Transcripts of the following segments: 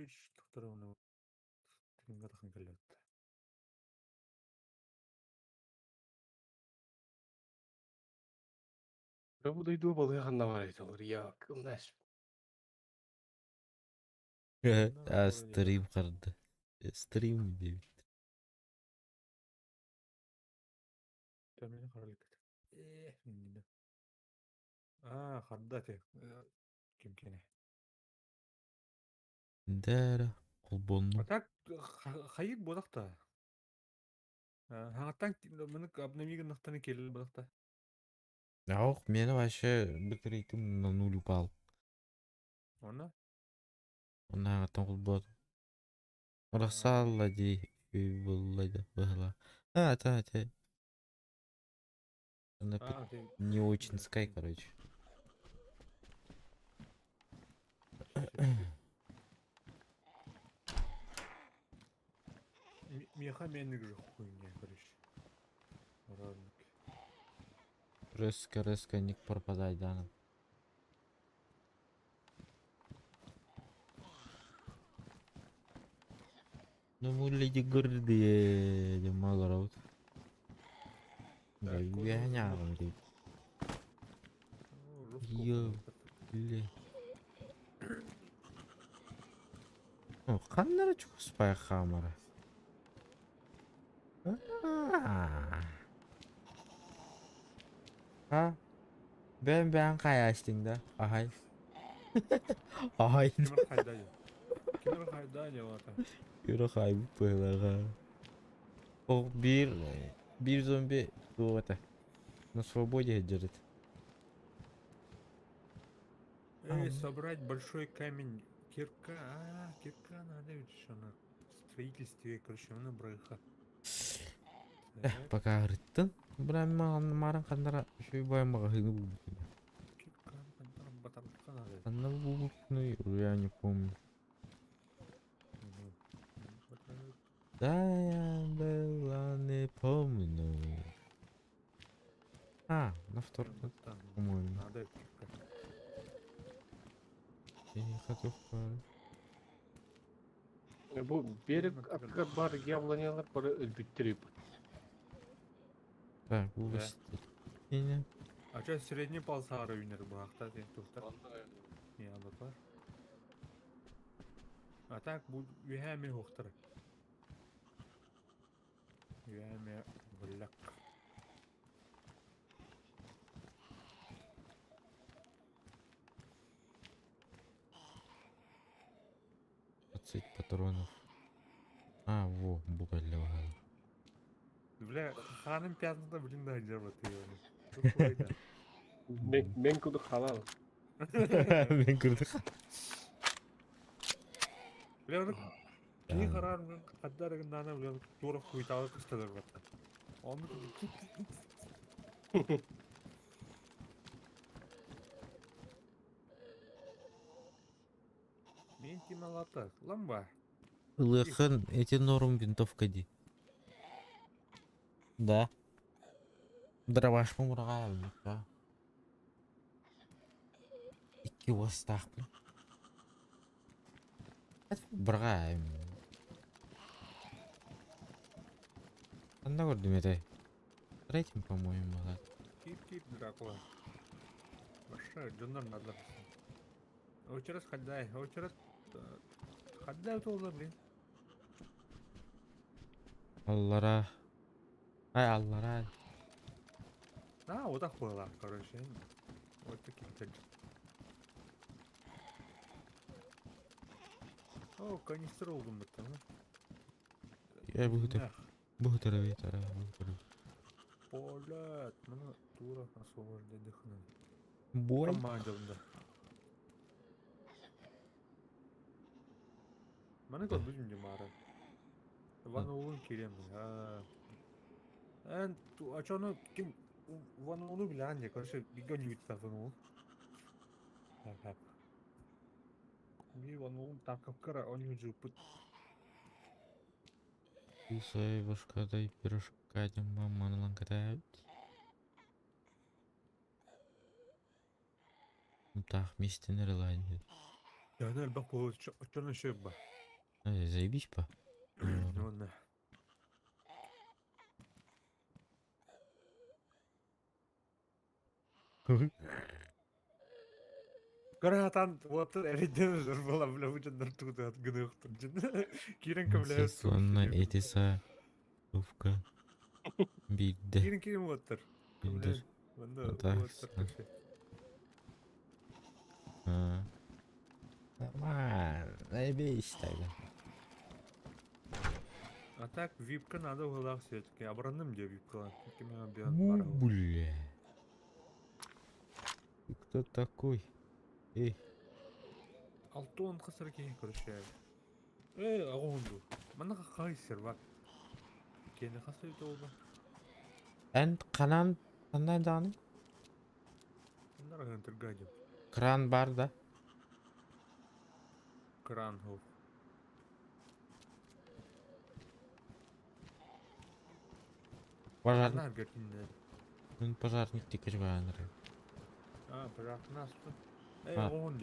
Twitch тохторуна тыгынга тахын кэллэбит. Бу дойду балыга ханна бар эбит я кымнаш. А стрим харды. Стрим диэбит. Төмені қаралык. Э, миннина. А, харда те. Ким кене. Дәрі А холбонну. так хайык бодақта. Хаңаттан мені обновигін нақтаны келі бодақта. Ох, меня вообще битрейтим на нуль упал. Оны? Онна холбот. Расалла ди булла была. А, та, та. Она А, ты. не очень скай, короче. Меха менник же хуйня, короче. Радник. Резко, резко ник пропадай, да. Ну, мы люди гордые, мало раут. Да, Так, я не говорю. Ё. Бля. О, ханнара чуспай хамара. А? Бен бен каяштың да. Ахай. Ахай. Кимер хайдани. Кимер хайдани вата. Юра хай быһыга. О, бир бир зомби вот это. На свободе держит. Эй, собрать большой камень. Кирка, а, кирка надо ведь еще на строительстве, короче, на брыха. Пока рыттын. Брам маран ханнара шуй баймага хыгы Кирка, батарка надо. Анна ну я не помню. Да, я была не помню. А, на втором, по-моему. Надо кирка. Я не хочу в пару. Бу берег аттыгар бар яблонялар бары өлбүттер Так, Да. увести. А что средний полсары юнер бахта ты тухта? Не, бар. А так бу юхами хохтар. Юхами буллак. 20 патронов. А, во, бука для вагала. Бля, ханым пятната, блин, да, держит ее. Мен куду халал. Мен көрдік. Бля, оны кини харар каддар гыннана, бля, тура хуйталы кыстадыр батта. Оны Мен тималата, ламба. Лыхын, эти норм винтовка ди. Да. Дробаш мурага, да. Икки уостаахпын. Бырга. Анда көрдүм это. Третьим, по-моему, да. Кип кип Дракула. Большая, дьоннор надо. Очерас хаддай, очерас хаддай толда, блин. Аллара. Ай, аллара. А, вот так было, короче. Вот такие цель. О, канистр олдум бітті. Я буду Бухтара, Витара, Бухтара. Полет, мына тура освобождай дыхну. Бой. Командамда. Маны код будем демара. Ван улун кирем. А. Эн ту а чё ну ким ван улу билянде, короче, бигон юйтта ван улун. Так, так. Би ван улун так кара он южу пут. Исай башкадай пирожка мама ланкатай. Так, мистер Лади. Я не бак бу чё на шөб ба. Заебись по. Уонна Көрө уоттар эрэйдэн буола бля бу дьоннор тугутаат гыныахтар дьин. Киирэн көмөлөһөр Сонно эти са Овка биирдэ Киирэн киирэн уоттар. билдер. Манна Ата. уоттар көрсө. А. Нормально, заебись тогда. А так випка надо уголах все-таки. Абранным где випка. Ну, бля. Ты кто такой? Эй, Алтон хасар киһи көрүшээр. Э, аҕуһунду. Манна хай сервак. Кені хасар толба. Эн ханан хандан даҕаны? Манна раган. Кран бар да? Кран хов. Пожарник. Нар гертинне. Пожарник тикер бааныр. А, пожарник Э, А. аҕуһун.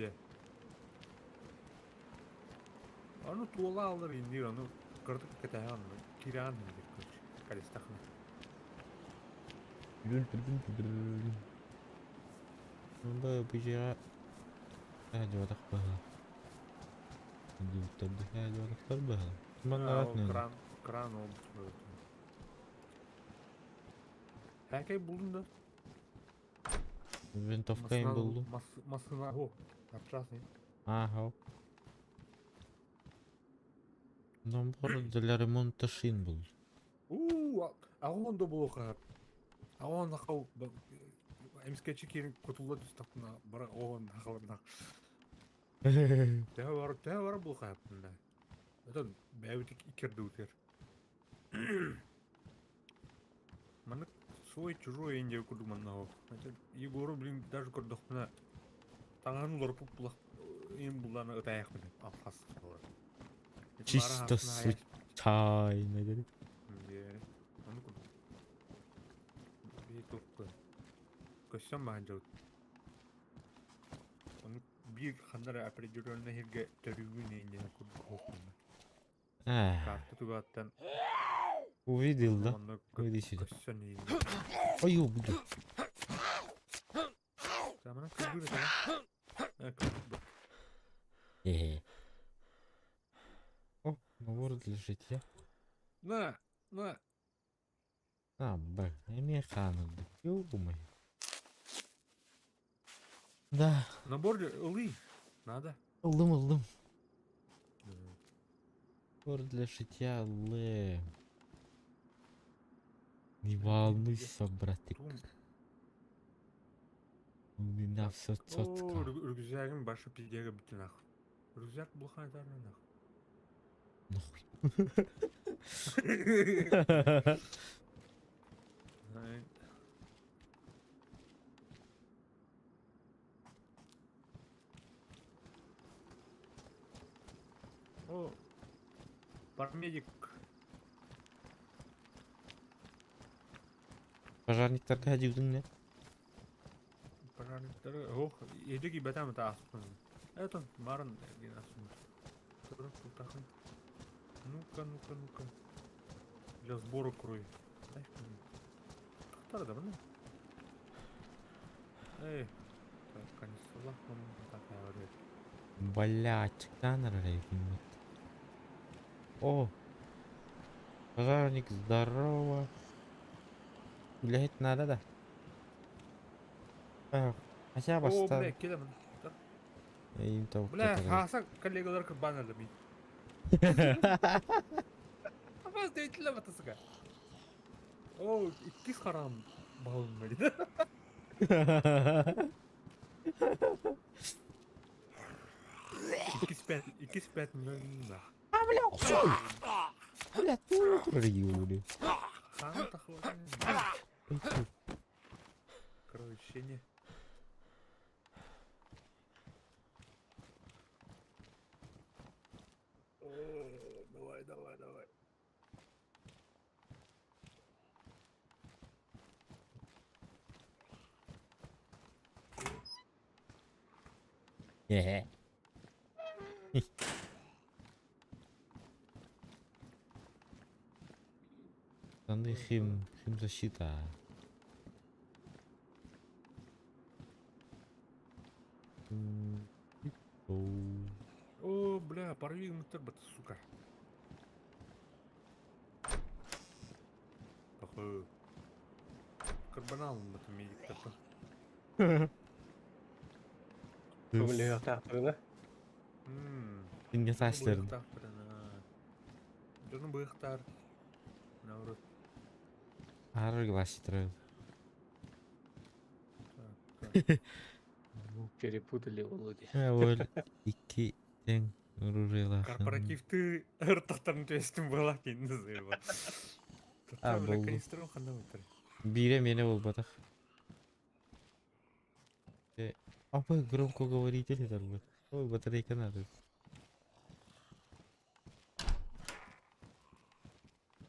Аны туола алар индир, аны кырдык кетехан, киран индир көч. Калистахна. Бу бужера жуотах баһа. Дууттарды жуотахтар баһа. Маннаrat не? Кран, кран ол. Хәкәй булдың да. Винтовка им булду. Масына, о, апчасный. Ага. Набор для ремонта шин был. У, агон да булуха. Агон хау эмскечи кирин кутулла түстакна бара огон халарна. Тәһә бар булуха яптында. Это бәбит икерде үтер. Маны свой чужой инде курдум манна. Егору, блин, даже курдухмына. Таңан лорпуп булах им буланы ытаяк менен алхас. Чисто случайно dedi. Аны курдум. Би топку. Көссөм бахан жаут. Оны бир хандар определенный хирге төрүгүн инде курдук хокунна. Карта тугаттан Увидел, да? Иди сюда. Ой, бля. Самана кыргыр это. Э. О, набор для житья. На, на. А, б, эмехана, ё-моё. Да, Набор ылы. Надо. ылдым, ылдым. Набор для шитья, лы. Не волнуйся, братик. У меня все О, четко. рюкзагым башы пиздеге бітті нах. Рюкзак булхан нах. Нахуй. О, парамедик. Пожарниктарга дивдиң не? Пожарниктары, ох, едеги бетам это аспын. Это марын ген аспын. Ну-ка, ну-ка, ну-ка. Для сбора крови. Дай Тахтар да, мына. Эй, так, канистралах, так, говорит. Блять, О! Пожарник, здорово. Блять, надо, да? Эх, хотя бы О, бля, келемін. Им там Бля, хаса коллегалар баналды мен. Абаз дейтілі батысыға. О, иккис харам балым дейді. Иккис пять миллион. А, бля, ушел! Бля, тут Юли. Хан тахлады. Кровищение. Давай, давай, давай. Э. Штаны химзащита. О, бля, порви мытыр, сука. Похуй. Карбонал это медик такой. Көмөлөһүөхтээхтэринэ. Инге саастарын. Дьону быһыахтаар. Наоборот. Ары гласит. Перепутали Володя. Ол икки тең оружиелаахын. Корпоративты ыртахтарын түөстүм буолар кинини заебал. А, Та бля, болду. канистрын ханна бытыр. Биирэ миэнэ буолбатах. Апа громкоговоритель этэр. Ой, батарейка надо.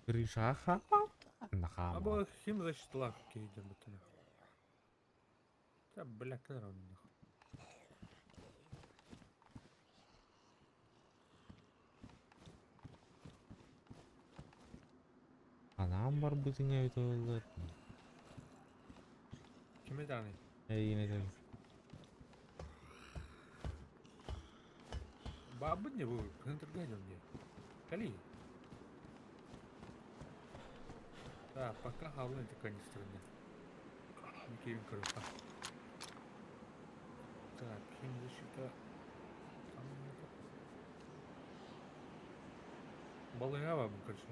Крыша ха. А Нахама. бу химзащиталаах киһи бытына. Та бля, кэлэр оннук. Анаам барбытыҥ эбит оллар. Кими даҕаны? Эйигин этэр. Баабын не бу, кыһын дьон дии. Кали. Да, пока хаалын ити канистрында. Киин көрүөххэ. Так, химзащита. Там это. Балыга бабын, короче.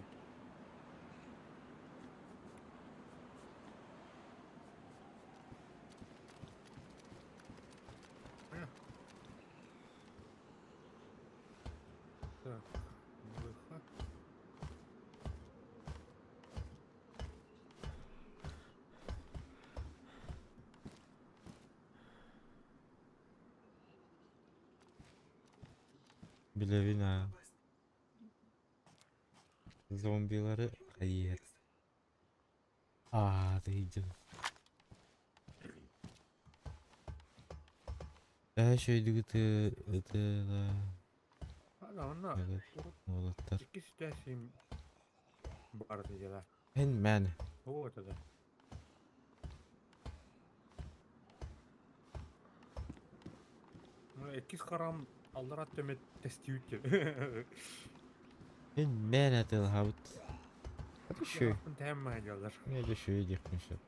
Так, ВХ. Билэбин аа. Зомбилары хайыат. Аа, тыйдым. Ээ шөйдүгү ытыла. А, онно Уолаттар. икки ситуация баар дела. Эн мэн. Вот это. Ну, иккис харам алларат төмет тестиют. Эн мэн атылхабыт. Это шөй. Тәммә дялар. Это шөй диэхпин сөп.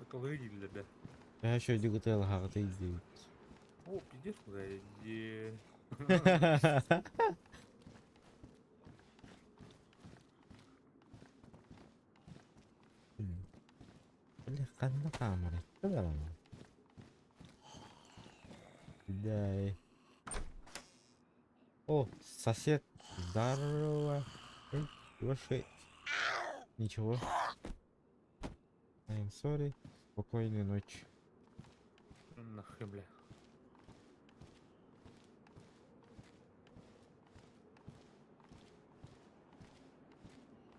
Кылы дииллэр да. Ээ шөйдүгү ытыалаһаҕыт диэбит. О, пиздец, куда иди. Бля, ханна хаамар даҕаны. Да. О, сосед, здорово. Эй, ваши. Ничего. I'm sorry. Спокойной ночи. Нахуй, бля.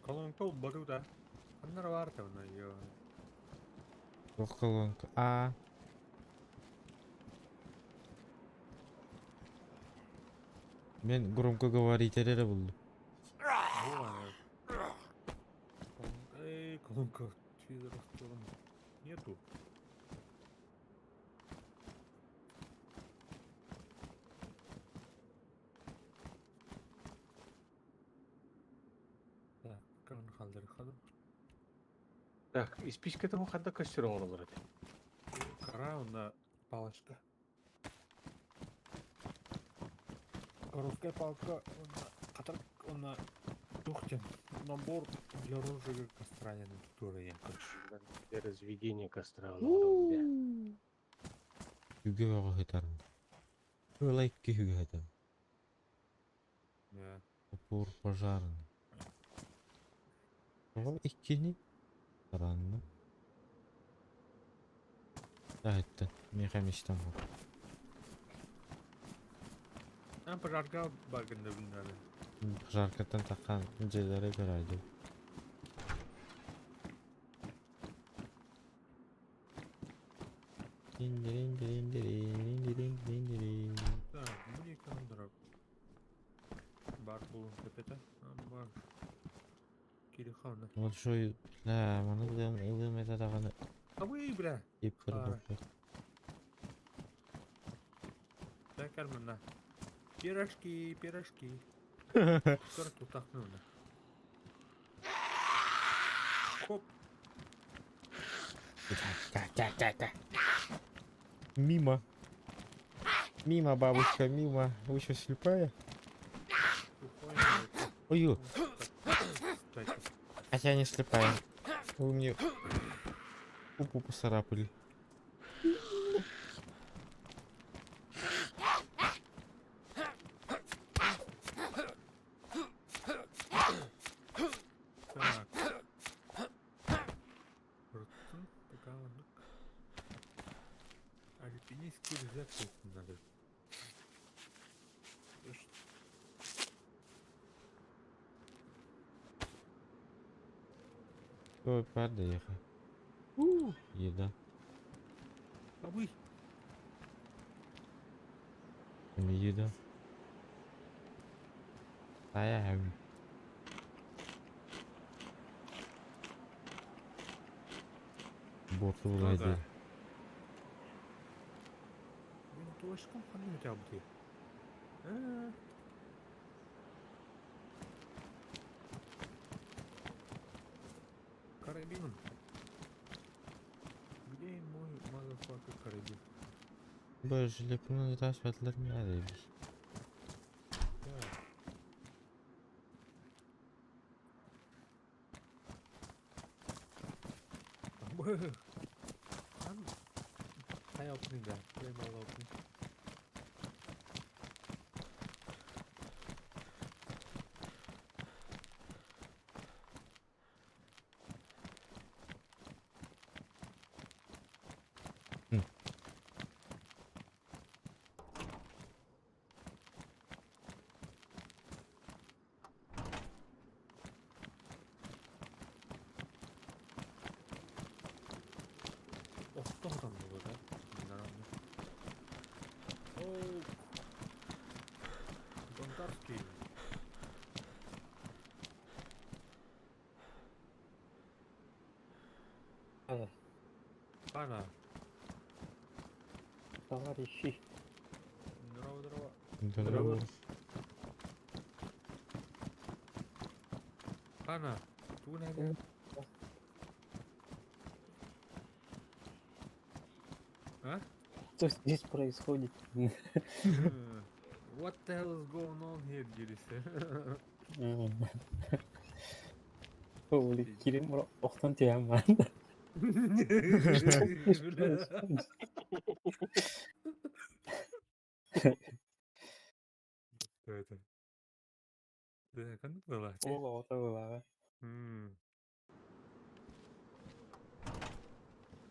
Колонка бару да. Ханнар бар та она её. Ох, колонка. А. Мен громкоговоритель эрэ буллум. Эй, колонка телевизора в сторону. Нету. Так, кан халдыр хаdım. Так, испичката бу ханна көстөр оҥороллор этэ. Кара онно палочка. Короткая палка, онно катар, онно тухтен. Набор для розжига костра я на я, короче. Для разведения костра оҥороллор дии. Үгө оҕо хытарын. Ылайк киһүгө хытан. Да. Топор пожарный. Ол иккини таранны. Да, это механистан был. А пожарка багында билинады. Пожаркаттан таххан дьиэлэри көрөөдүм. Дин дин дин дин дин дин. Так, мне кондра. Бар булун кепете. Бар. Кириха. Большой, бля, маны ылыам, ылыам этэ даҕаны Абый, бля. ип А. көрбөппүт. Да, кармана. Пирожки, пирожки. Скоро тут на. Хоп. Мимо. Мимо, бабушка, мимо. Вы что, слепая? Ой, хотя не слепая. Вы мне пупу поцарапали. Так. Рутун, пока он. Альпинистский рюкзак тут надо. Ой, падай. Еда. Абый. Не еда. Тая. Борту вроде. Винтовочкам ханны тябды. Карабин. Где мой motherfucker карабин? Боже, лепну раз светлер мядыбий. Так. Хан. Хай опни да. Хай мало опни. Охто там было, да? Нормально. О, Бондарский. Пана. Товарищи. Здорово, здорово. Здорово. Пана, ту надо. А? Что здесь происходит? What the hell is going on here, дирисе? Holy кирим охтон тиаман. Что это? Да, как было? Ола ото была.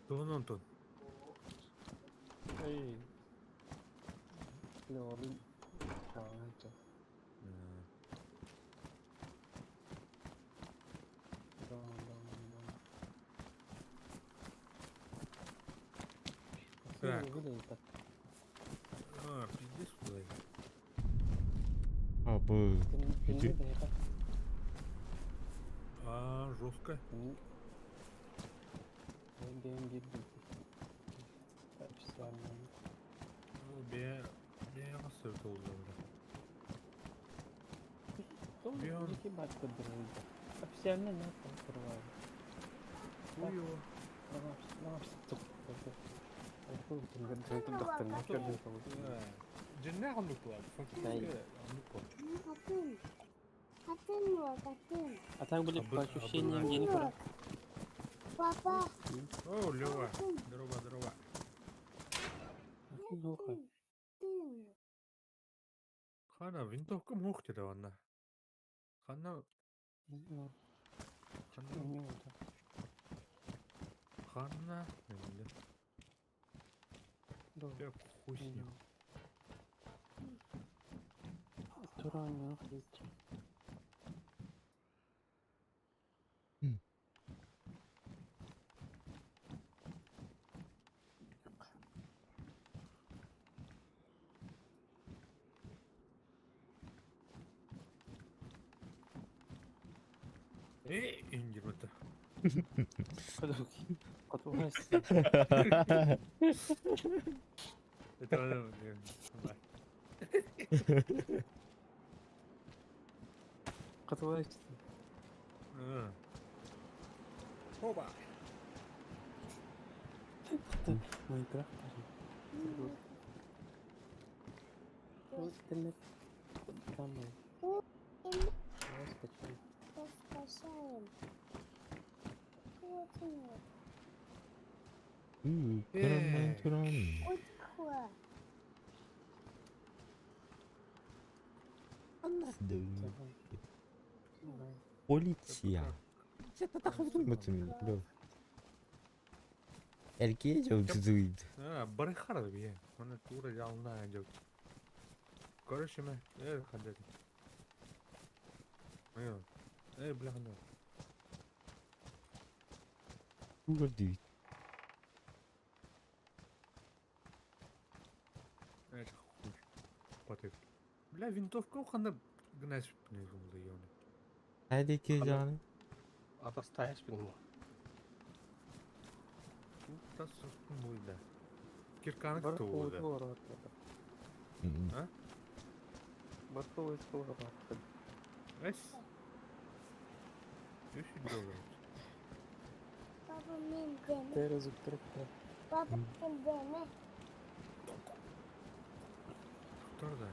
Кто он, Антон? Эй. Лёрин. Это. Да, да, да. Так. А, пиздец куда А, бы. Иди. А, жестко. Ну, бе... Бе, Бе. Официально не открываю. Хуёво. А так были по ощущениям я не пора. Папа. О, Лева. Здорово, здорово. Хана, винтовка мухти да она. Хана. Хана. Хана. Я хуй с ним. Э, индирбата. Хотуга Это Хотуга Оба. Майнкрафт. Вот ты на Давай скачаем. Скачаем. Вот он. Кран, кран. Утка. Давай. Давай. Полиция. Эркие жолтузуйд. А, барыхара бие. Мана тура жална жок. Короче, ме, хадет. Бля, хадет. Тугар дүйт. Хуй. Потык. Бля, винтовка ханда гнась не гумлы ёны. Әдеке жаны. Атастаешь бин. Тас да. Кирканы Бар кто да? А? Барховый скоро. Эс. Үш доллар. Папа мен деме. Терезу тректа. Папа мен деме. Кто да?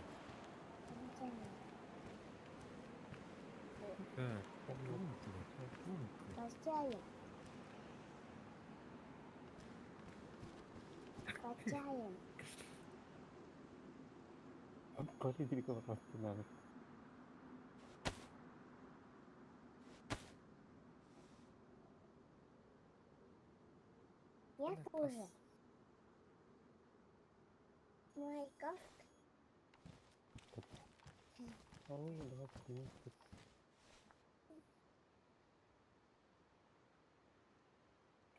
Так. Качаем. Качаем. Политика надо. Я тоже. Майнкрафт. Оружие 20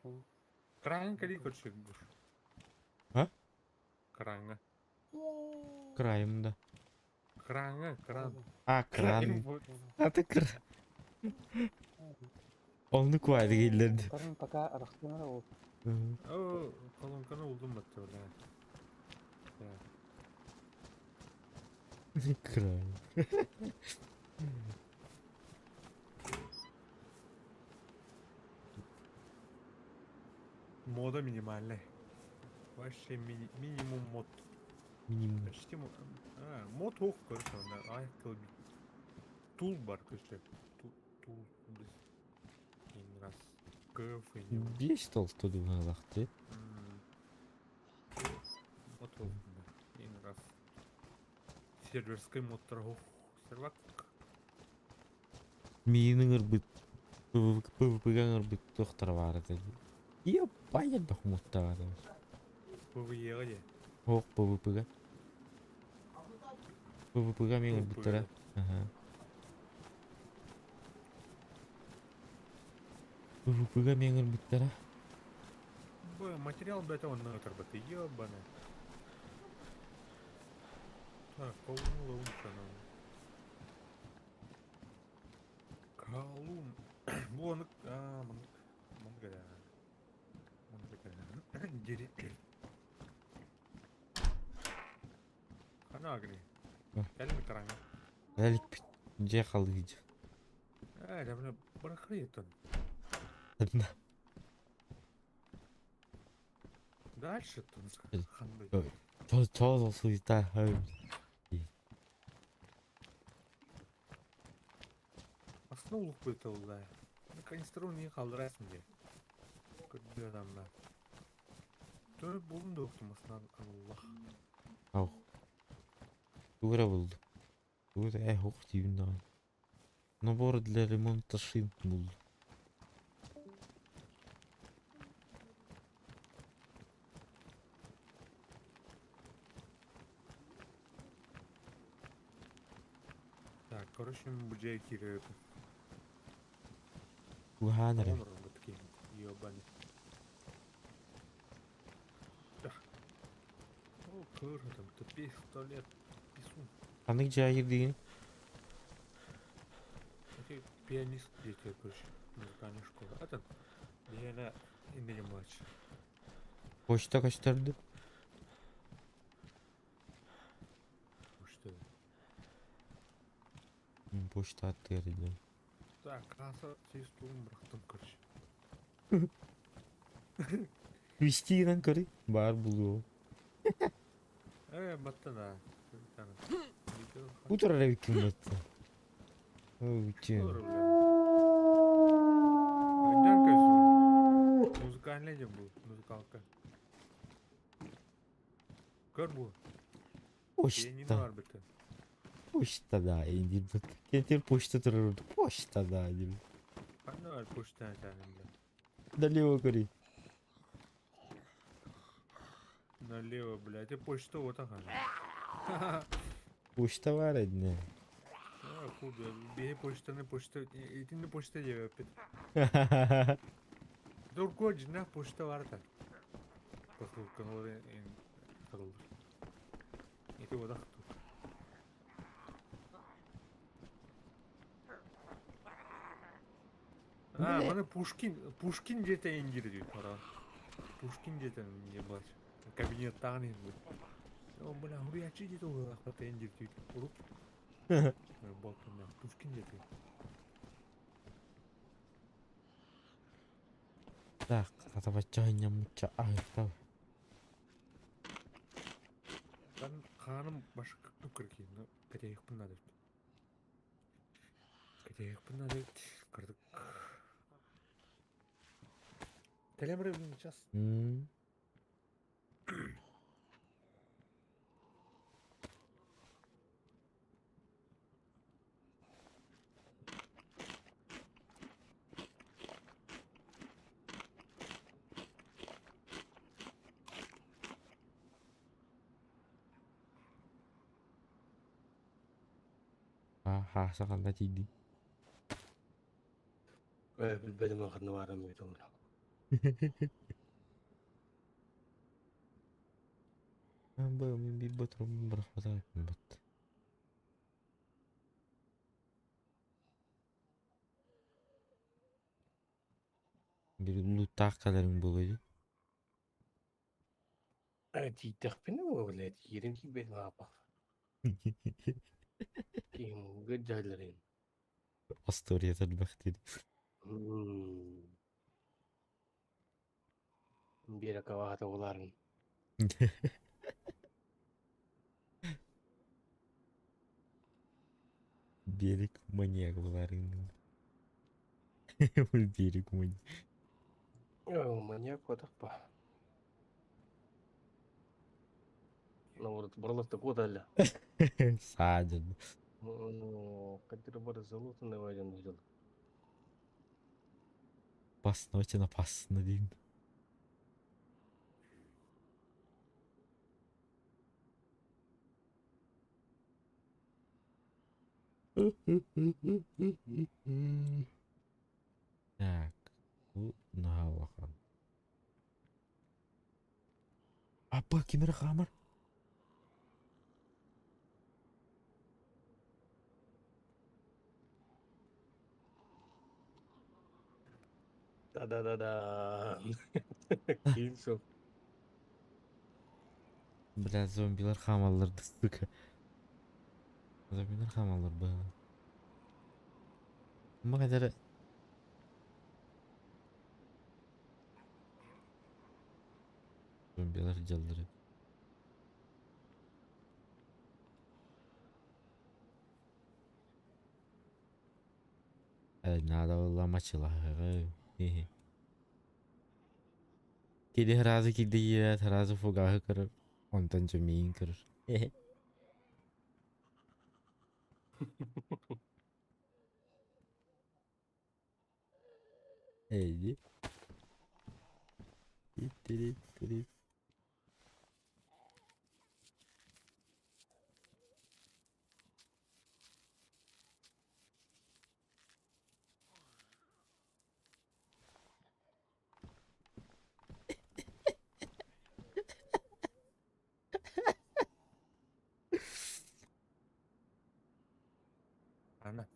Чё? Кранга ли короче гуш? А? Кранга. Е. Крайымда. Кранга, кран. А, кран. А ты кран. Оны куайды келдерди. Парень пока арахтанара ол. О, колонканы улдум батты, бля. Край. Мода минимальная. Вообще минимум мод. Минимум. Почти мод. А, мод ох, короче, да. Ай, кылби. Тул бар, короче. Тул, тул, без. Раз. Кф, не. Беш толту дуналакты. Мод ох, да. Ин раз. Серверской мод ох. Сервак. Миинин ырбыт. ПВП-га ырбыт тохтар бар еді. Ие, баян да хумутта бар. ПВЕ где? Ох, ПВП-га. ПВП-га мен ырбыттара. Ага. ПВП-га мен ырбыттара. Б, материал, блядь, он на баты, ебаный. Так, колун лаунча нам. Колун. Вон, а, мангара. Мангара. Дери. Хана агри. Кәлме таранга. Әлік бит. Же қалды же. Ә, жабына барахры тон. Одна. Дальше тон. Хандай. Тоз суйта. Aslında uluk bir tavula. Канистру не қалдырасың де. Көдді адамдар. Төр болын да оқтымасынан Allah. Ау. Тугра булду. Тугра ох деймін дағы. Набор для ремонта шин булду. Так, короче, мы бужай кире. Уһаанар. Онор бытки. Ёбаный. Так. О, кыр там, ты пистолет. Писун. Қанык жайыр деген. Эти Пианист диэтэ короче, музыкальная школа. Атын биһиэнэ иннинэ матч. Почта көстөрдө. Почта. Почта аттыгар илдьэн. Так, кааса сис тугун бырахтым короче. Вести гынан көрүй. Баар булуо. Э, баттан а. Бу турар эбиккин батта. Ой, Музыкальный дем был, музыкалка. Көр бу. Почта. Почта да, инди бит. Кетер почта турар. Почта да дим. Ханна бар почта бля. Налево көрүй. Налево, блядь, и почта вот ага. Почта бар эдне. Беhe почтаны почта, итинни почта диэбэппит. Дурко дьиҥнээх почта баар да. Посылканы тарыллар. Ити бодах тут. А, маны Пушкин, Пушкин дьиэтэ ингир диир пора. Пушкин дьиэтэ ебать. Кабинеттаан иһин бу. О, бля, хуруйааччы дьиэтэ уһулаахпата ингир диир. Урут. Болтунна Пушкин дьиэтэ. Так, хатабачча ханньаммычча аһыктал. Дан хааным башка кыркин, кэтэһиэхпин наада эбит. Кэтэһиэхпин наада эбит. Кырдык. Кэлэн барабын сейчас. Хааса ханна тиийдиҥ? Ээ, билбэтим ханна баарын ыйыталлар. Бу мин биир ботуруммун бырахпатах эбиппин бат. Били лууттаах кэлэриҥ буолуо дии. Ээ, тиийдэхпинэ блядь, киирэн киирбэтим ааппах. Киһим дьаһалларын. Остуоруйата элбэх диир. Биэрэ каваата улаарын. Берег маньяк булаарыҥ. Берег маньяк. Маньяк куотахпа. Ну, бралас куоталля. Саадьан. Кадыр бар залутанный вайден видел. Опасно, очень опасно диин. Так, бу наһаа улахан. Апа, ким эрэ хаамар? Да-да-да-да. Киин суох. Бля, зомбилар хаамаллар да, сука. Зомбилар хаамаллар быһалар. Ма кадары зомбилар дьаллары. Э, надо было мочилаһыгы. Кини сразу киирдэ киирээт, сразу фугаһы көрөр, онтон дьэ миигин көрөр. Эйди. Тири-тири. Ана.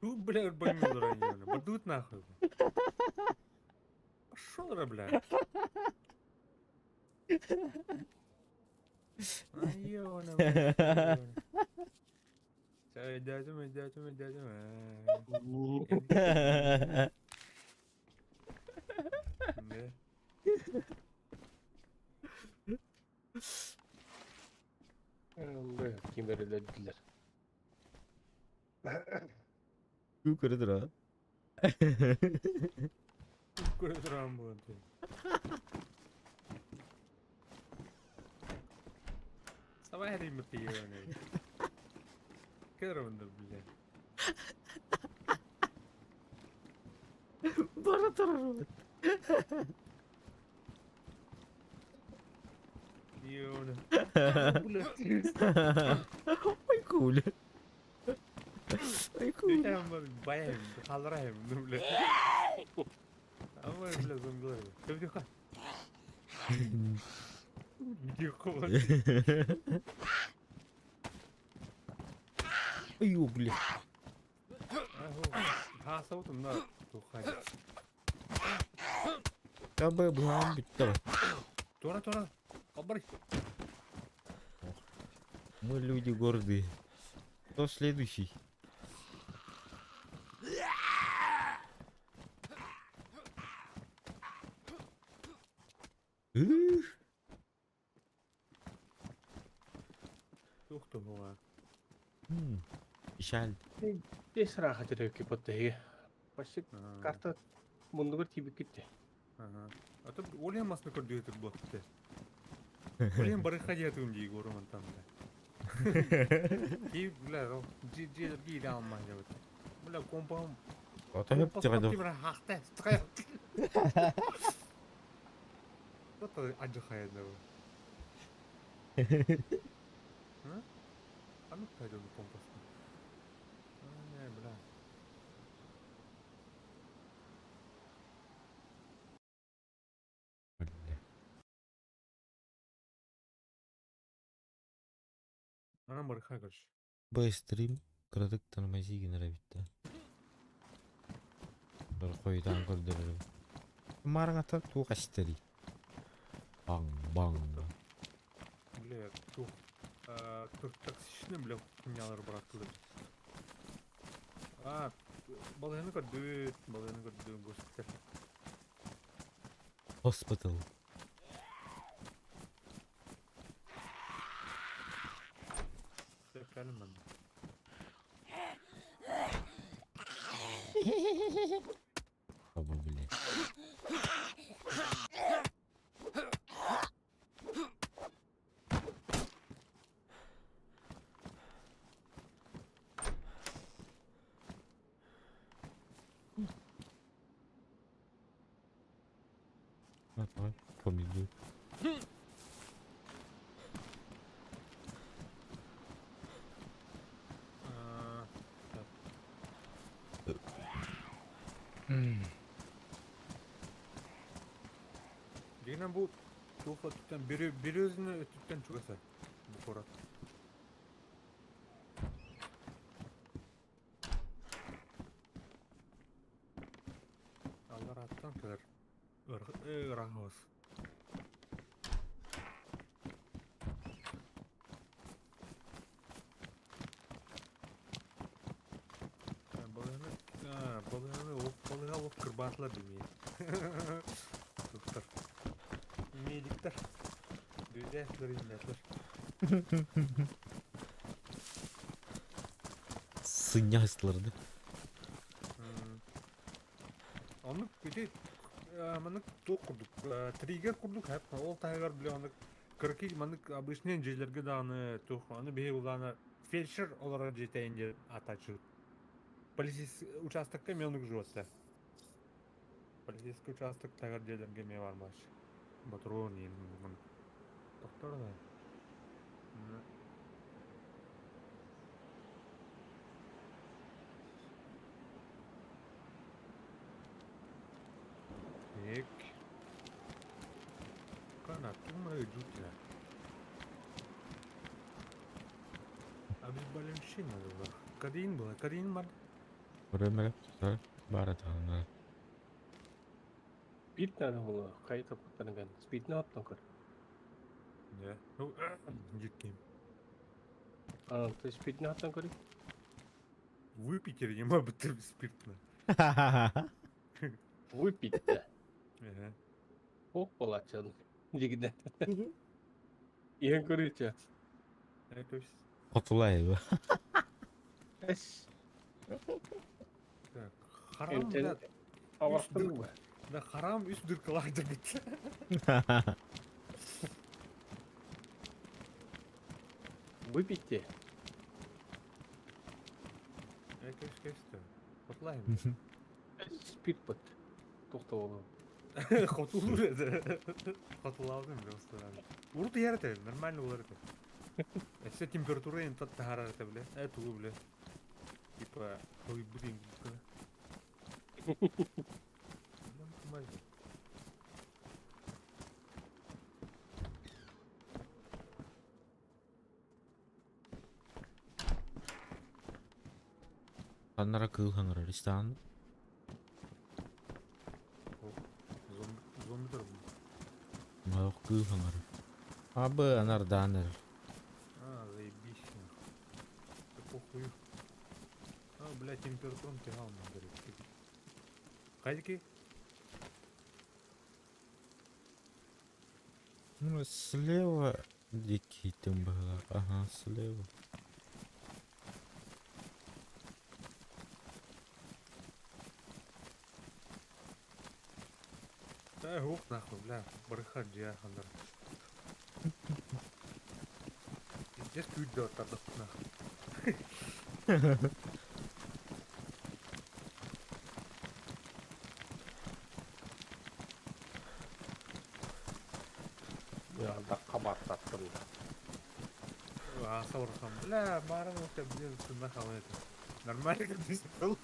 Тут, бля, ырбанньыылара ньыганы. Бардыбыт нахуй. Пошел, бля. Айона, бля. Өйдөөтүм, өйдөөтүм, өйдөөтүм. Не? Ким эрэлэрдилэр. Туу көрө тура. Көрө туран буолан. Сабай хэрим тиийэн. Көрөндө бля. Бара турар. Иона. Ой, куля. Ой, куля. Баям, халрайм, бля. Амай, бля, зомбилар. Көбдү Дико. Ой, бля. Хаасабытым на тухай. Кабы быһаан бүттэ. Тура тура. Калбар. Мы люди гордые. Кто следующий? Эх, Тух туһуга. Печаль. Бес раха терекки потты. Почти карта мундугар тибик кетти. Ага. А то олен масны көрдү ботты. Олен бары хадиятым дии горуман там да. Ки, бля, жи жи би алман деп. Бля, компам. Ата хеп тиҕэ Тимир хахта. Тхай. Это ажы хайда. А ну пойдем компас. Не, бля. Бля. Ана бары хай, короче. Б стрим кыратык тормози генерабитта. Бір қойдан көрдірірім. Марың ата туқ әштері. Баң, баң. Бля, тух. Токсичный, бля, хуйнялар быраактылар. А, балыганы көрдүт, балыганы көрдү, госпиталь. Hospital. Кэлим мен. Аба, бля. А, давай, помидор. А, так. Дегенен бу туха түттен бiri бiri өзүнө түттен чугаса бу корат. Аллар аттан келер. Ырагыбыз. Балыганы, балыганы, балыга лоп кырбаатылар демей. Доктор. Медиктер. Дүзәтлер, инәтлер. Сынястыларды. Оны күте маны тук курдук, триггер курдук, хәп ол тайгар биле аны кырки маны обычный жерлерге дагы тух, аны бе уланы фельдшер оларга жетейин деп атачы. Полицейский участокка мен жуатса. Полицейский участок тагар жерлерге мен бармаш. Батрон ен бүгүн. Доктор да. Так. Кана тума жутля. Обезболивающее надо было. Кадин была, Кадин бар. Көрөмөрө, бара таһыннара. Спирт надо было, хайта куттарыган. Спиртне оттон көр. Да. Ну, диким. А, ты спиртне оттон көр. В Питере не может быть спиртно. Выпить-то. Ага. Ох, палачан. Дигде. Иһэн көрүчэ. Это есть. Хотулай Эс. Так, харам, да, Авастын ба. да харам үс дыркалар бит. Выпить-те. Это есть, Хотлайн. Спирт бат. Тохта болу. Хотулур это. Хотулалдым просто. Урут ярты, нормально булар это. Все температура им тат тахарар это, бля. Это бля. Типа, ой, блин, Ханнара кыыл хаҥарар истаан. Зомби, зомби bu. Маох кыыл хаҥарар. Абы анардаан эрэр. А, заебись. Нахуй. Да похуй. А, бля, температурам тягал надо. Хайдики? Ну, слева дикий там была. Ага, слева. Да, ух, нахуй, бля, барыхат джахандар. Пиздец күйді тардық нахуй. Я да қабаттаттым да. А, саурхан, бля, барым өте, блин, ты нахуй это. Нормально как ты сделал?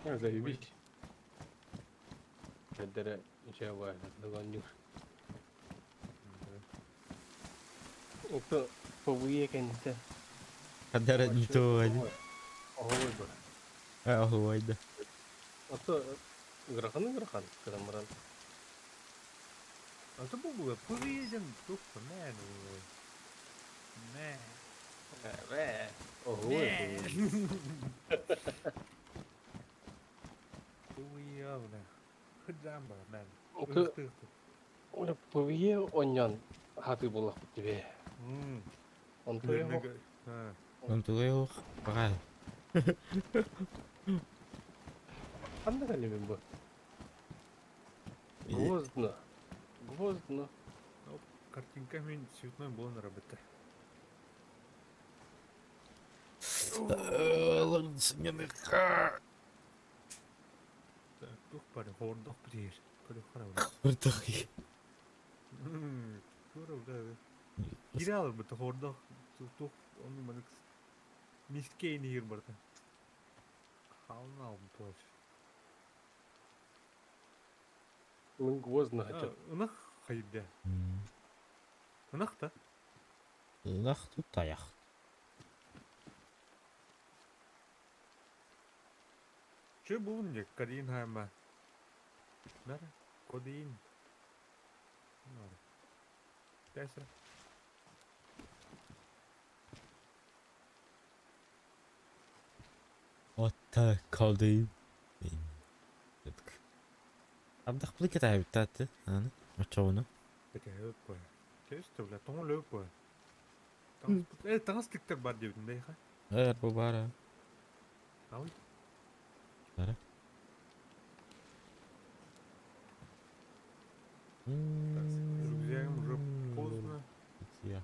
Заебись. Кәдәрә жаба дыган юр. Это ПВЕ кәнтә. Хадара не то один. Ой, бар. А, ой, да. Ата грахан грахан кырамран. А то был поведен, тухта, мэн, мэн. Ой. Хуявна. Хджамба, мэн. Это ПВЕ оньян хаты була тебе. Он то его. Он тугай ох. Пагай. Анда калебен бу. Гвоздно. Гвоздно. Картинка мен цветной был на работе. Так, тух парень, хордох приешь. Хордох. Көрө, бля. Кире алыр бу хордох. Тух, оны манык мискейни ер барда. Халын алым плащ. Мен гвоздно хотел. Ынах хайда. Ынах та. Ынах тут таяқ. Че бұл не? Кодеин хайма. Нара? Кодеин. Нара. Тесра. Отта кодеин. Абдах плыкет айбыттаты. Аны. Очоуну. Бәтә бу. Кесті, бля, тоң лөп бу. Таңыз тиктер бар дейтін да, ха? Эр бу бара. Ау. Бара. Так, с рюкзаком уже поздно. Я.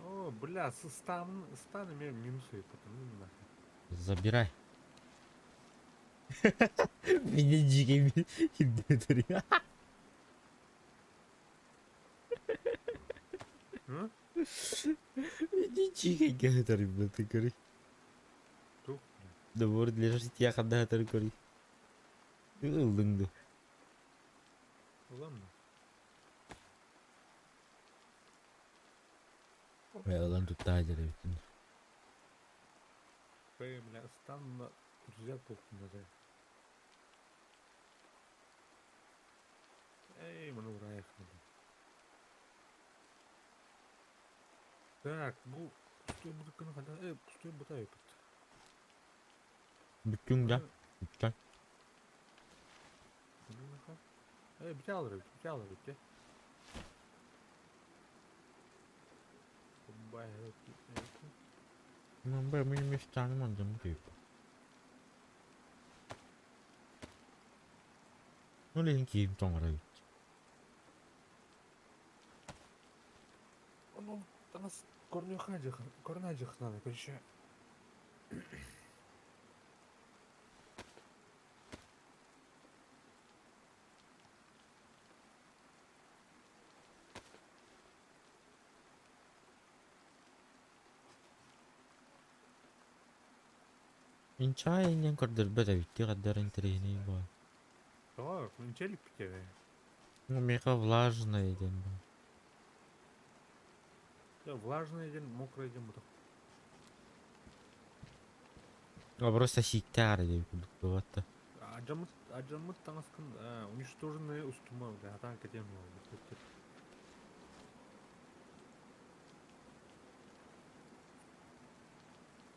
О, бля, с стан, станами минусы потом, ну нахуй. Забирай. Меня дикий инвентарь. М? Меня дикий инвентарь, блядь, ты говори. Тух, бля. Да вот лежит я когда это говори. Ылдыңды. Ладно. Ылан туттаа дьэрэбитин. Бля, станна друзья толкуннары. Эй, маны ураайахмын. Так, бу пустой бутыкканы ханна пустой бута эпит. Бүттүҥ да? Бүттэн. Бүтэ алар эбит, бүтэ алар эбит. Мамба мин местаны мандым кип. Ну лин киим тоҥорой. Ону таҥас көрүнүөххэ көрүнэ короче. Инчаа иннен көрдөрбөт эбит хаддар интэриэһинэй буол. Тоҕо, инчелик битэ. Ну меха влажный диэн бу. Влажный ден, мокрый ден бутах. А просто сииктээр диэн курдук буолбатта. Адьаммыт адьаммыт таҥаскын уничтоженные устума, бля, атаан кэтиэм буолбут.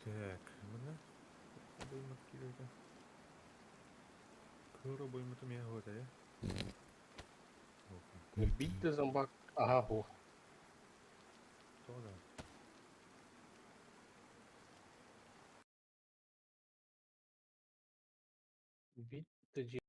Так, мына обоймат киирэргэ. Көр обоймата миэхэ хуота, э? Биир да зомбак аһа суох. Тоҕо да? Биир да дьиэ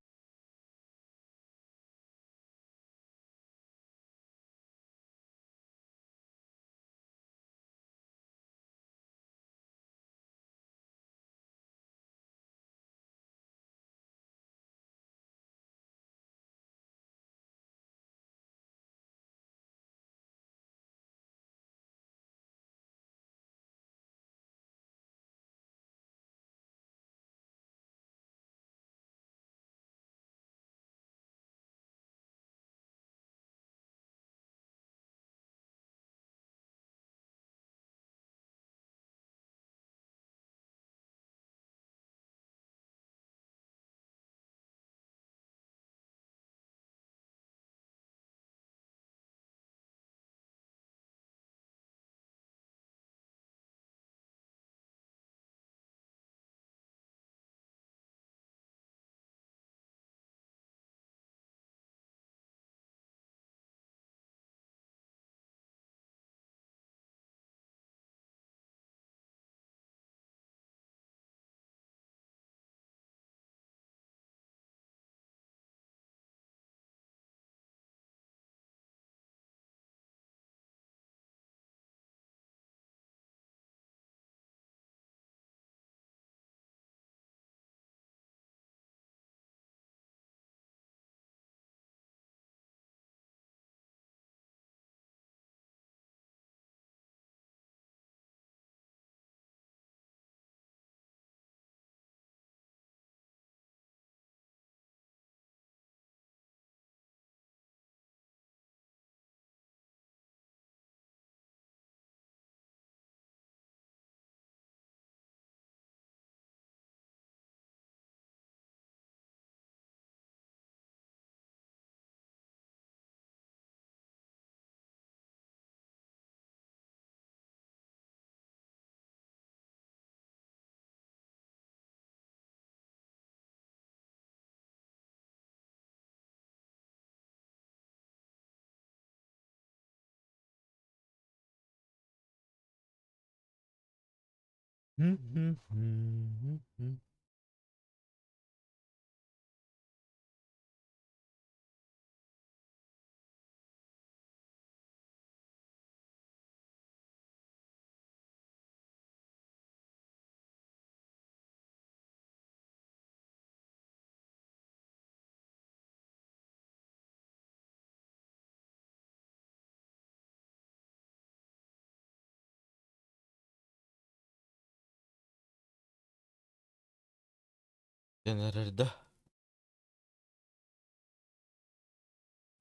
Дэнэрэр да.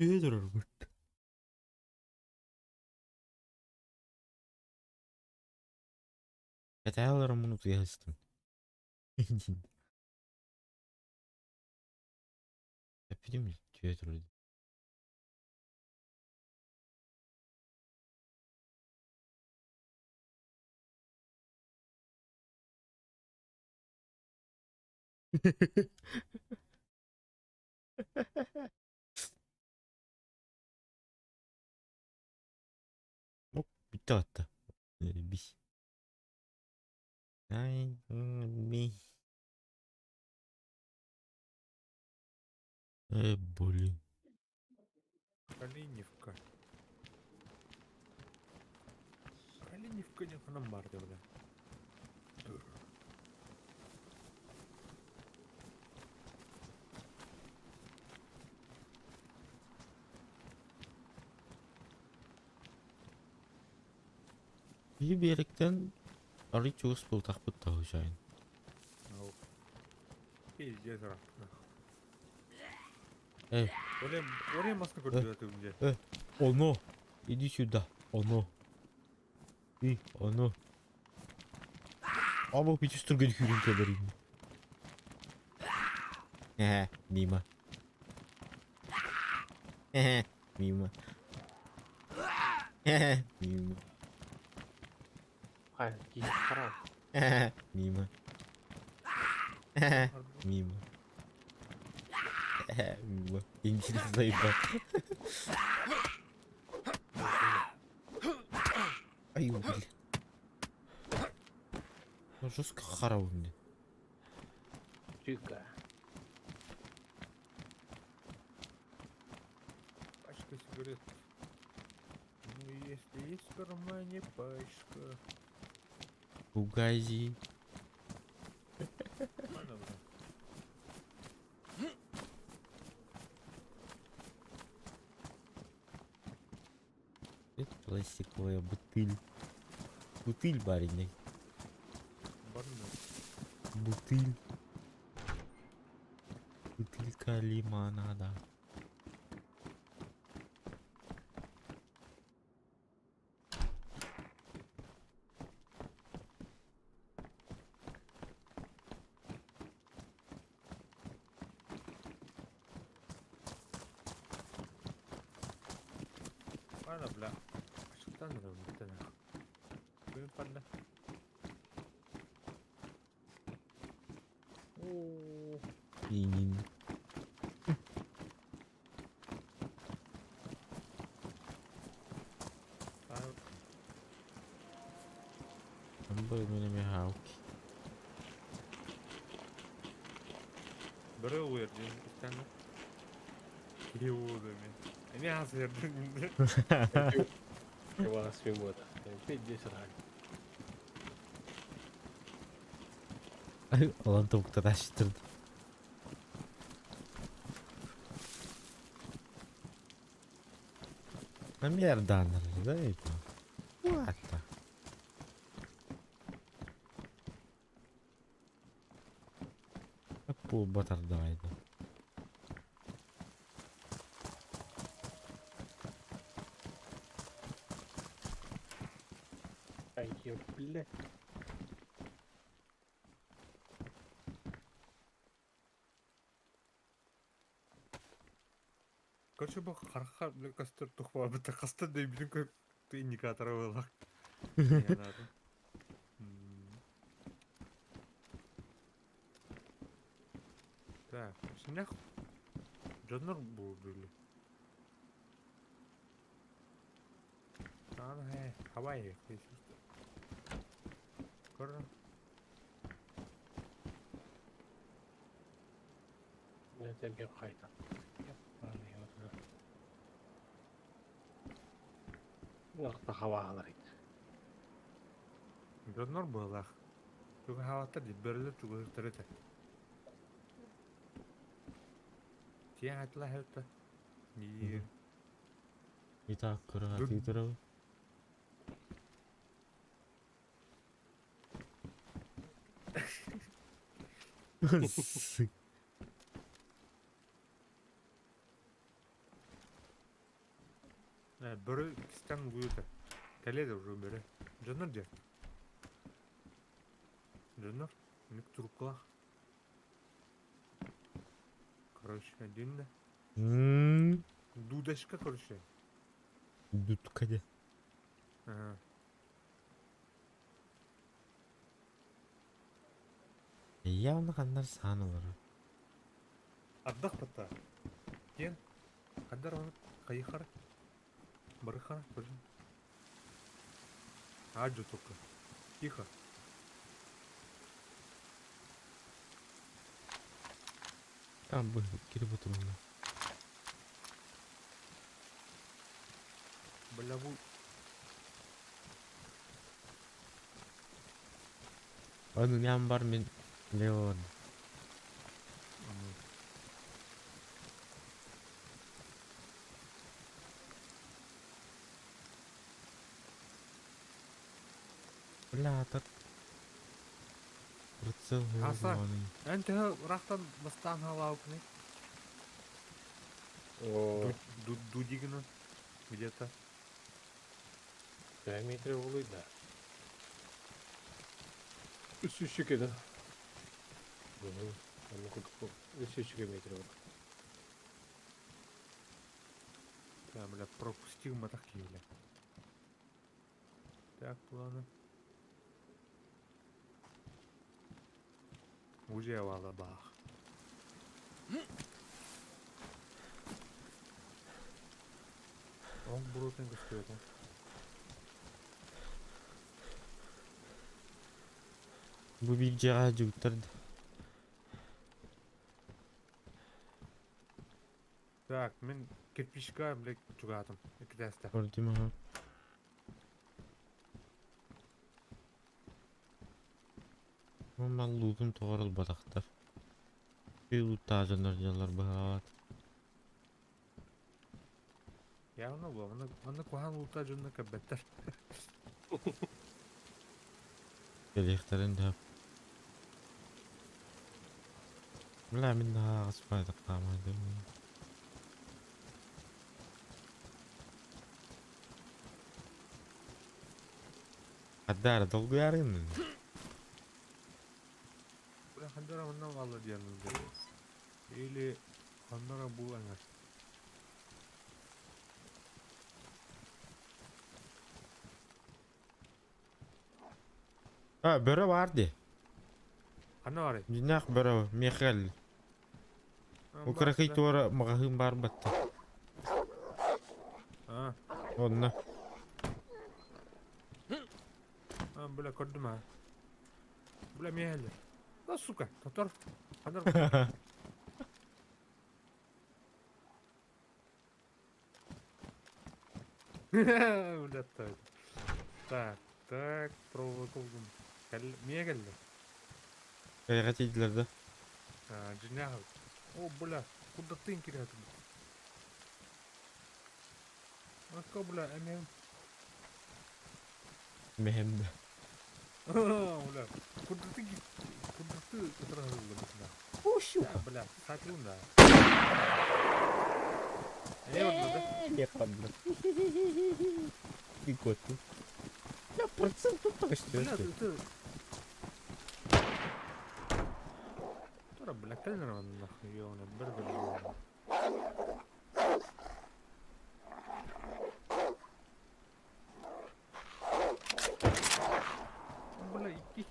Үһэ турарбыт. Кэтэһэ олороммун утуйа сыстым. Эппитим түһэ турар. Bitti hatta. Bir. Ay, ми. Блин. Калинівка. Калинівка не ханам барды бля. Bir биэрэктэн арый чугас буолтахпыт таһыжайын. Пиздец рак. Эй. Oraya, oraya maske koydular önce. Оно! Иди сюда. Оно. И, оно. Аба пичес түрген хүрін келерин. Хе, мимо. Хе, мимо. Хе, мимо. Хайа, киһи хараа. Хе, мимо. Хе, мимо. Хе, мимо. Ингилиз заебал. Ай, блин. Ну, жестко харау мне. Тюка. Пачка сигарет. Ну, если есть в кармане пачка. Бугази. Ладно, бля. Это пластиковая бутыль. Бутыль, барин. Барна. Бутыль. Бутылька лимонада. Ладно, бля. Açıktan da bir tane. Benim parla. Oo. Инин. Abi, Амбы менеме хауки. Бөрө уйар ден истәне. Кире мен. Эме аз вердин. Ивана свимота. Пиздец рак. Алан тобукта таштырды. Намерданыр, да, это? What? Пул батардайды. Ай, ё, блядь. Короче, бу харха бля костер тухва бит костер дей билин көп индикатор болак. Так, şimdi Дьоннор бу бүлі. Аны хэ, хавай Көрө. Это хайта. Нахта хаваалар ит. Дьоннор буолах. Туга хаваттар дип бөрөлөр тугу төрөтө. Тиэн хатла хэтта. Ни. И так кыра Тут- тыйтырабы. Сык. Бөрө кистен угуюта. Каледе уже бөрө. Дьоннор же. Дьоннор, үнүк трубкалаах. Короче, отдельно. Дудочка, короче. Дудка де. Ага. Явно ханнар саан олорор. Ардах батта. Диэн, хандар оны хайыхара. Барыхара, көрүн. Аджу только. Тихо. Там бы кири ботурунна. Бля, бу Аны ням бар мен Леон. Бля, так прицел Аса. ёбаный. Эн төһө ырахтан бастаан халаабыкыный? О, Дудигина где-то. 5 метр буолуй да. Үс үчүгэй да. Онно курдук үс үчүгэй метр бар. Да, бля, пропустил мы такие, бля. Так, ладно. Уже вала бах. Он брутен көстүөтүн. Бу биир дьиэҕэ дьүгүттэр Так, мин кирпичка, блядь, чугаатым. Иккитээстэ. көрдүм аха. Ман луутун тоҕор ылбатахтар. Үй лууттаах дьоннор дьаллар быһаат. Явно бу, манна манна куһаҕан луута дьонно көрбөттөр. Кэлиэхтэрин да. Бля, мин наһаа аҕыспаатах хаамайдым. Хаддаара долгуйаарыҥ. Бля, хандара манна валла диэн Или хандара бу эҥэр. А, бөрө баар дии. Ханна баарый? Дьиҥнээх бөрө миэхэ Бу кыракый туора маҕаһыын баар батта. А, Онно. а, бля, көрдүм а. Бля, миэхэллэр. Да, сука, тотор. Хандар. Бля, так. Так, так, проволока Кэл, миэ кэллэ. Кэйэҕэ тиийдилэр да? А, дьиҥнээх О, бля, куда ты интересно? Ака, бля, эмиэ. Мэһэм да. Бля, куда ты, куда ты ытырыһыллыбытына? О, щука. Бля, сатылын да. Ээ, вот, да. Лепо, И кот. Бля, процент тут Бля, растет. ты, ты. Тура, бля, кэллэр нахуй, ёбаный, бер Бля, иди.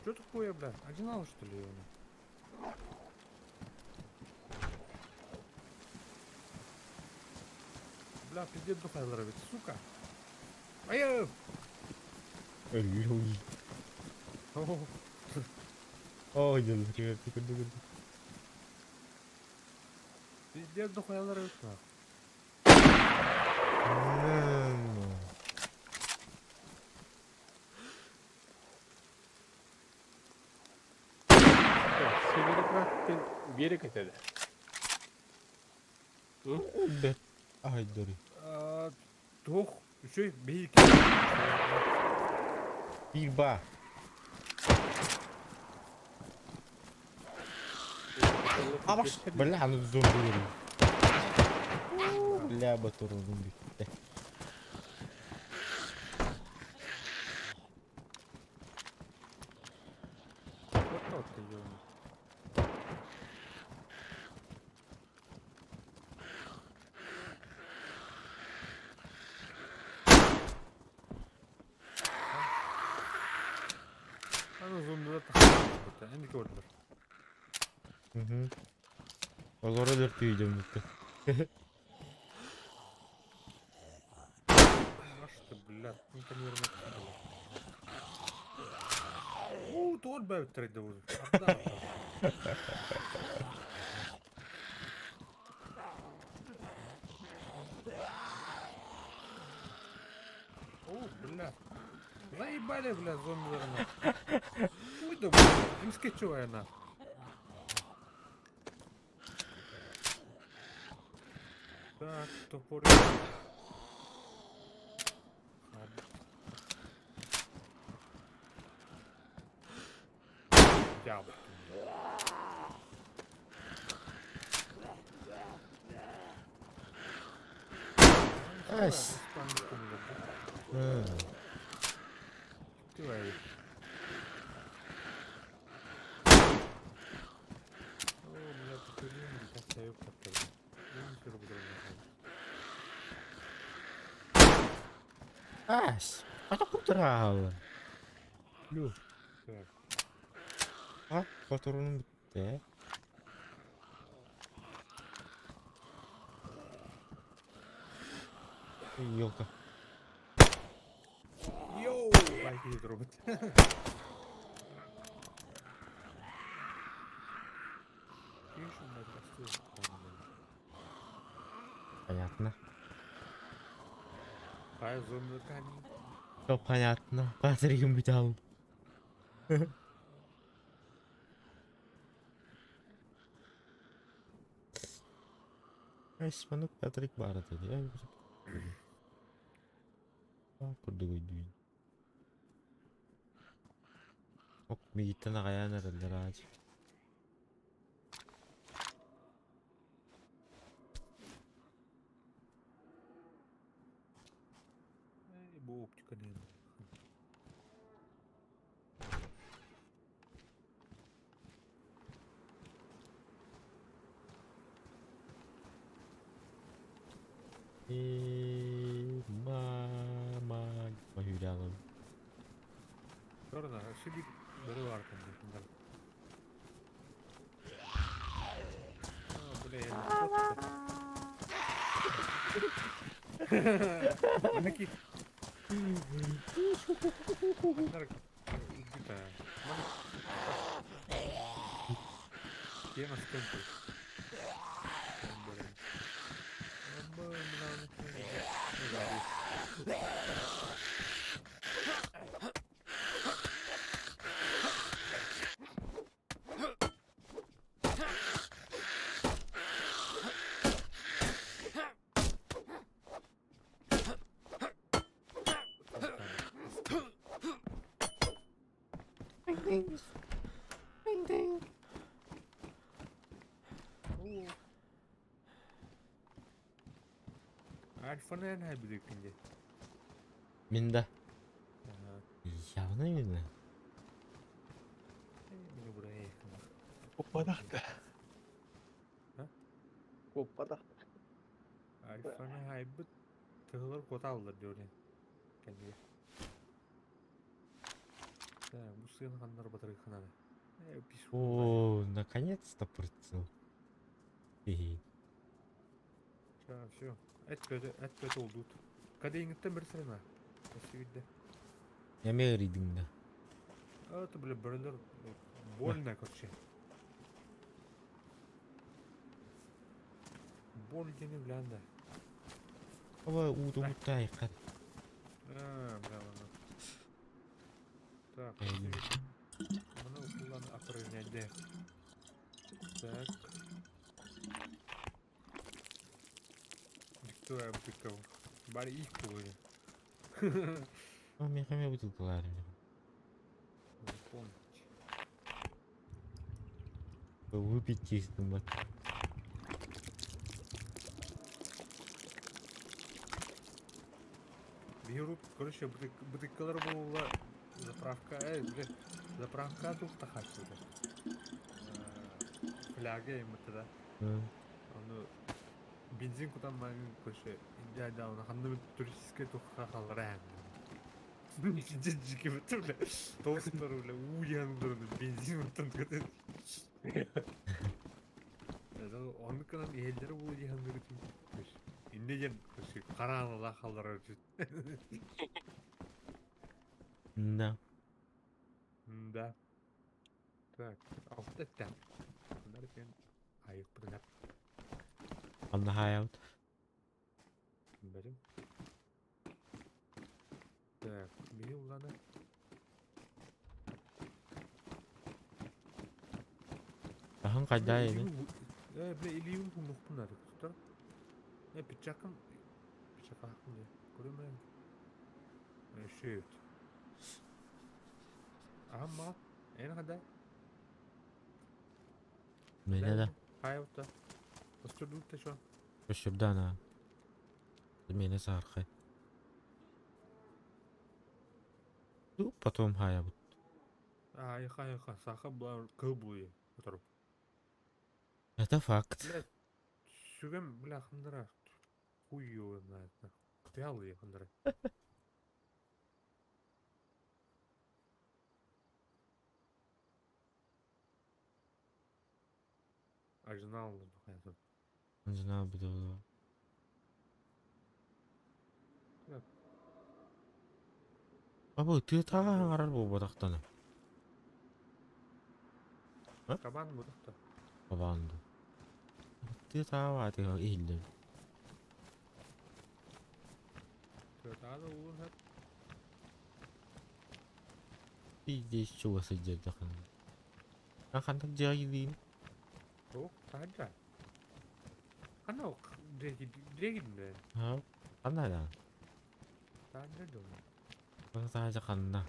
Что такое, бля? Одинал, что ли, ёбаный? Бля, пиздец духайлар ведь, сука. Ай, Өлүй. Ой, дьон, привет, көрдү көрдү. Пиздец духайлар ведь, нахуй. Североградтан биэрэ кэтэлэ. Бэт. Ай, дори. Туох, үчүгэй, биһиги. Биир баа. Абаш, бля, аны зомби көрүм. Бля, батурунум бүттэ. Сделано. Аны зомбилар тахсыбыта. Энди көрдүлэр. Угу. Олору өлөртүйдüm бүттү. Аш ты, блядь, не камерный. Уу, туор бэбиттэр бу. О, бля. Заебали, бля, зомби нахуй. Ой, да, бля, им скетчевая на. Так, топор. Дьявол. Ась. Ась. А кутырал. Лю. А, патронum bitti. Елка. Йоу! Байки робот. Понятно. Хай зомби камень. Все понятно. Патрикым бүтал. Ась, манук Патрик бар dedi. Курдугуйдуин. Ок, мигиттен ағаян әрелер ач. Эй, бу оптика не. Эй, мама. Махюлялым. Көрна, шибик бері бар екен. А, бля, я не Манаки. Тема с кем-то. Альфа не биликинде. Минда. Явно видно. Опа-да. Опа-да. Альфаны хайбыт тыгылар коталлар диорен. Кәнге. Так, бу сыгын ханнар батырык ханады. Пис. О, наконец-то прицел. Хе-хе. Все. Эт көтө олдут. Кадейингиттен бир сырына. Өссүгүдде. Я меридиң да. Это, бля, берлер больно, короче. Боль дени блянда. Аба уду мутайкат. А, бля, ладно. Так, Мына укулан опорожняйды. Так. Виктория Быкова. Бари их кулы. А, мен хаме бутылкаларым. Выпить чистым бат. Берут, короче, бытыккалар була заправка, бля, заправка тут тахачты. Фляга ыймыттара. Ону бензин кутан баран короче, дядя ханна туристическай тухха халлара эһэн. Дьикки бля. Тоостор бля, уу диэн бензин уттан көтөн. Оннук гынан иһэллэрэ буолуо дии саныырым. Иннэ диэн хараалалаах халларар Да. Да. Так, алта эттэм. Оннар айыкпытынар. Ханна хаайабыт? Бэрим. Так, биһи улана. Аһын хайда ини? Бля, илиим хумнухпун ары. Тутар. Пичакым. Пичакахпын де. Көрөмөн. Шөт. Ахам Эн хада. Мене да. Хайабыта. Остурдут та шо. Өшүрдана. Мене саархай. Ну, потом хаябыт. Айха айха саха була кыл буй. Отырып. Это факт. Бля, сүгем бля хандара. Хуй его знает. Пялый хандара. Оригинал Не знаю, буду. Абы ты таарар бу батактаны. Кабан будухта. Кабанды. Ты таава ты иһиллер. Тыы улун хат. Пиздец чуга сылдьар А хантак дьиа О, таһырдьа. Ханна дреги дре. Ha? Ханна да. Таһырдьа дьон. Таһырдьа ханна.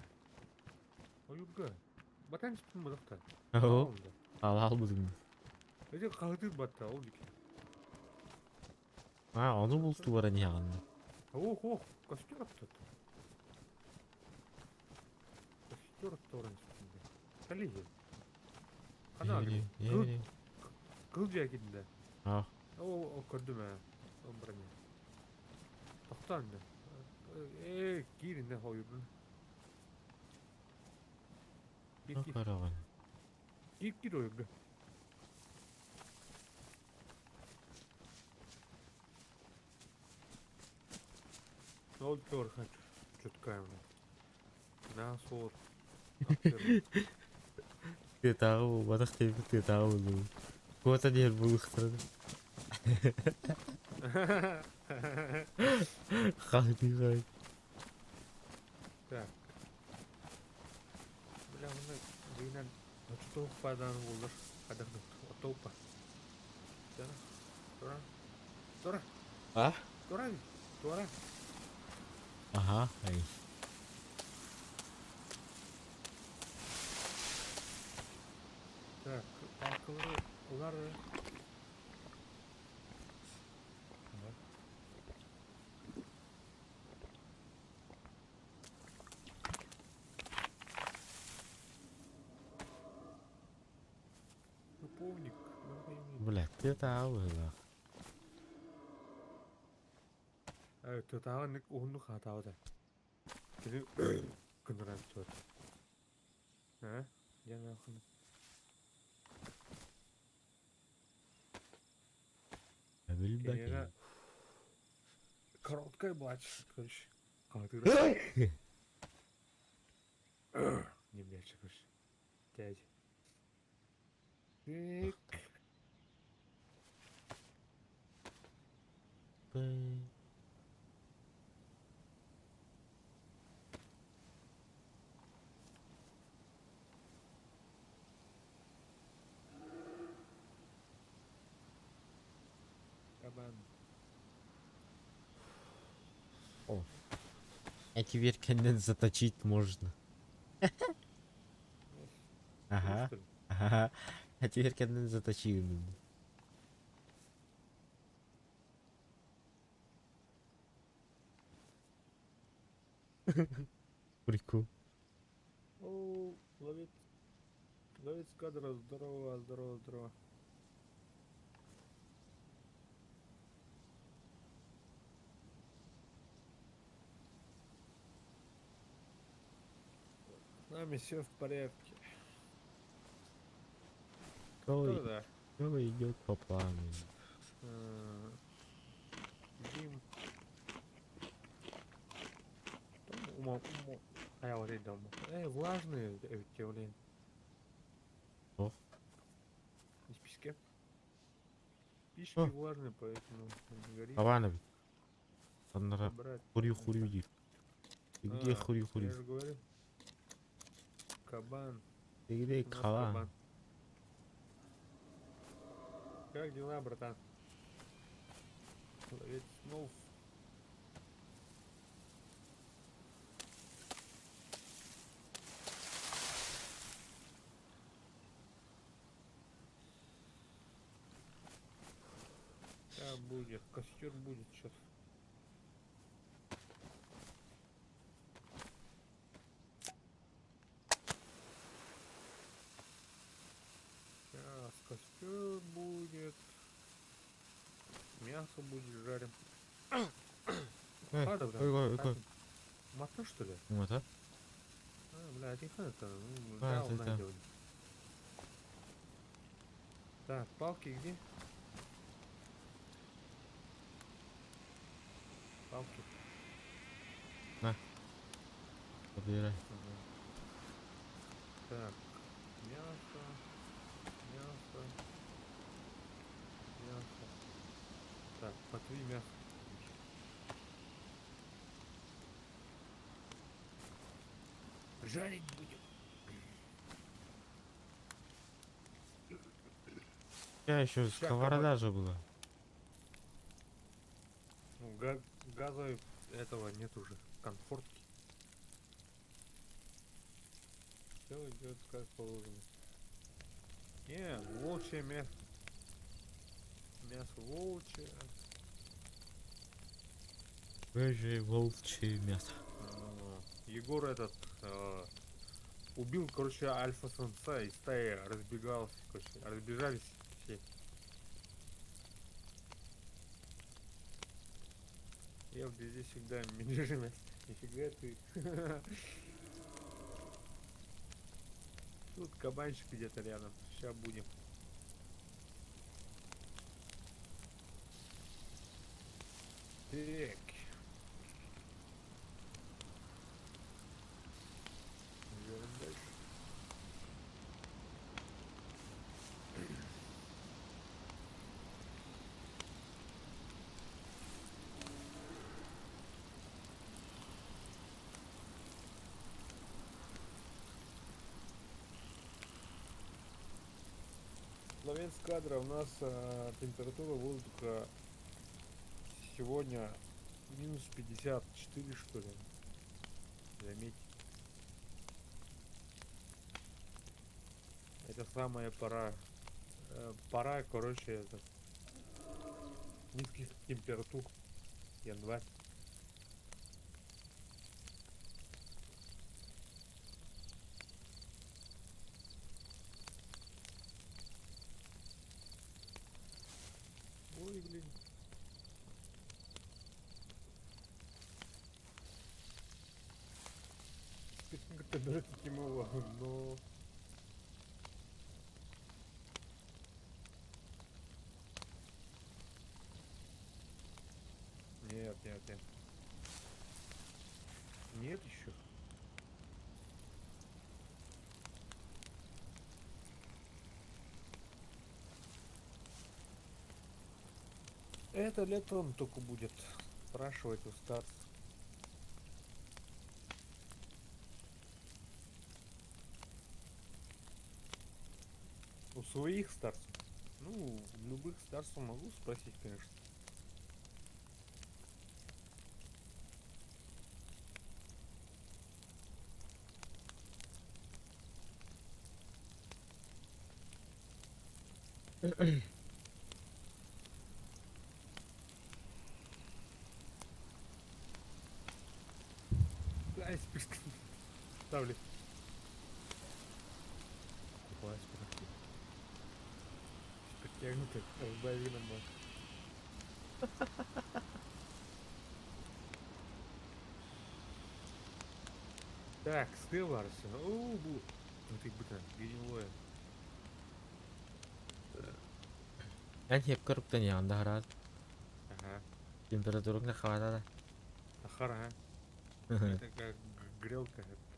Ойуга. Батан спин будухта. О, алал будум. Эти хаһытыр батта ол дики. А, ону булту бара не янды. Ох, ох, костер тут. Костер торын спинде. Калиги. Ханна. Кыл жакинде. А. О, о, көрдүм ә. О, броня. Тоқтан да. Э, киринде хойурдун. Кир, кир. Караган. Кир, кир ойурду. Ол көр чуткаем. На сор. Ты тагы батак тейби ты тагы булду. Кота дер булуктыр. Хады хай. Так. Бля, мына дегенен очтоқ пайдан болдыр. Қадырды. Отопа. Тура. Тура. А? Тура. Тура. Ага, ай. Так, палкалары улар. Шиповник. Бля, ты тагы. Тотаҕа уһуннук хаатаабыта. Кини күнүрэн суот. Э? Диэн ахын. Билбәк. Короткая плач, короче. Хаатыра. Не блядь, короче. Дядя. Так. Кабан. О. А теперь конец заточить можно. Ага. Ага. А теперь конец заточил. Прикол. О, ловит. Давид Скадра, здорово, здорово, здорово. С нами все в порядке. Все, Да, все идет по плану. да. Дим. Ума, ума. А я вот дома. Эй, влажные эти, блин. Ох. Из песка. Пички О. влажные, поэтому не горит. Кабан эбит. Саннара Брать. хурю-хурю диир. Ты где А, хурю-хурю? Я же говорю. Кабан. Ты где У нас кабан? кабан. Как дела, братан? Ловец снов. Да, будет. Костер будет сейчас. Сейчас костер будет. Мясо будет жарим. Эй, Ладно, бля, ой, ой, ой. Мата, что ли? Мата? А, бля, тихо это. Ну, А, да, это он это. найдет. Так, палки где? Палки. Забирай. Ага. Так, мясо, мясо, мясо. Так, по три мяса. Жарить будем. Я еще Ща, сковорода же была. Ну, газа этого нет уже. Конфортки. Все идет как положено. Не, волчье мясо. Мясо волчье. Рыжее волчье мясо. А, Егор этот убил, короче, альфа-самца, и стая разбегалась, короче, разбежались все. Я в здесь всегда медвежье мясо. Нифига ты. Тут кабанчик где-то рядом. Сейчас будем. Так. Идем дальше. Ловец кадра, у нас температура воздуха сегодня минус 54, что ли. Заметь. Это самая пора. Пора, короче, это низких температур. Январь. Ой, блин. Но... Нет, нет, нет. Нет еще. Это летом только будет спрашивать у старцев. У своих старцев. Ну, любых старцев могу спросить, конечно. Ай, списка. Ставлю. Класс Подтягнутый, разбавина бар. Так, сты барсы. О, бу. Вот быта, гнилое. Эн хепкер уктан яғында хараад. Ага. Температураңда хавада да. Ахар, ага. Это как грелка. Это.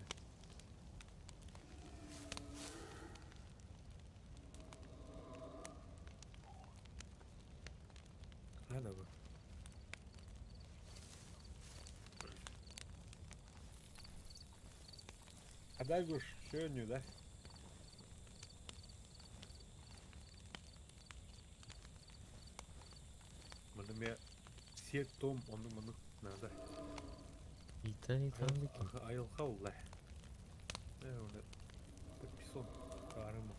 Надо бы. А дай уж сегодня, да? Маны мен сет том оны маны надо. Итан итан дикин. Айылха улла. Э, оны подписон. Карыма.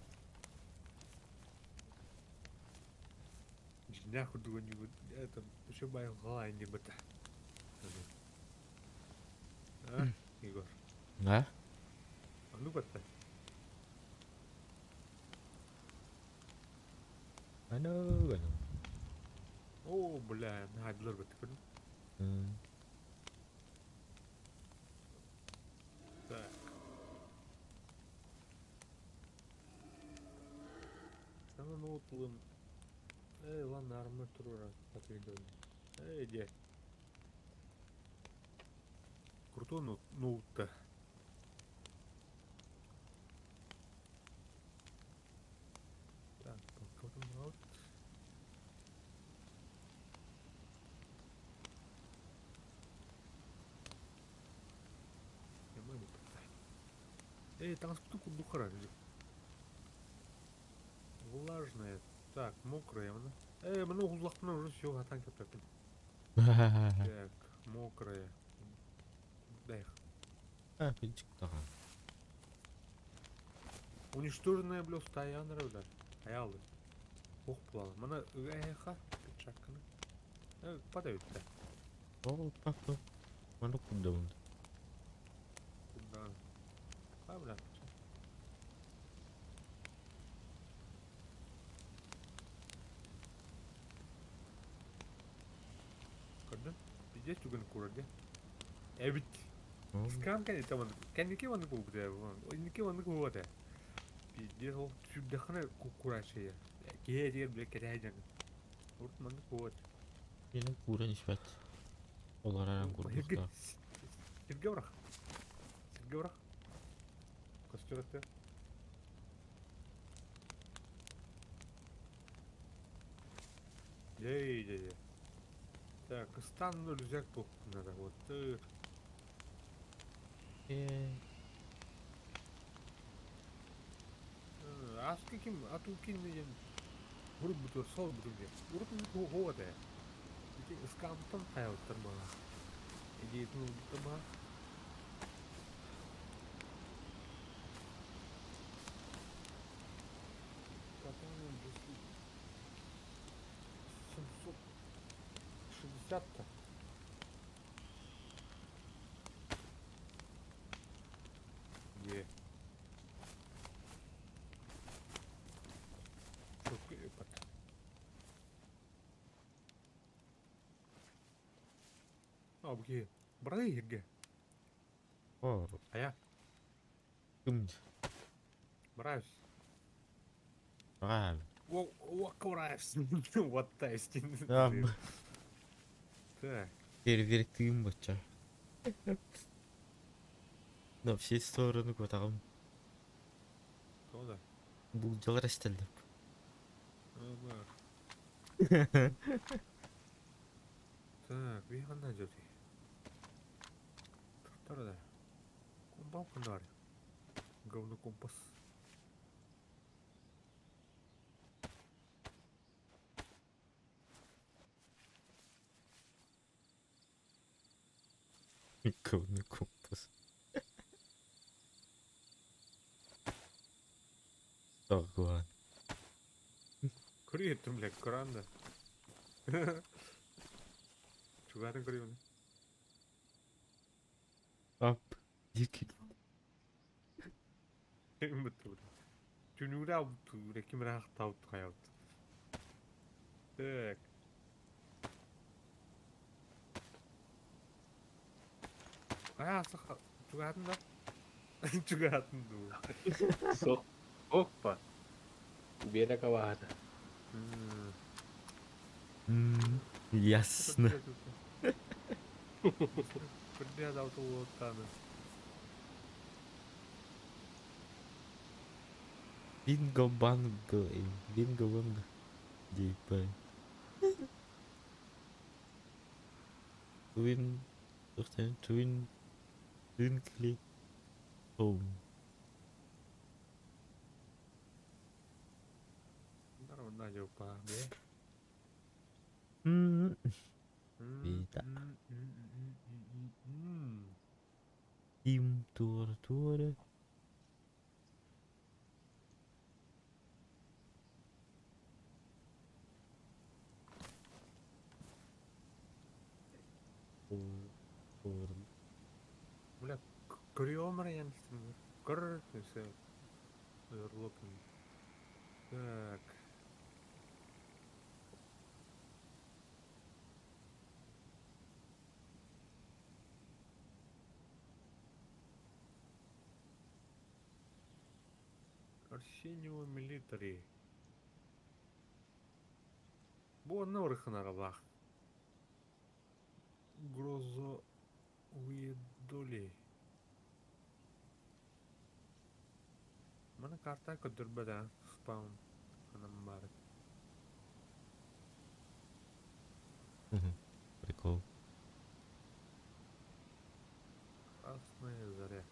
Жинах дугани это еще байылха не бата. А, Егор. Да? А ну бата. Ано, ано. О, бля, надлар бата көрдүм. Так. Сана ноутлын. Эй, ладно, армор турура отведен. Эй, де. Крутой ноут-то. Так, пока ноут. Эй, там штуку духара. Влажная. Так, мокрая она. Эй, много улахпына уже все, атан кеппепин. Так, мокрая. Дай их. А, пичик тага. Уничтоженная, бля, стая нравда. Аялы. Ох, плала. Мана, эха, пичакканы. Э, падают, да. О, папа. Маны кудда. Куда? А, бля. Көрдүн? Пиздец түгін курады. Эбит. Скам кәне таман. Кәнеке ваны кулбута. Инеке ваны кулбута. Пиздец ол сүрдэхне курашия. Кие дигер биле кәрәҗән. Урт маны кулбут. Менин куран ишпат. Олар аран курдуктар. Сирге бырах. Сирге бырах. Костер атты. Ей, ей, ей. Так, стан рюкзак тух надо. Вот. Э, Аски ким, ату ким деген. Урут бутур, сол бутур де. Урут ну хода. Ити скамтан хайоттар бала. Иди ну ба. Катана 760-то. Е. А, бу Брай ерге. О, А я кым? Браюсь. А, О, о, браюсь. Вот тайстин. А, Так. Фейерверк тыым бача. На все стороны кутагым. То да. Бул жалар эстелди. Ага. Так, бейханна жөти. Тұрда. Компам қандар. Говно компас. Говно компас. Тагуан. Кори бля, кранда. Чугатын кори Ап. Дикий. Бітті, бля. Түнүүрэ ким эрэ ахтаабыт хайабыт. Так. Хайа саха чугаһатын да? Чугаһатын дуу. Суох. Оппа. Биэрэ кабаһата. Ясно. Кырдьа да утулуоттааны. Бинго банго, бинго банго. Диэппэ. Twin, twin, twinkly home. Mitä? Tim tuoda tuoda. Бля, көрүөм эрэ Көр, все. Так. Арсенио Милитари. Бу онно ырыхынаралаах. Грозовые доли. Маны карта көрдөрбөт аа спаун ханан баарын. Прикол. Красная заря.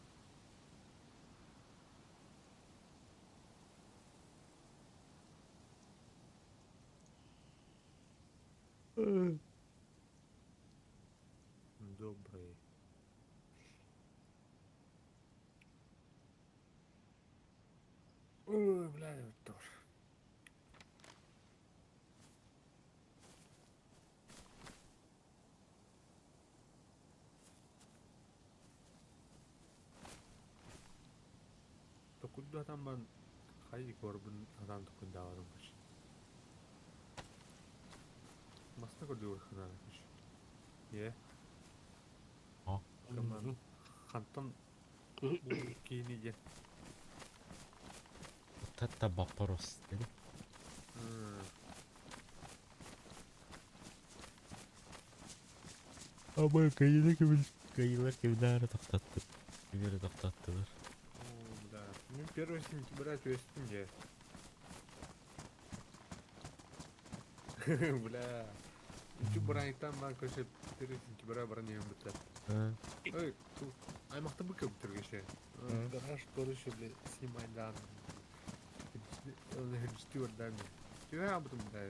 Добрый. Ой, бля, тоже. Токуйдаатан баран хайыы корбун атаан токуйдаабатым кыш. Маста көрдүгүр ханаа кыш. Е. Кыман хантан бу киини диэн. Вот это вопрос. Ama kayılı gibi kayılar gibi toктатты. Кимери токтоттулар. О, да. Ну, 1 сентября түөстүм дьэ. Бля. Үчү бырайыктан бар короче 1 сентября баран иһэн бүттэ. Ой, тут аймахта бу көптүргеше. Гараж короче, бля, снимай дан. Стюарт Түһэ абытым да.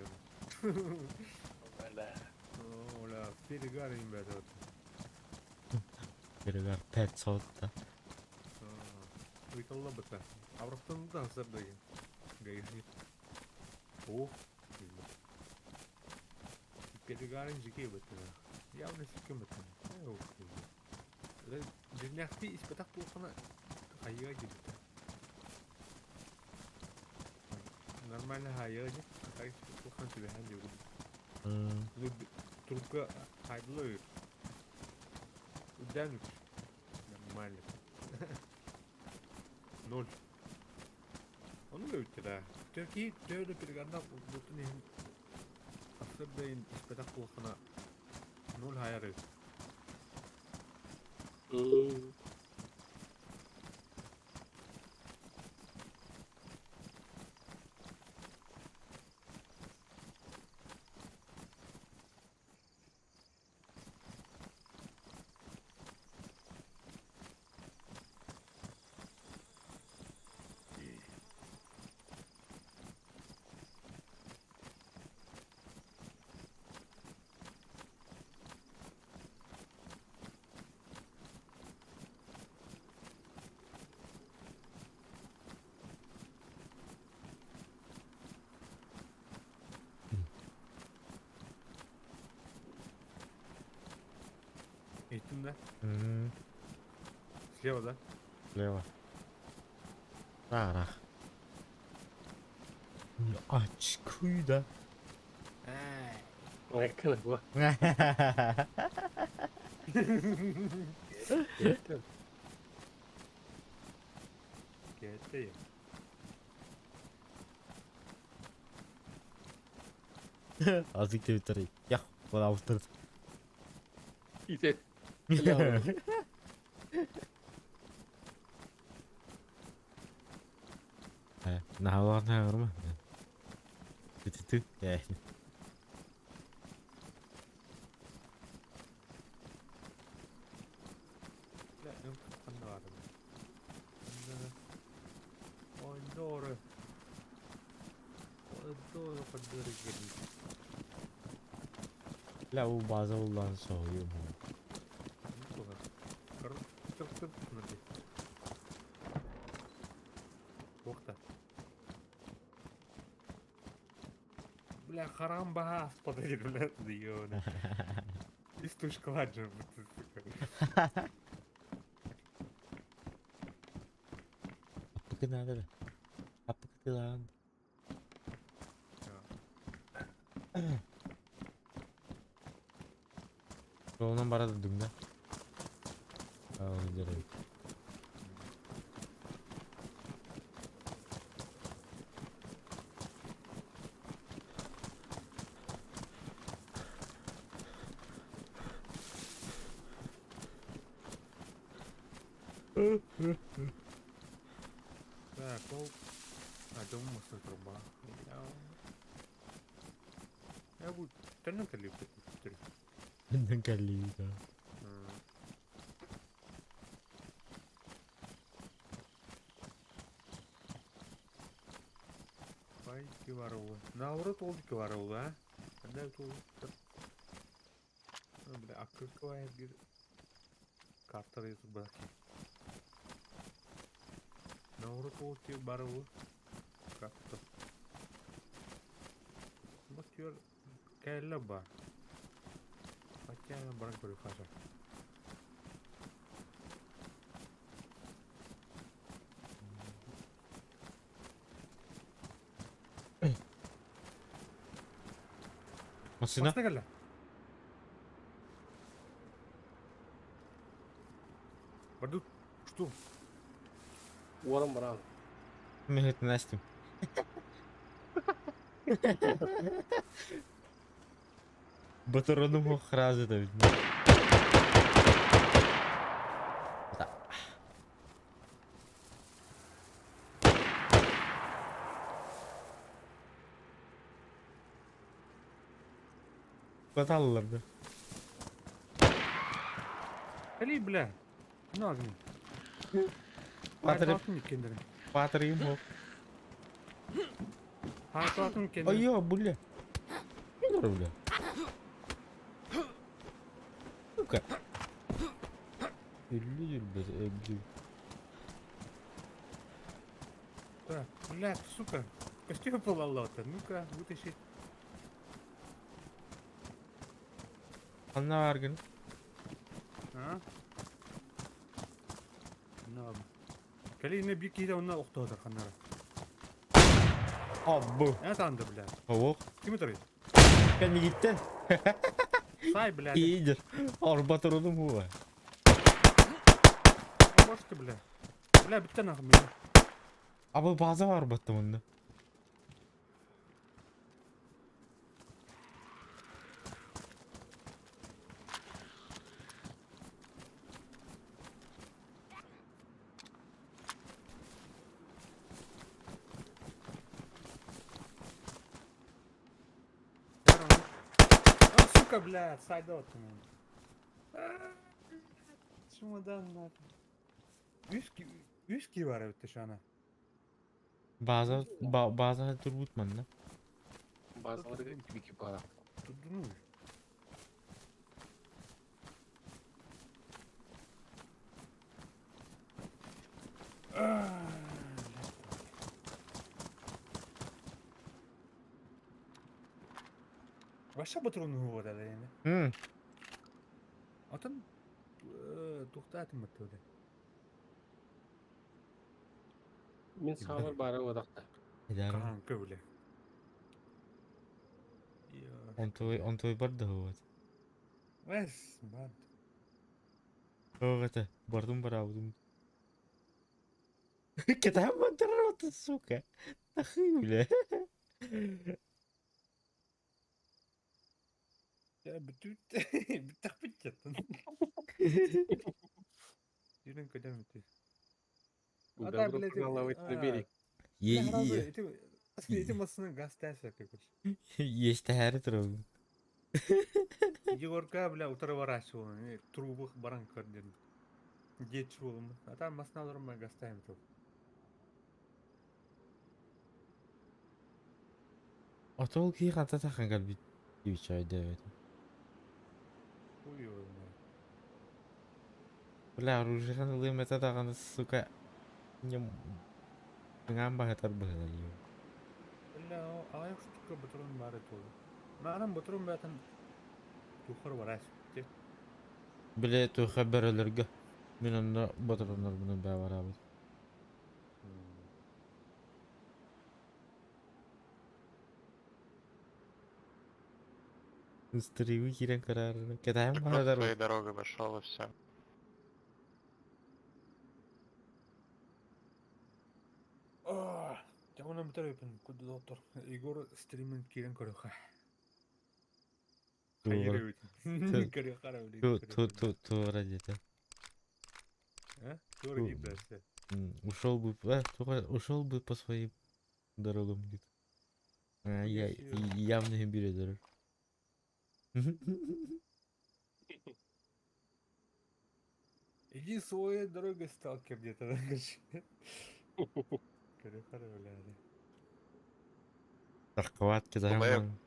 Бля. О, бля, перегар им бля. Перегар 500 да. Уйталла быта. Аврахтан да хасар деген. Гайхи. О, перегарин жике быта. Явно сиккен быта. Дьиҥнээхтии испэтэх буолхана хайыа диэбитэ. Нормально хайыа дьэ. Так испэт буолхан түбэһэн диэбит. Трубка хайдылар. Үрдээн үт. Нормально. Ноль. Ону да үттэ Төрки төөлө перегарда бутун иһин ахсыр испэтэх буолхана ноль хайары. Иттин да? Слева, да? Слева. Рах. Очкуй да. Айкын бу. Кэтэй. Азык деп Ях, балабытыр. Ите. Наһалаҕар ма? Түтүтү. La у база улан соһуйум. Бля, харам баас подойди, бля, ёна. Из тушкладжа, сука. Аппыкы надо да. Аппыкы тылаан. Онон барады дүңда. Ал жарайт. Так, ол... А, дом труба. Я буду... Тönнөн кэлли Төннөн кэлли. Пайки варулы. Наоборот, олдики варулы, а? Когда это Бля, а какая бир... Карта ютуба. Наоборот, олдики барулы. Как-то. Вот теперь кэллэ ба. Хотя баран көрү хажа. Машина? Машина кэллэ. Бардут, что? Уоран баран. Мен Настю. Батарону хразы да ведь. Баталлар да. Кали, бля. Нагни. Батырып. Батырым хо. Айо, бля. Бля. Сука. Өллү бля, өллү. Так, бля, сука. Костюм пололота. Ну-ка, вытащи. Анна аргын. А? На. Кали не бики да онна охтоодор ханнара. Абы. Это анды, бля. Ох. Ким өтөрүй? Кәнигиттен. Сай, бля. Идер. Арбатырудым хуа. Может ты, бля. Бля, битте нахуй меня. Абы база бар батты мында. А, сука, бля, сайдот. Чемодан нахуй. Үс ки бар эбит шана. База база турбут манна. Базалар бики бара. Тудуну. Ваша патрону вот это. Атын тухтаатын маттыды. Мен саалар бара одақта. Эдер. Каранка бля. Онтуой бар да вот. Эс, бар. Ох это, бардым бараабытым. Кэтэһэн бардырар сука. Нахуй, бля. Дьэ бүтүүт бүттэхпит дьаттан. Сүүрэн көтөн бүтүү. А так, Добро блядь, пожаловать на берег. Эти эти массыны газ тәсәккә күр. Ештэһээри турабын. Егорка, бля, утары бараачы трубы баран көр диэн. Диэччи буолуммут. А там массына олорон газ тайм тур. Отол киһи ханта таххан кэлбит диэбит өйдөөбөтүм. Хуй его знает. Бля, оружиеҕын ылыам этэ даҕаны, сука, мыҥаан баһытар быһыылар. Бля, аҕыйах штука ботурун баар этэ ол. Маанан ботурун бээтин тухар барааччы. Бile туха бөрөлөргө. Мин онно ботуроннорбун баа бараабыт. Стримы киирэн көрөөрү. Кэтэһэн Ты просто баһытар. своей дорогой пошел и все. Дьэ онон бүтэр эбиппин курдук доҕоттор. Егор стримин киирэн көрүөххэ. Хайыр эбит. Көрүөххэ эрэ билигин көрүөххэ. Туора диэтэ. А? Туора киирдэ. Ушел бы, ушел бы по своим дорогам, говорит. Я явно не берет. Иди своей дорогой, сталкер где-то, короче. Көрүөххэ эрэ бля. Тарковат кидаем.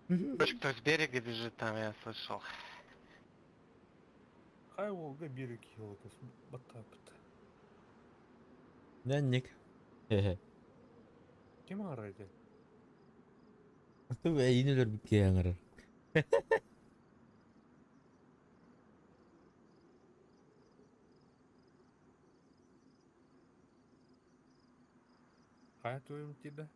Короче, кто с берега бежит, там я слышал. Хай уолга биир киһи баттааппыт. Нянник. Хе-хе. Ким аҥарар ити? Ту эйин өлөрбүт киһи аҥарар. Хайа туйум тиийдэ?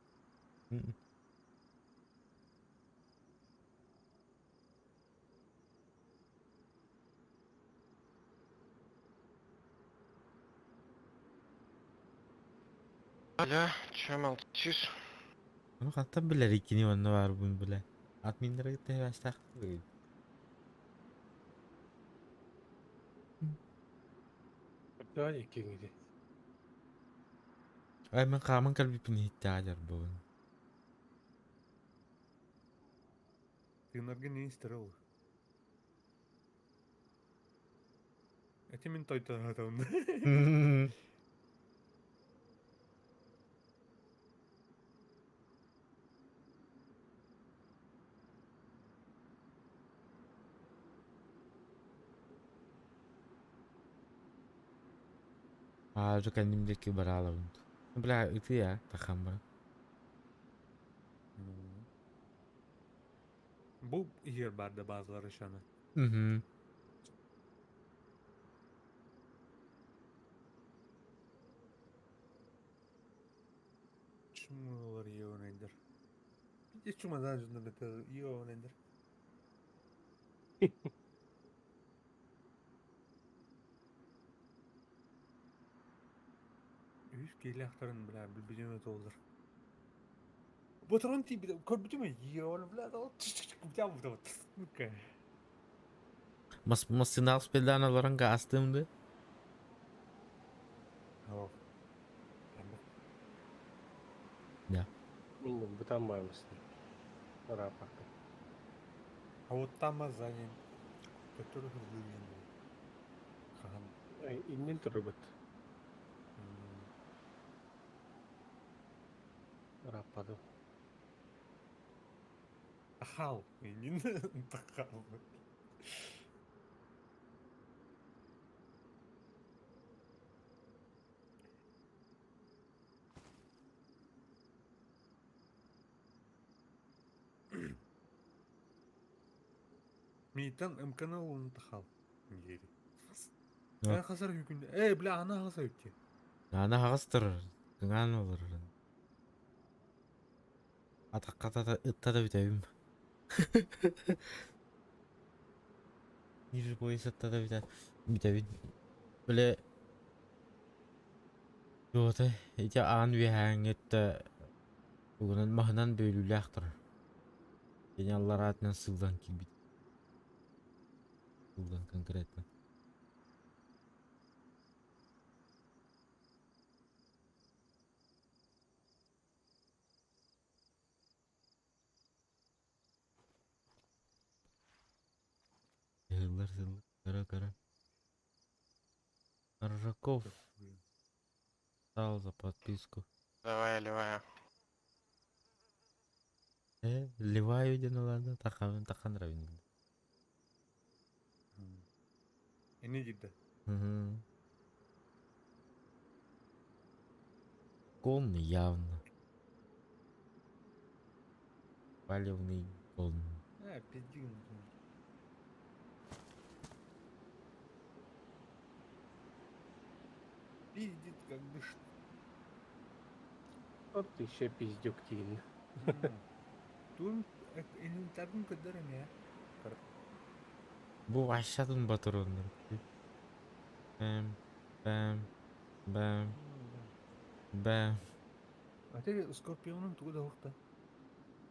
Алло, че молчишь? Ону хантан билэр иккини онно баарбын билэ. Админнары кытта сибээстээх Да, иккиҥ Ай мин хааман кэлбиппин иһиттэҕэ дьарбабын. Тыынаргын истэр ол. Эти мин тойтоһотом. Аа, дьэ кэнним диэки бараалабын. Бля, ытыа, таххан баран. Бу иһэр баар да базалары шаны. Мгм. Чумалар йонайдыр. Биир чумадан дьоннор бэтэ йонайдыр. Үс киилээхтэрин бля билбитим толлар. Ботурун тиийбит көрбүтүм йон бля бля Мас массынаах спелдаан олорон гаастым да. Оо. Мин бытан бармысın. Ырааппакка. А вот там за ним который хырдыын был. Хаһан. Иннин турбут. Ырааппадым. Тахал. Иннин тахал. Миитан МКН улун тахал. Диэри. Да. Эн хасар хүкүн. Эй, бля, ана хасар үтте. Ана хаҕас турар. Кыҥаан олорорун. Атахха ытта да бүтэбим. Ниже пояса ытта да бүтэ бүтэбин. Бile туота ити аан үөһээҥҥи өттө тугунан маһынан бөөлүүлээх турар. Кини аллараатынан сыллан киирбит. Сыллан конкретно. Сыллар сыллар кыра кыра. Аржаков стал за подписку. Давай, ливаю. Ливаю диэн ылаана тахабын тахан равин. Эне дида. Гон явно. Палевный гон. А, пизди. Пиздит как бы что. Вот еще пиздюк тиин. Туун инвентарьын көрдөр эмиэ. Бу ашатын батыроннар. Бэм, бэм, бэм, бэм. А ты скорпионун тугу да ухта.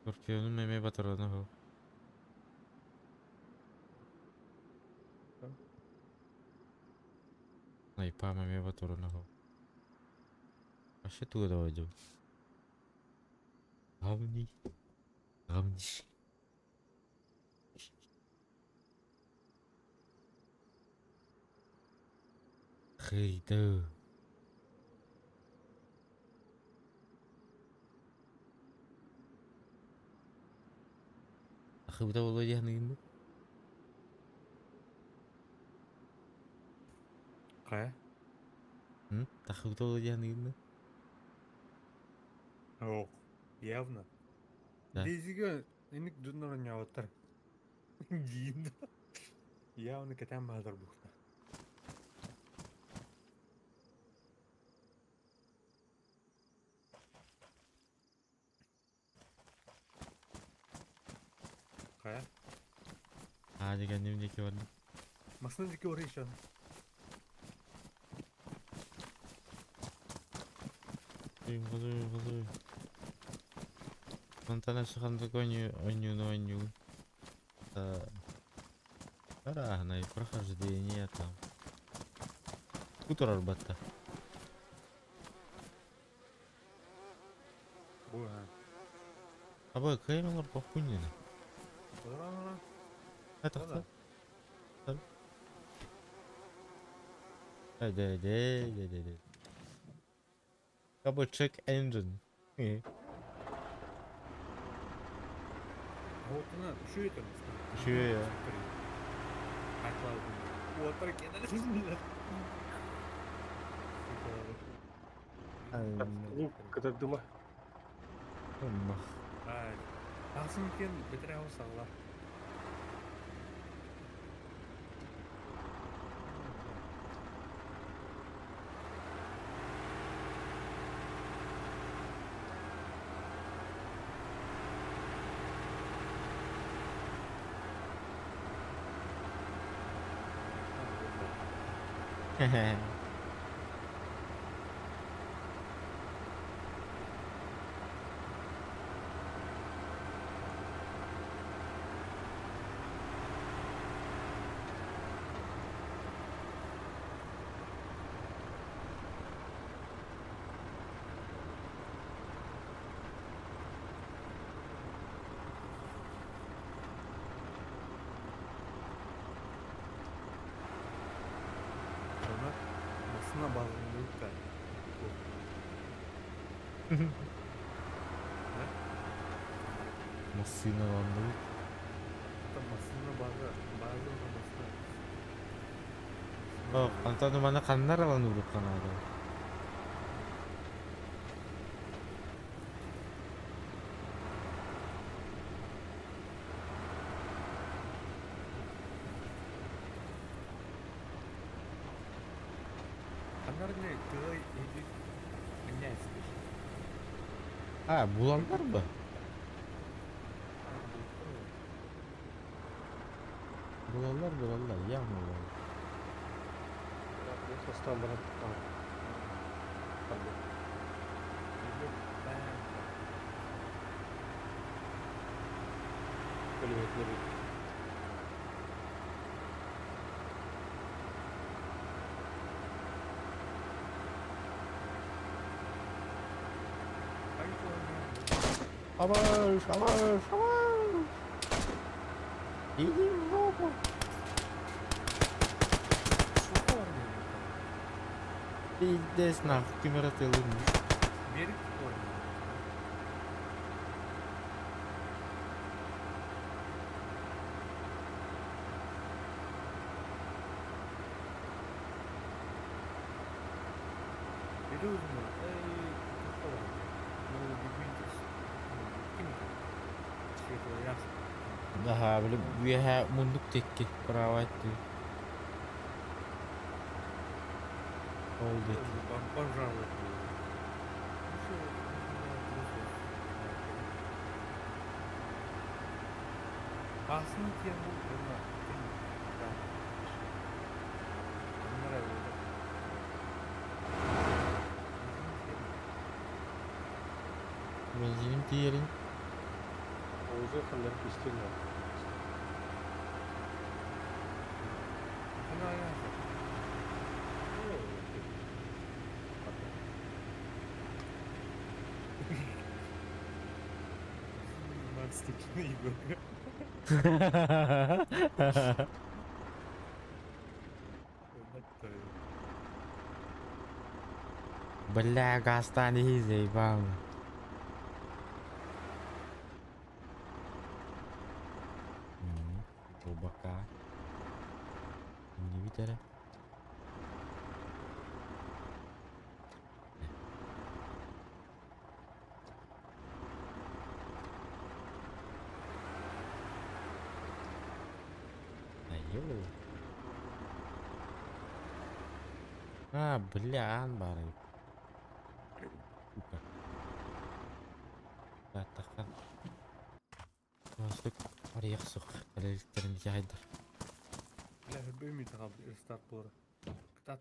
Скорпионум эмиэ батырона хо. Найпам эмиэ батырона хо. Вообще тугу да ойдум. Гавни. Гавниш. Хейдэ. Ахыбыта боло диэхныгын Хайа? Тахыбыта боло диэхныгын Ох, явно. Да. Дейзиге эник дуннар няваттар. Диин. Явно кэтэн баатар бухта. Хайа? Аа деген диэки барда. Масына диэки ори еще. Газуй, газуй. Мантан өссө онньуу онньууну онньуу. Разное прохождение там. Кутурар батта. Бу ха. Аба кайралар похуйнина. Ура, Это кто? Да, да, да, да, да, да. Кабы check engine. Хотуна үшүй екен. Үшүй, иә. Отыр екен. Ну, когда дума. Тахсын екен бітіре ауыз сағылар. Sonra masına bağlandık da. Массыналанды. Hatta masına bağlı, bağlı masına. О, Антон мана ханнар алан урукканады. Ханнар не тылай иди. Гонять слышно. А, булаллар ба? А, бултар. Булаллар, булаллар, явно булаллар. Состан баран. Пардон. Бэм. Пулемет не бит. Абаш, абаш, абаш! Иди в жопу! Пиздец нахуй, камера ты лымишь. Берег корни. Березный, эй, ну, ким Ага, били үөһэ мундук текки право ты. Ол дейт. Бомжарлык. Асын тиен бу буна ким да. Кимнер oldu. Бензинин тиэрин. Уже хандар кистин. Хана я. Мастичный Игорь. Бля, гастан иһи заебал. Глубока. Не видели? Да ё. А, бля, анбары. Сука. Тахан. Бастык арыйах сух. Электр жайдар. Бля, бөмүй тағап старт болар. Кытат.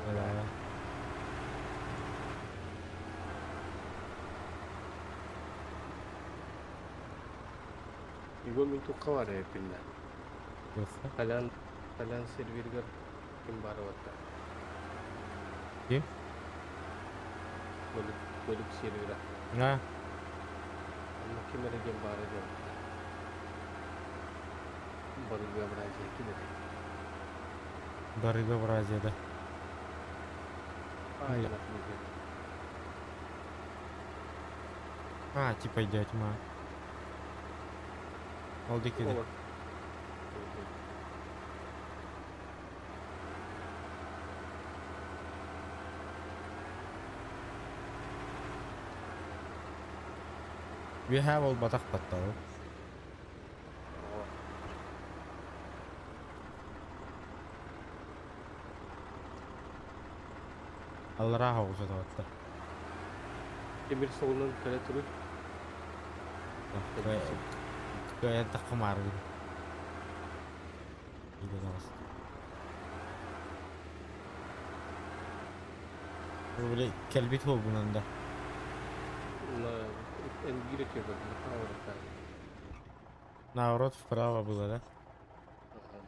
Да. Его мин туққа бар эпинне. Yoksa? Талян Талян сервергер ким бар отта. Ким? Бөлүк бөлүк сервера. А, Онно ким эреген бар эдем. Барыга Бразия ким эре. Барыга Бразияда. Ай, Бля. А, типа идет тьма. Ол дикиде. We have all батах батталы. Аллараха узатабаттар. Темир солунан кэлэ туруй. Кая тахмар. Иде далас. Бу келбит хол бунанда. На энгире кебе направо та. Наоборот, вправо было, да? Ага.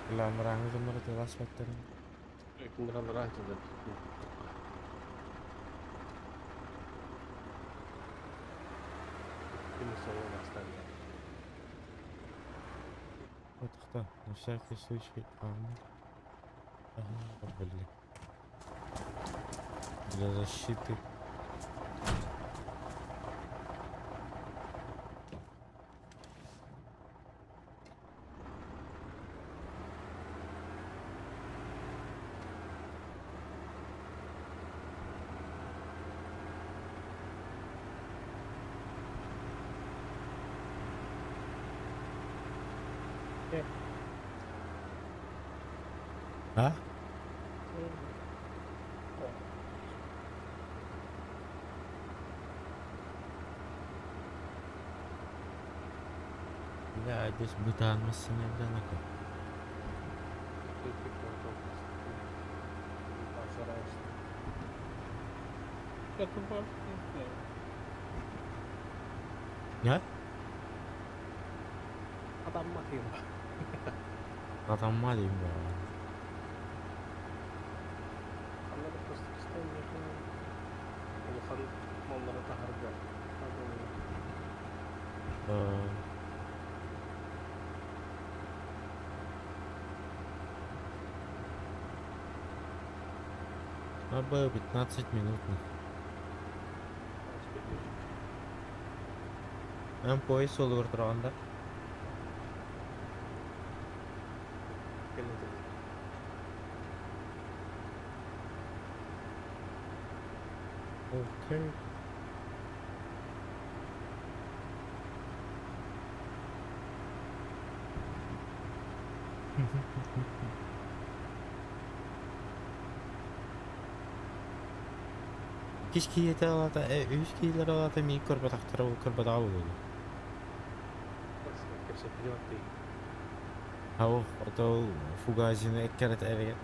Ламраҥы дьоннор ытыаласпаттарын. Кинилэр сылдьар. Кини соло бастан. Вот кто, на всякий случай, ага. Ага, блин. Для защиты. А? Бля, здесь бытан массыналанака. Не? Адамма дейм. Адамма дейм ба. Ханна да просто кистен улахан маллары таһарга. Абы 15 минут. Эн поезд олугар тураганда. Окей. Иккис киһитэ алата, үс киһилэр алата миин көрбөтөхтөрө көрбөтөҕө буолуо. Ау, ото фугазины эккерет эбэгэ.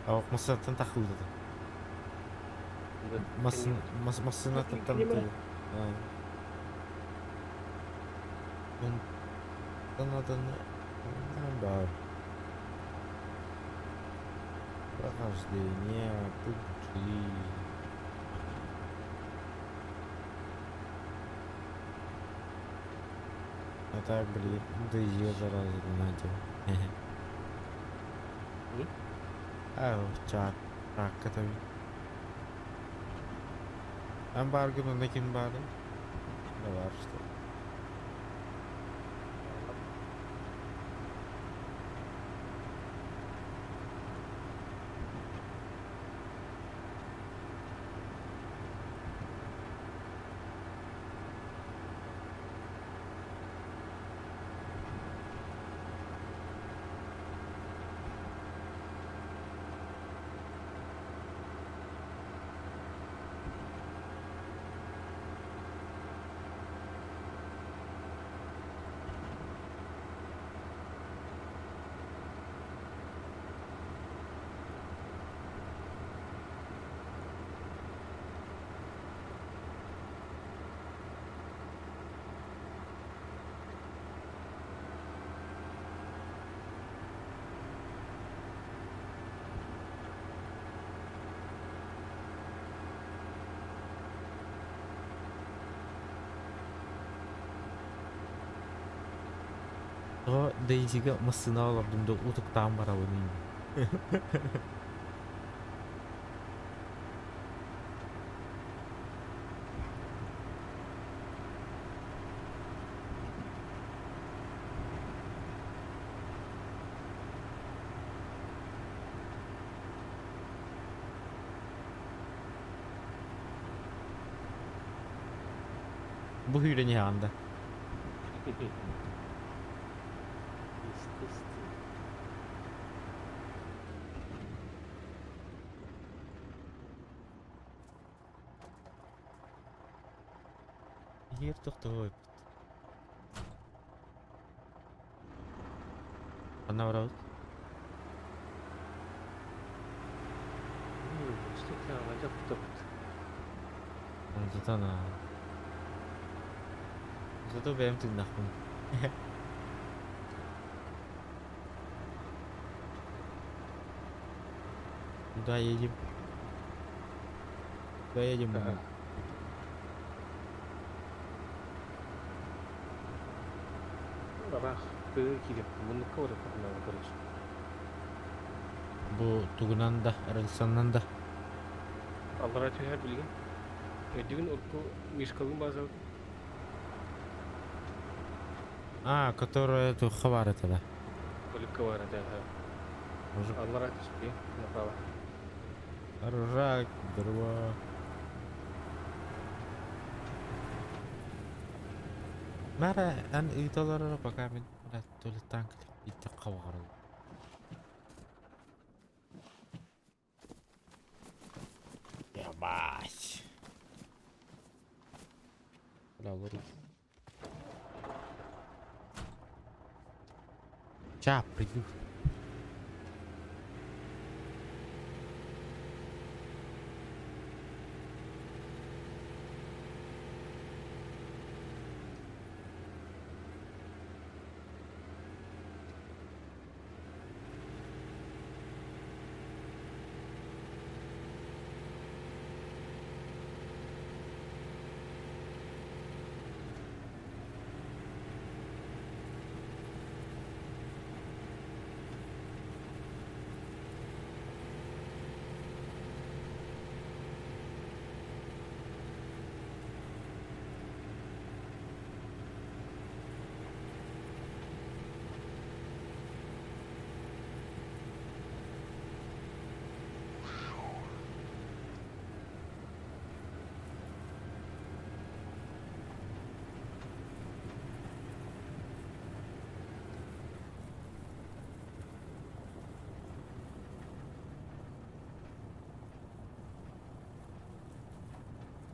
Ау, массынаттан тахылдыды. Массын, мас, массынаттан тахылды. Онтон атын бар. Прохождение, PUBG. А так, блин, да ее зараза донатил. Ау, чат, ракка таби. Эн баргын онда ким бары? Да бар что. О, Дейзига массына олордум да утуктаан барабын инде. Бу hüyre анда. Естественно. Hier тохтой. Ана барабыт. Онтутана. Зато бэйэм тыыннахпын. Куда едем? Куда едем? Ага. Ыраах тыа киириэхпин муннукка барыахпытын наада короче. Бу тугунан да, рельсаннан да. Аллараа түһэр билигин. Өйдүгүн урукку Мишкалыын базабыт. А, которая туохха баар этэ да? Поликка баар этэ. Может, Аллараа түспү направо. Ржак, дрова. Мара, эн ыыталар пока мин туалеттан кэлип хабаҕарыл. Ебать. Бля, лору. Ща, приду.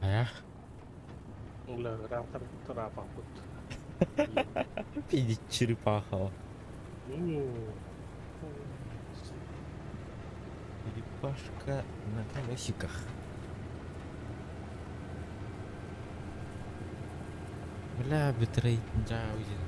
Хайа? Бля, ыраахтар ырааппыт. Пиздец черепаха. Черепашка на колесиках. Бля, битрейт дьаудин.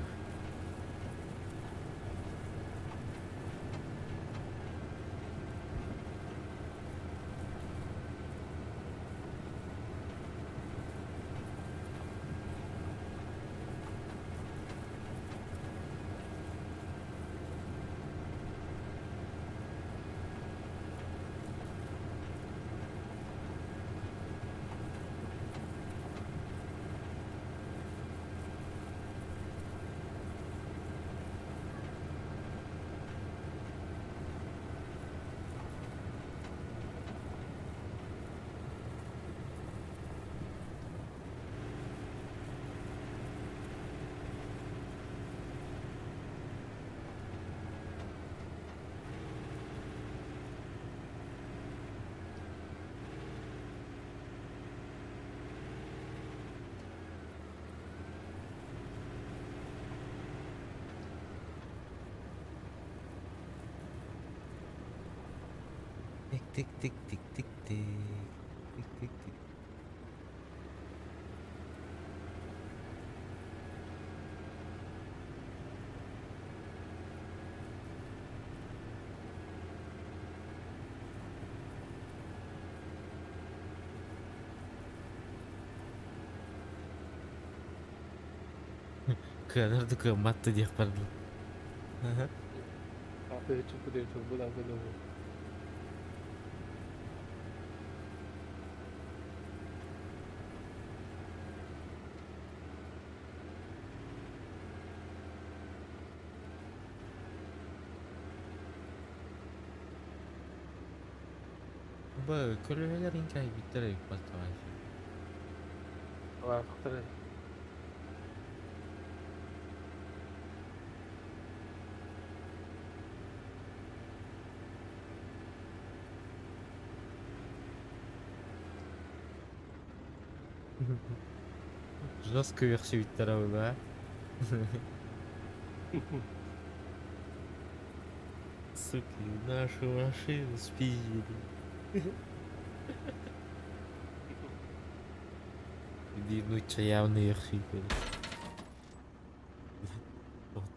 Тик тик тик тик тик тик. Тик тик тик. Кыанар да кыаммат да диэх бардым. Аты чупу деп чупу да Бу көлөһөлөр иҥкэйбиттэр эбит балтаҕай. Ыраахтар. Жестко үөхсүбүттэр абыла. Суки, нашу машину спиздили. Биир нуучча явно үөхсүйбүт. Вот.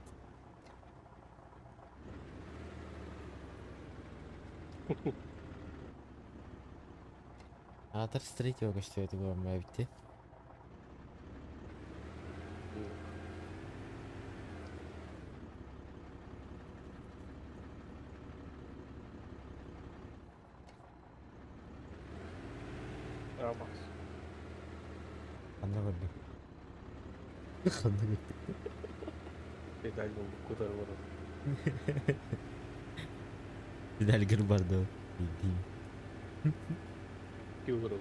Аатар строитель көстүбэтэ буолан эбит. Рамас. Ханна көрдүҥ? Ханна көрдүҥ? Медаль булбукку барар. Медальгыр барды. Билдиим. Киуру.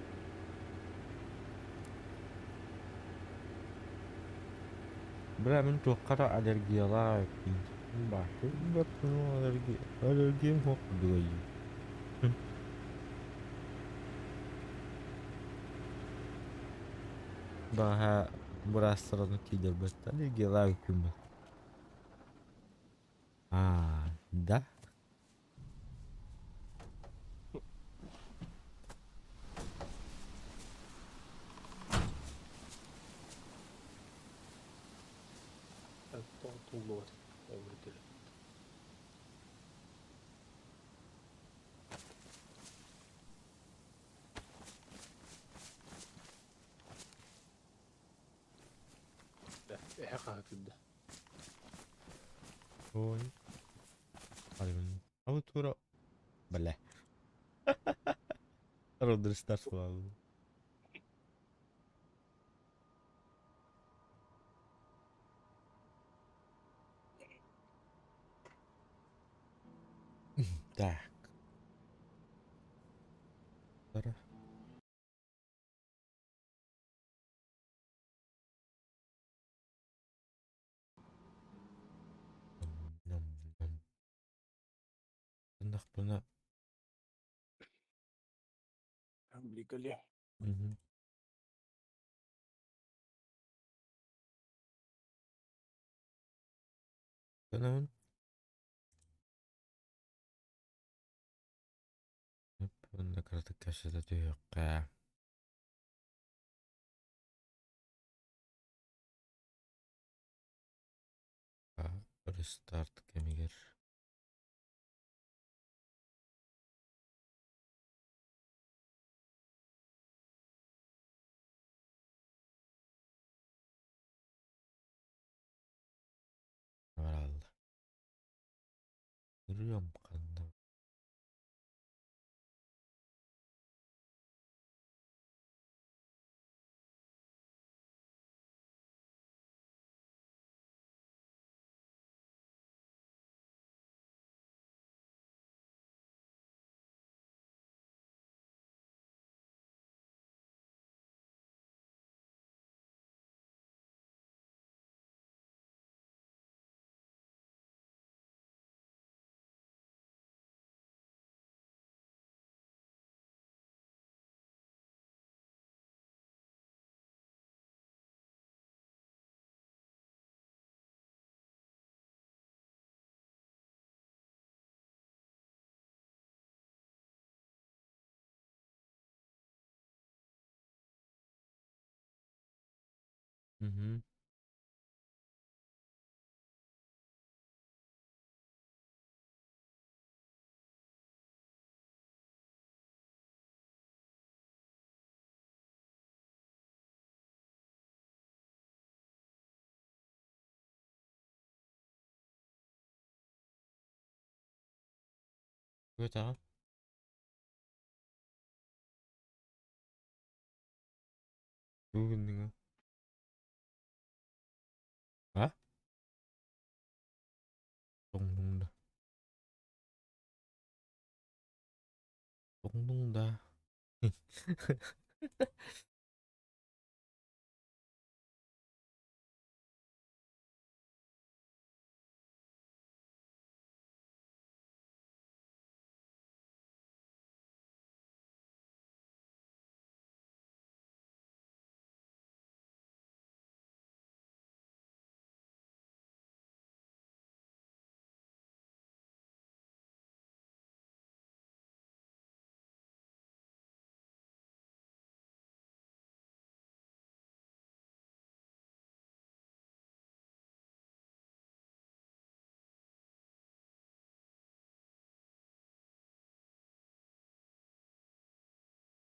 Бля, мин туохха да аллергиялаах эбиппин. Баахтын аллергия. Аллергиям суох курдуга дии. Баҕа быраастараны тиийдэрбэт аллергиялаах эбиппин бу. А, да? Туллуот. Öbürtülü. Эһэ хаһытырда. Ой. Аргын. А тура. Бля. Родрстар слава. Так. Тара. Ном, ном. Тыннахпына. Бликали. Мгм. Тынабын. Онно кыратык кэпсэтэ түһүөххэ. Рестарт кэмигэр. Баралла. Ырыам ханна. Мгм. Көтөҕө. Тугу гынныҥ? А? Тоҥнуҥ да. Тоҥнуҥ да.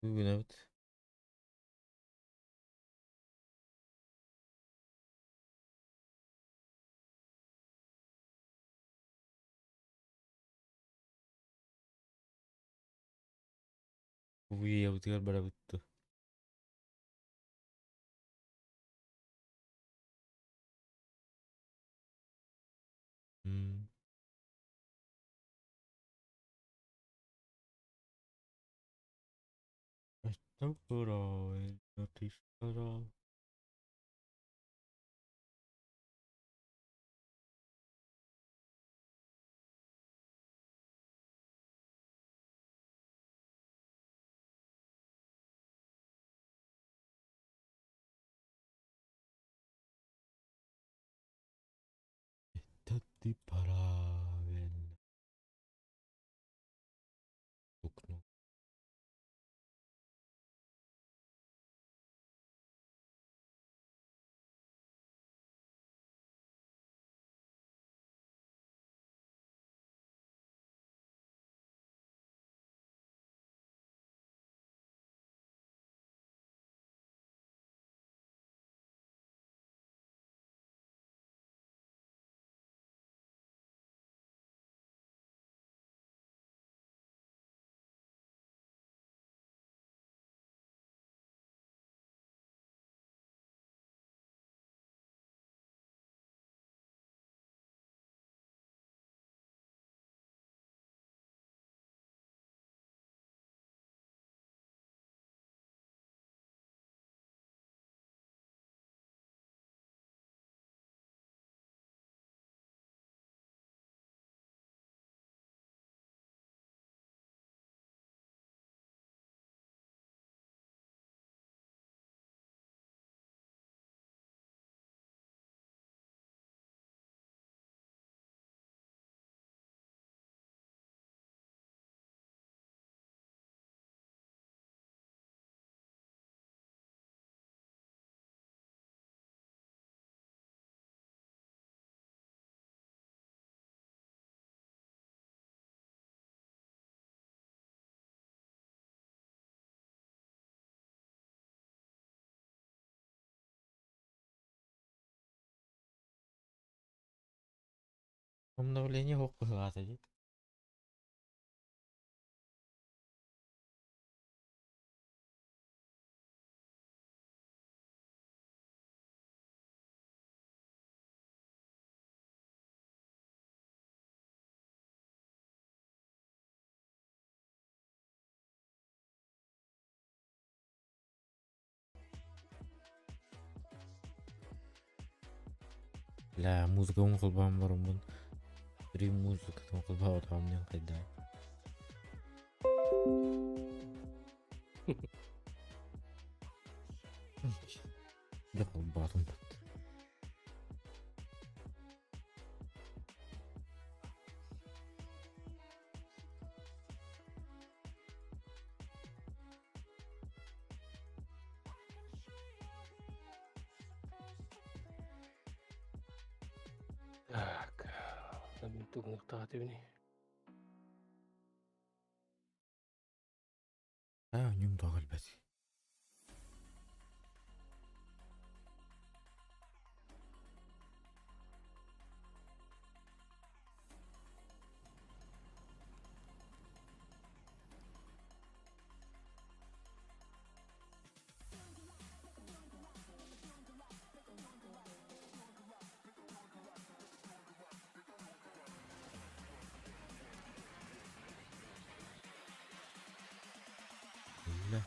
Тугу гынабыт? Уйабытыгар барабыт дуо? М. Это правильно ты сказал. Это ты правильно. Стукнул. Обновление хоққылаата дии. Ля, музыка оҥкулбаан бараммын. Три музыка оҥкулбаабатаҕым хайдаа. Дьэ холбоотум. Так. Там тугнуктаатыбини. Аа, ньум тоҕо элбэт. Ля.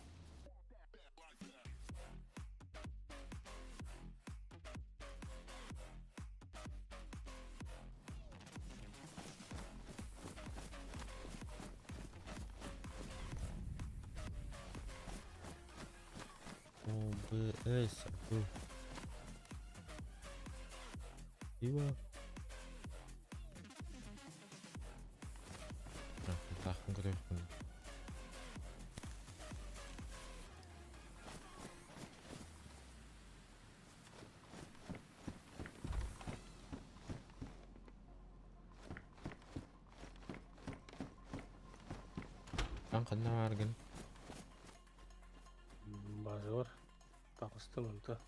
О, Б, С, Б. Ива. Тахын көрөкпүн. Таң ханна бааргын? Базар. Тағыстым онта.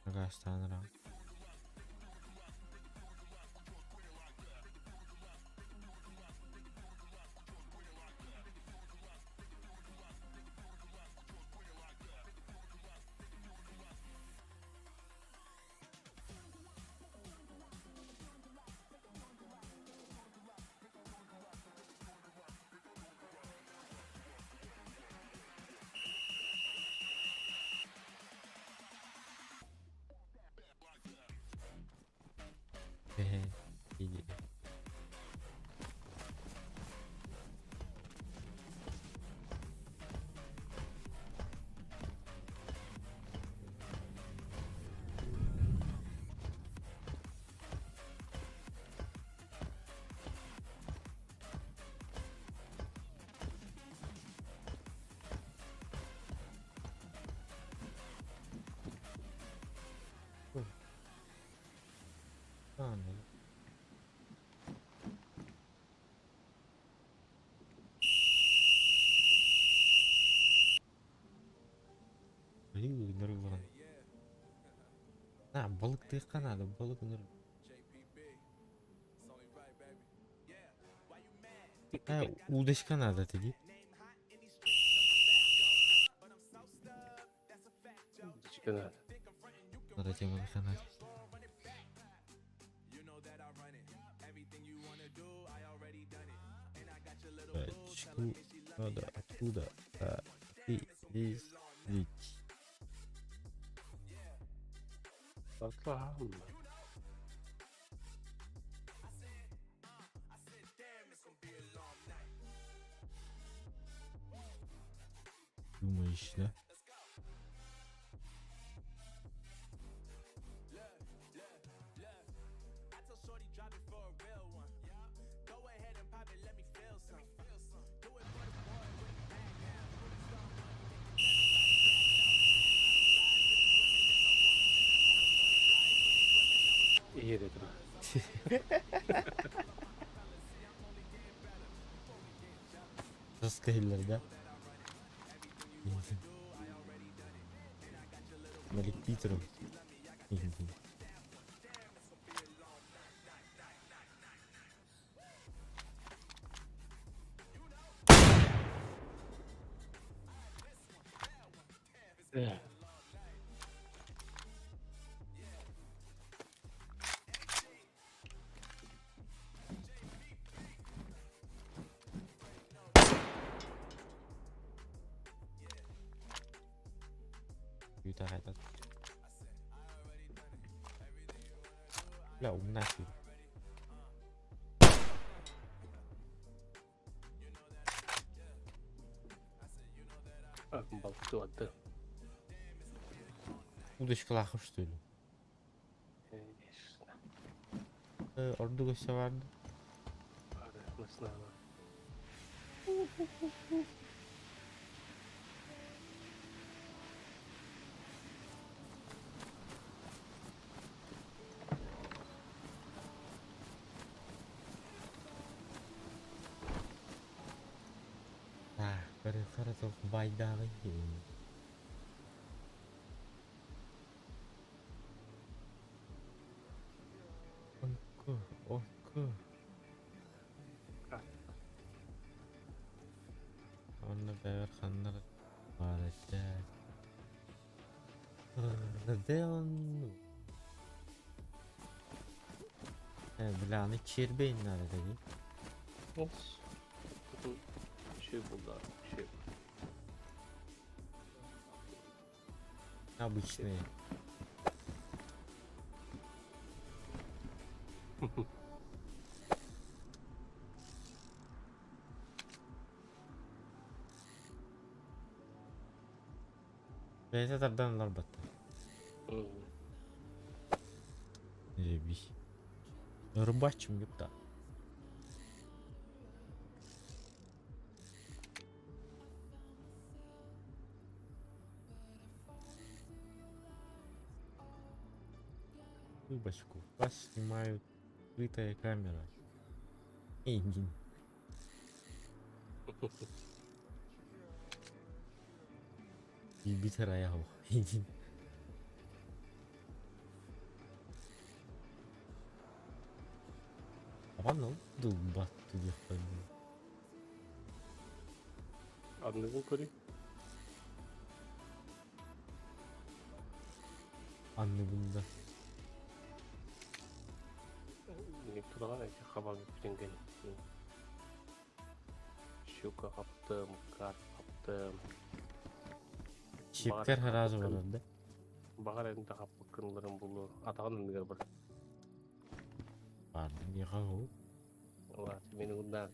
Гастанара. На, балыктыахха наада, балык ыныр. Удочка надо тоді. Удочка надо. Надо тема канал. Очку надо откуда? А, ты здесь. Батлаһам. Думаешь, да? Иһэр этим. Раскаһиллар да? Мэликтии туран. Үүтэ хайдах? Бля, умнафиг. Балыктыы Удочкалаах что ли? Конечно. Ордук өссө баар. Бары, А, бары хара байдааҕый. Онку, онку. Онно бэбэр ханнар бар этэ. Где он? Бля, аны чербейн надо таки. Ос. Şey buldu. Şey. Обычные. Бэйэтэ тардан ылар батта. Заебись. Рыбачим, ёпта. Рыбочку. Вас снимают скрытая камера. Эй, не. Ебить раял. Иди. Аны батты диэх Anladın көрүй. Анны бында. Не тураған әке хабар бүтенген. Щука қаптым, карп қаптым. Чиптер сразу бар да. Бағар әнді қаппы кынларым бұлы. Атаған нығыр бір. Бар, не қағу. Ла, мені ұндан.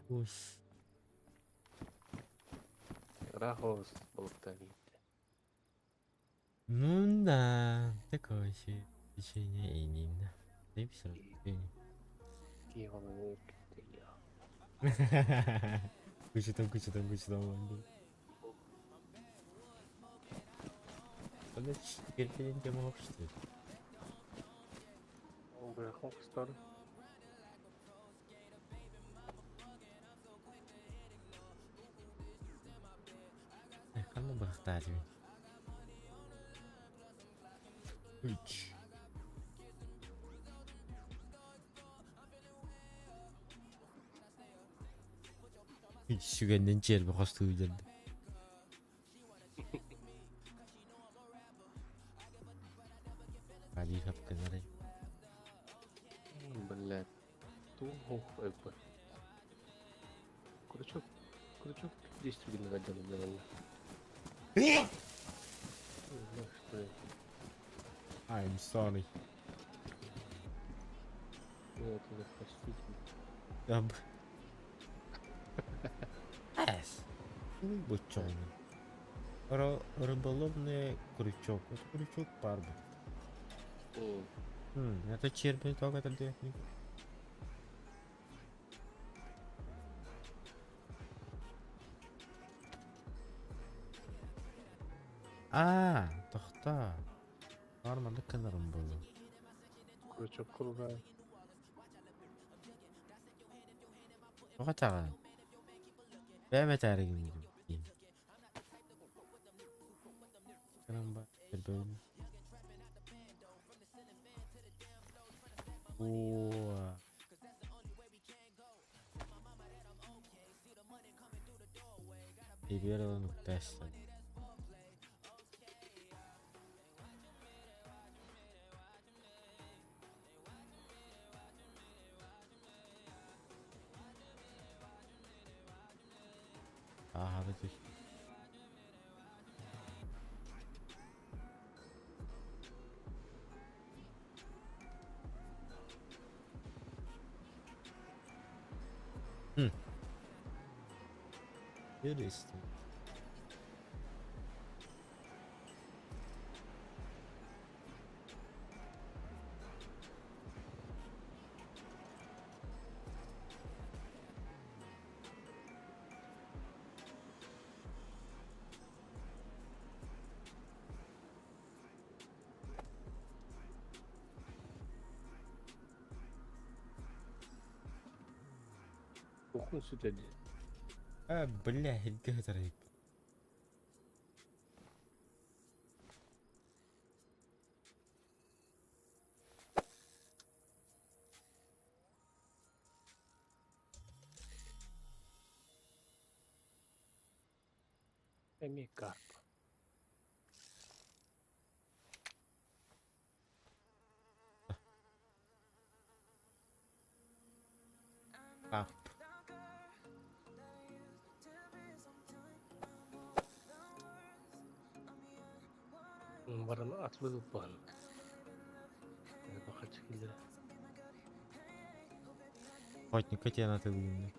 Ус. Рахос болыпта дейді. Ну да, такое себе течение и не да. Да все равно. Куча там, куча там, куча там. Подожди, теперь тема что ли? Бирах Ханна бахтаали. Үч. Сүгэннэн чиэрбэ хостуу дьэрдэ. Али хапкынарай. Блядь. Туох эппэ. Крючок, крючок действительно отделан. I'm sorry. Нет, это простите. Tab. Эс. Бочонун. Рыболовный крючок. Вот крючок пар бы. Это черпень только тогда. Аа, тохтоо. Баар маннык гынарым буолуо. Крючок круга. Тоҕо этэҕин? Бэйэм этээри гынным диэн. Оо. Эбиэр ылан уктаастан. Ааһара түс. Интересно. Туоххун сүтэрдин? А, бля, илгэ сытар Эмиэ карп. Карп. Баран атлыы ыппаһын. Бахачы киллэрэ. Охотника тиэн атылыынна.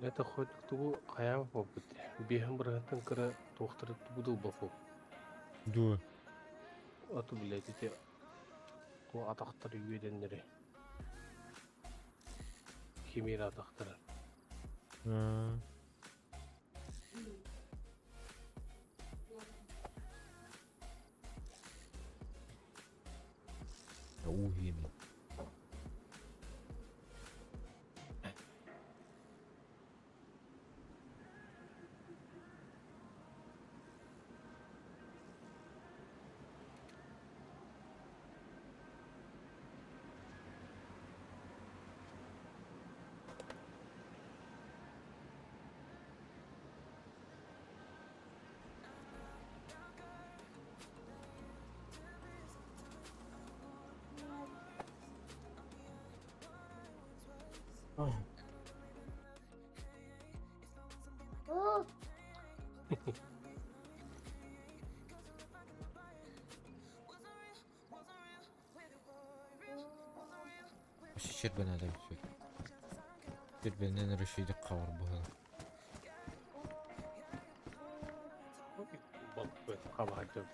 Это хоть тугу хайаан буолбут. Биэһин бырыһыттан кыра туохтары тугу да ылбаппыт. Дуо? Ату блядь ити туох атахтары үөдэннэри. Химера атахтара. Аа. Уу хими. Оо, Өссө чирбэнэ да бүппүт. Чирбэнэн өрөшүйдүк хабар быһыла. Балык хабаһардым.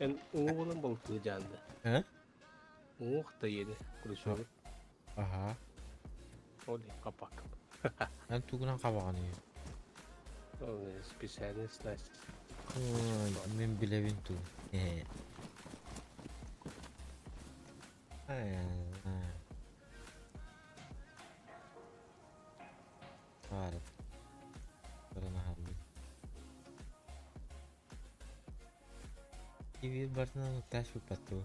Эн уҥуоҕунан балыктыы дьаанды. Э? Уҥуох да иэдэ крючогу. Аһаа. Ол иһин хаппаккын. Эн тугунан хабаҕаный? Ол специальный снасть. Ой, мин билэбин туу. Ээ. Баар Баран аһарбыт. Кибир бартынан таш выпатту.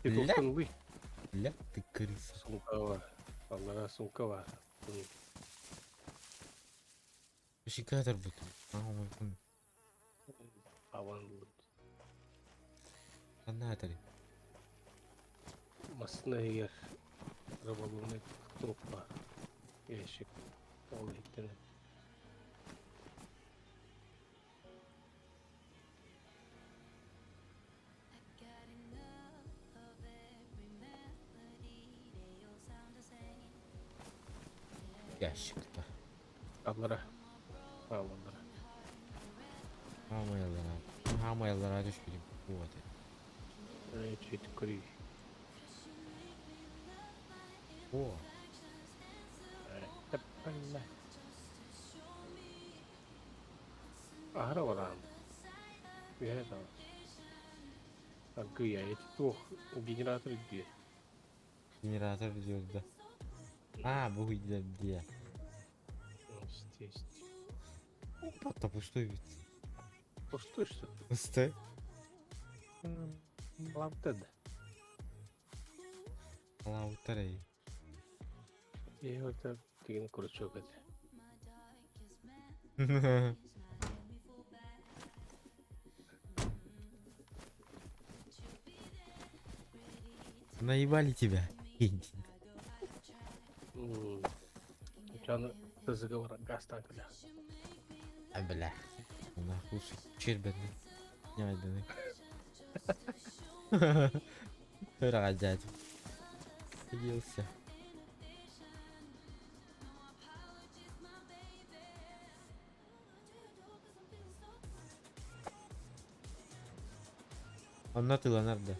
Ты толкан вы. Ля ты крыса. Сумка бар. Аллара сумка бар. Шикатор бут. Ага, Аван будет. Анатори. Массына егер рыболовный труппа. Ящик. Ол иттene. Ящик-то. Аллара. Аллара. Хамаялара. Хамаялара түспүтүм. Вот. Чуть курий. О, Тэппэллэ. Аһара бараан. Үһэ таҕыс. Аргыйа, эти туох генератор диye. Генератор диyor да. А, бу диye. Здесь. Опа, пустой ведь. Пустой что ли? Пустой. Ламтед. Лаутарей. Я это деген крючок это. Наебали тебя. Чаны заговор газ танкля. А бля. Нахуй чербены. Не айданы. Дорога дядя. Садился. Онно тыланар да.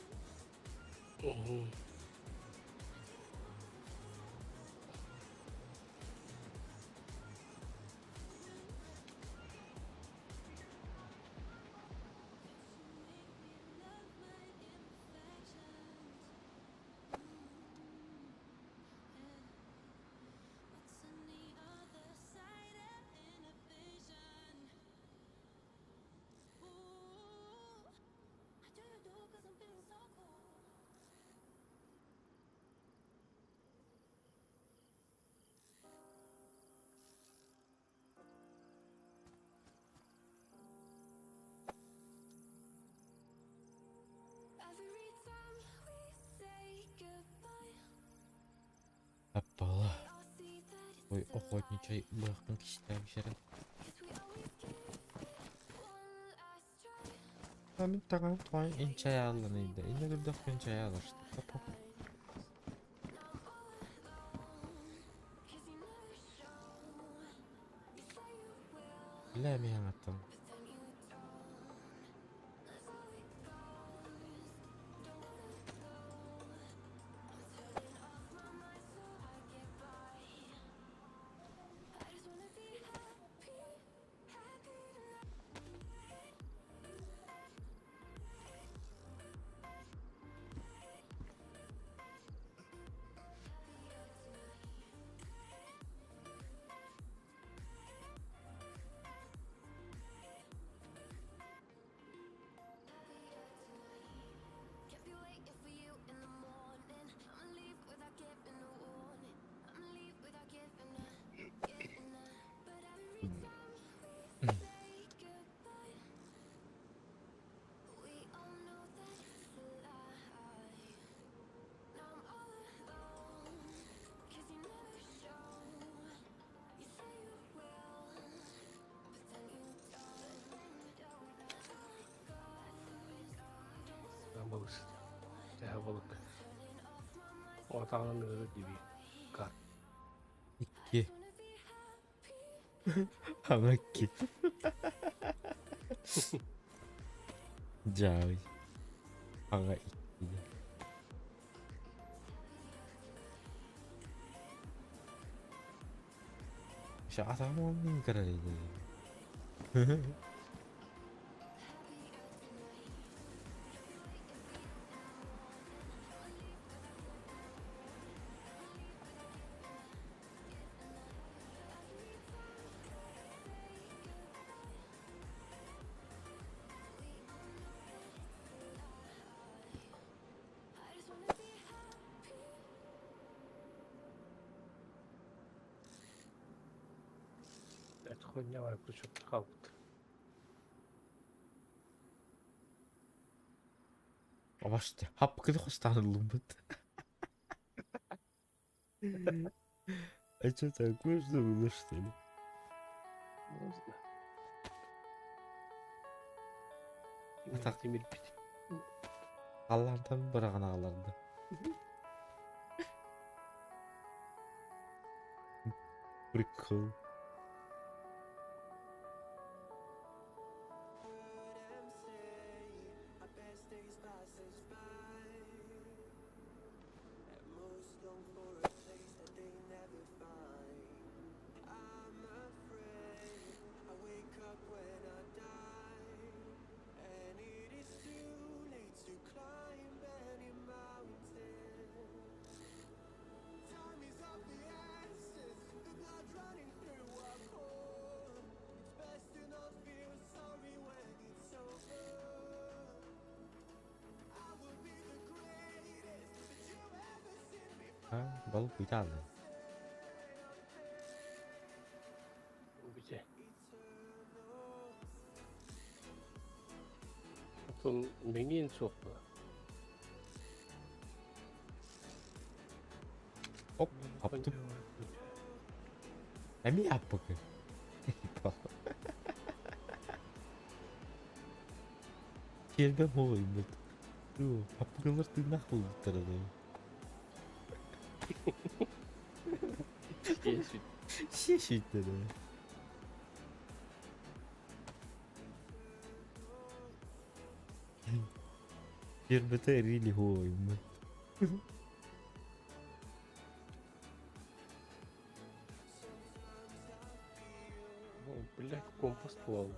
Аппала. Ой, охотничий быһахпын кистээм шерен. Амин таган туан инчай алланыйда. Инне гүрдөх күн чай алышты. Тапа. Бля, мен аттым. Балык. Тэһэ балык. Отағынан ыры диби. Кар. Икки. Хамакки. Жай. Ага икки. Ша атам мин карайды. Хуйня крючок хаалбыт. Обашты. Хаппыкыны хостааныллыммыт. А что так можно было, что ли? Не знаю. А так. Тимирбит. Аллардан быраҕан аҕаларды. Прикол. А, балык идеально. Где? Оттон мэҥиэн суох буо. Оп, хаптым. Эмиэ аппыкы. Киэрбэм оҕойбут. Аппыкылар тыыннаах буолбуттара дуу. Сиэситтэрэ. Киэрбэтэ рили хуоймут. О, блядь, компас буолла.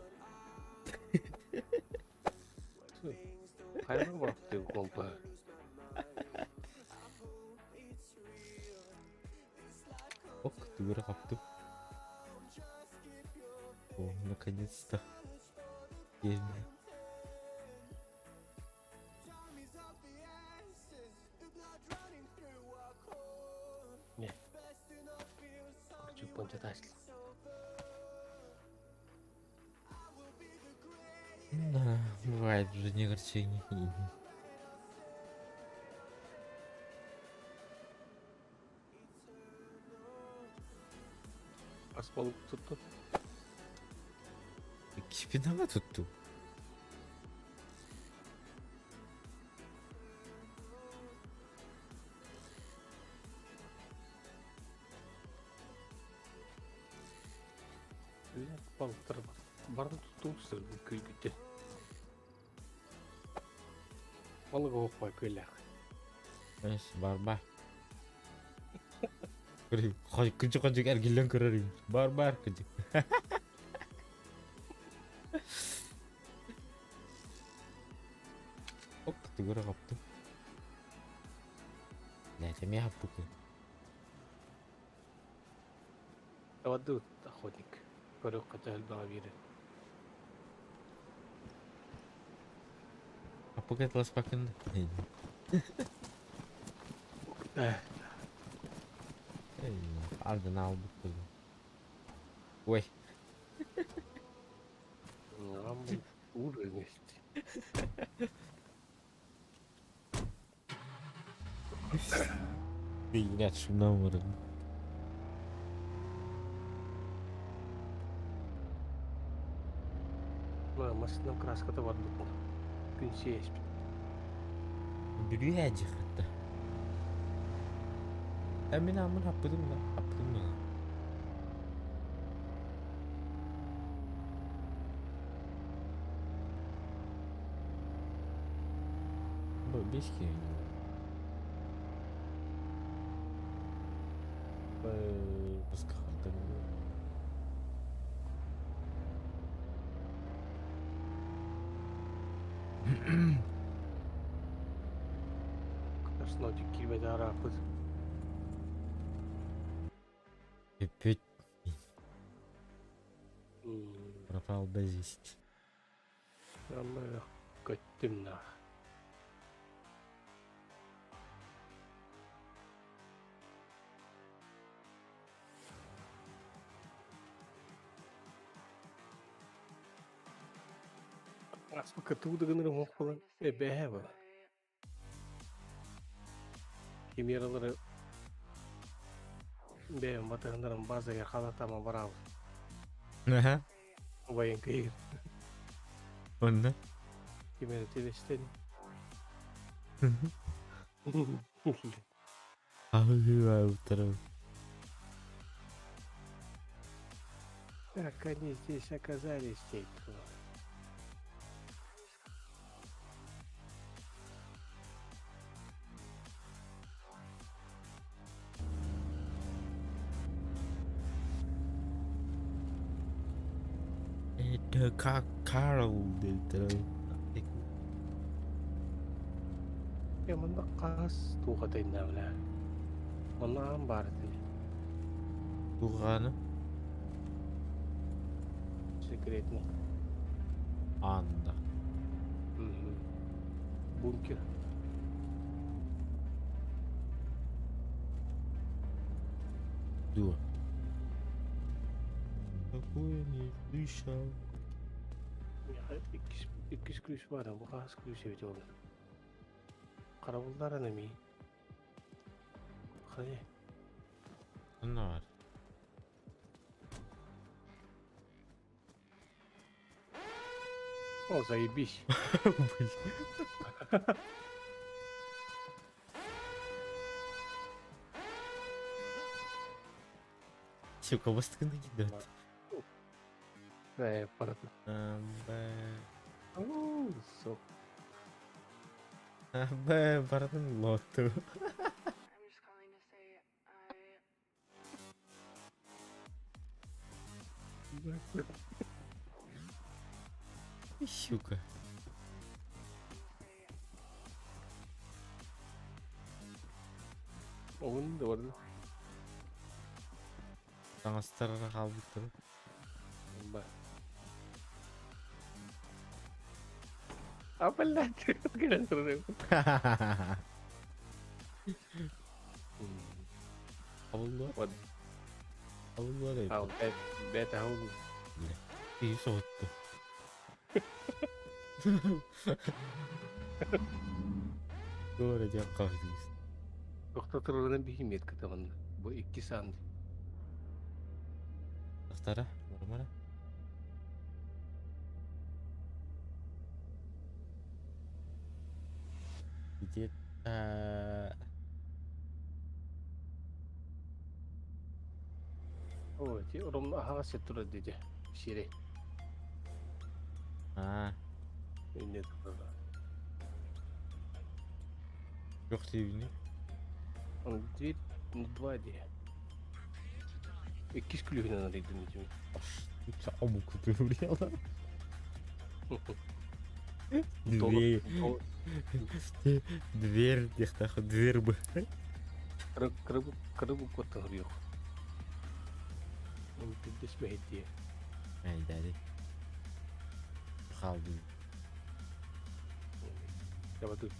Хайа барахтыы компаһы? Ок, тугу хаптым. О, наконец-то. Киэрбэ. Не. Короче, пончатасль. Да, бывает в жизни огорчения. Ас балык тутту. Кипинаға тутту. Блядь, балыктар бар. Барды туттубуттар бу күлгүтэ. Балык оһохпай күөлээх. Эс, бар бар. Кыдьык кыдьык эргиллэн көрөр Бар бар кыдьык. Оп, тугура хаптым. Блядь, эмиэ хаппыкы. Тавадды охотник. Көрүөххэ төһөлбөҕө биэрэр. Хаппыкы таласпакын. Ардын албыт кызым. Ой. Уровень. Блядь, шумнам вырын. Машинам краската барбыт. Күн сиэспит. Бүрү хатта. Ә мин амын хаппыдым да, хаппыдым да. Бу беш киһи. Быс кахардым. Краснотик киирбэтэ арааппыт. Опять пропал без вести. Ама көттүм на. Аспыкка тугу да гынар уҥуох буолан эбээһэ буолар. Химералары бэйэм батыһыннаран базага халатама барабыт. Аха. Убайын кыйыр. Онно. Химера тибестен. Ахыгыыбаабыттара. Как они здесь оказались, те Это как Карл диэбиттэрэ. Э, манна хас туох атайнаабына. Манна аан баар этэ. Туганы? Секретный. Анна. Мгм. Бункер. Дуо. Такое не слышал. Иккис, иккис ключ баар, бу хас ключ эбит ол. Харабыллар анами. Хайа. Онно бар. О, заебись. Блин. Сука, бастыгына кидает. Э, аппарат. Б. О, сок. Б, бардын лоту. Щука. Оҕун да барда. Таҥастарара хаалбыттар. Ба. А, блядь, кэлэн турар. Абылла. Вот. Абылла да. Ал, бэт ау. И соһутtu. Туора диэн хаһыыс. Тохтотурарынан биһимиэт кытабын. Бу икки сан. Тахтара, бармара. Где-то... О, ти ором аһаҕас сир турар диде. Сири. А, Инне турар. Yok дивини. Он дверь два дии. Иккис күлүһүнэн арыйдым дии. Омук кутуруялар. Дверь. Дверь, диэхтээх, дверь бы. Кырыбы кырыбы куоттан yok. Он пиздец бэһит Ай, дали. Хаалдым. Я тут.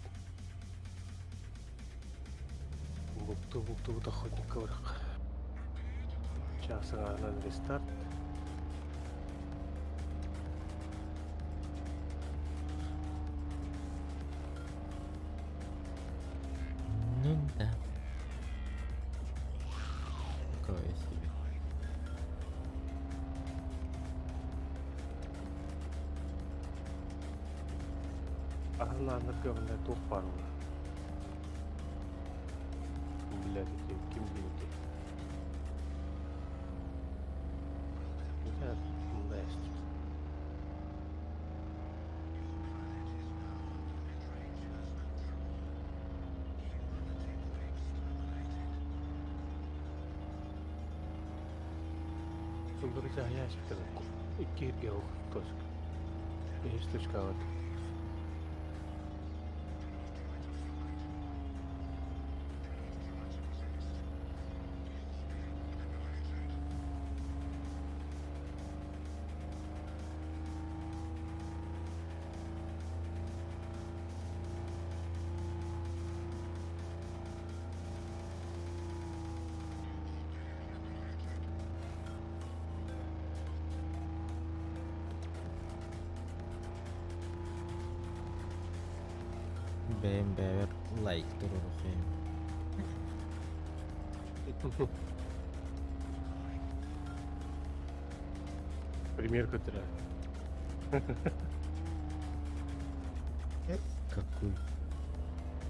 Букту букту охотник барах. Час аҥаарынан рестарт. Ну да. Такое себе. Аһын ааннарга туох баар буолар. Блядь, эти ким билити. Я есть. Сылдыры жая спитер. Икки гео точка. Беш точка вот. Бэйэм бэйэбэр лайк туруорухайым. Пример көтөрө. Какой?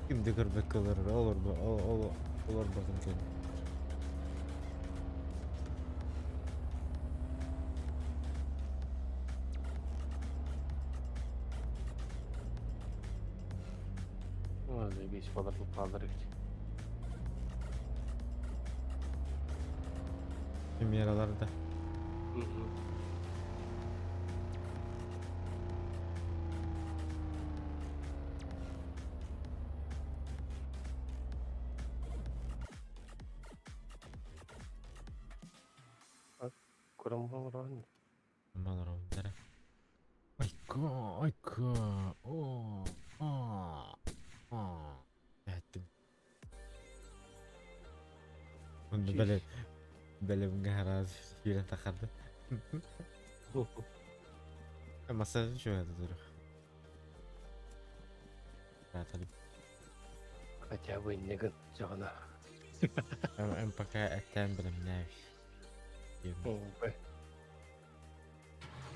Ким да көрбөккө олорор, олорбо, ол олорботун кэннэ. О, заебись, подарок подарок. Премьераларда. Көрөн болорон. Малорondara. Айка, айка, о, а, а. Эттим. Онно бэлэ бэлэмҥэ хараас сүүрэн тахарды. Массаж чугата турар. Аталып. Хотя бы негын жагына. Эм пока эттээн бэлэмнээбит. О,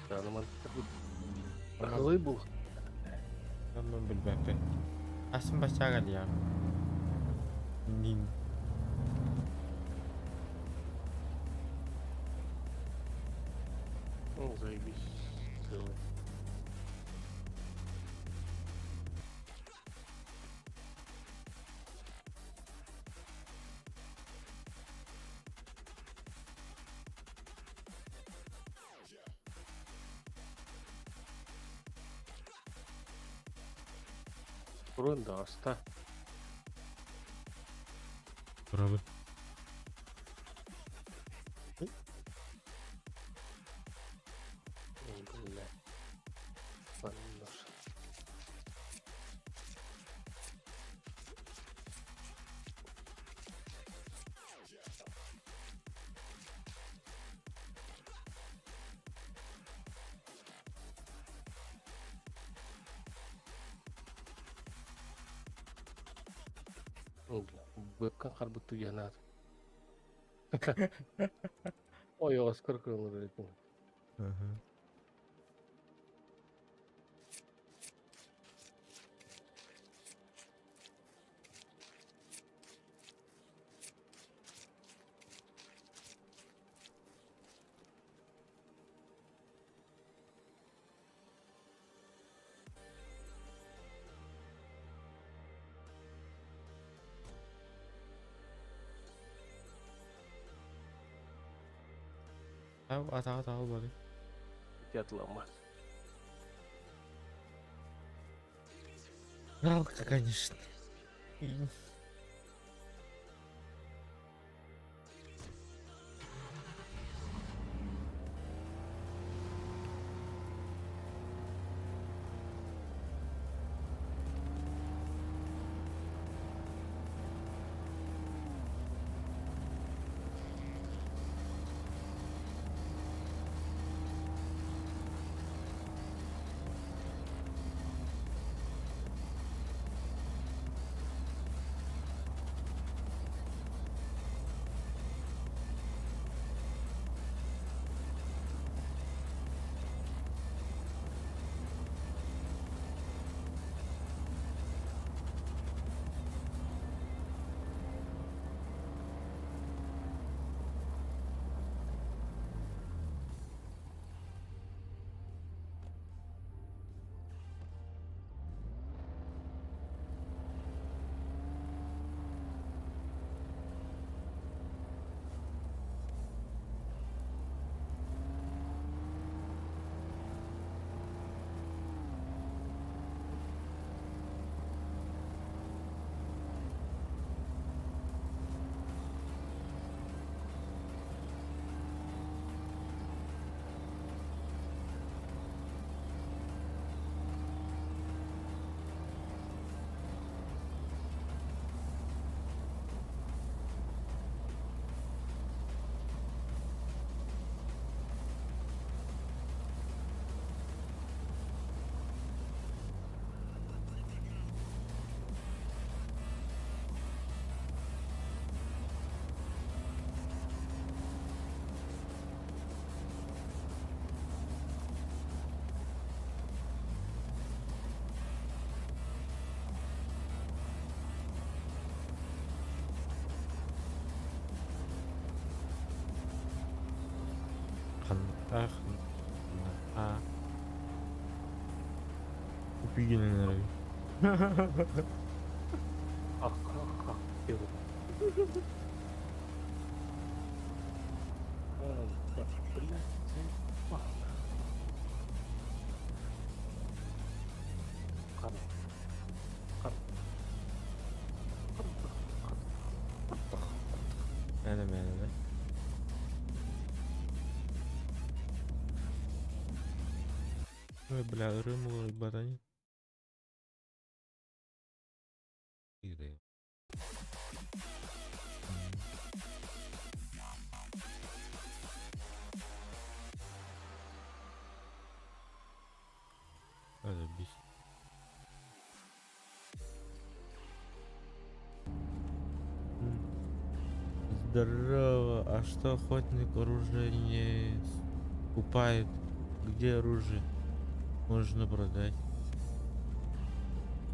Жаныман. Рахылый бул. Оннун билбэппин. Асын баччаага диэҕим. Нин. О, заебись. Целый. Бурун да аста. Турабын. О, бля. Саннар. О, бля. Вебкам харбытту янат. Ой, Оскар кылыр этин. Аха. Ау, атаҕа таҕыл бары. Театлама. Жалко, конечно. Ах, а. Купигин. Ах, ах, ах, пиво. А, да, блядь, заебало. Кар. Кар. Мэнэ, мэнэ. Ой, бля, рыму барани. Игры. Забись. Здорово, а что охотник оружие не скупает? Где оружие можно продать?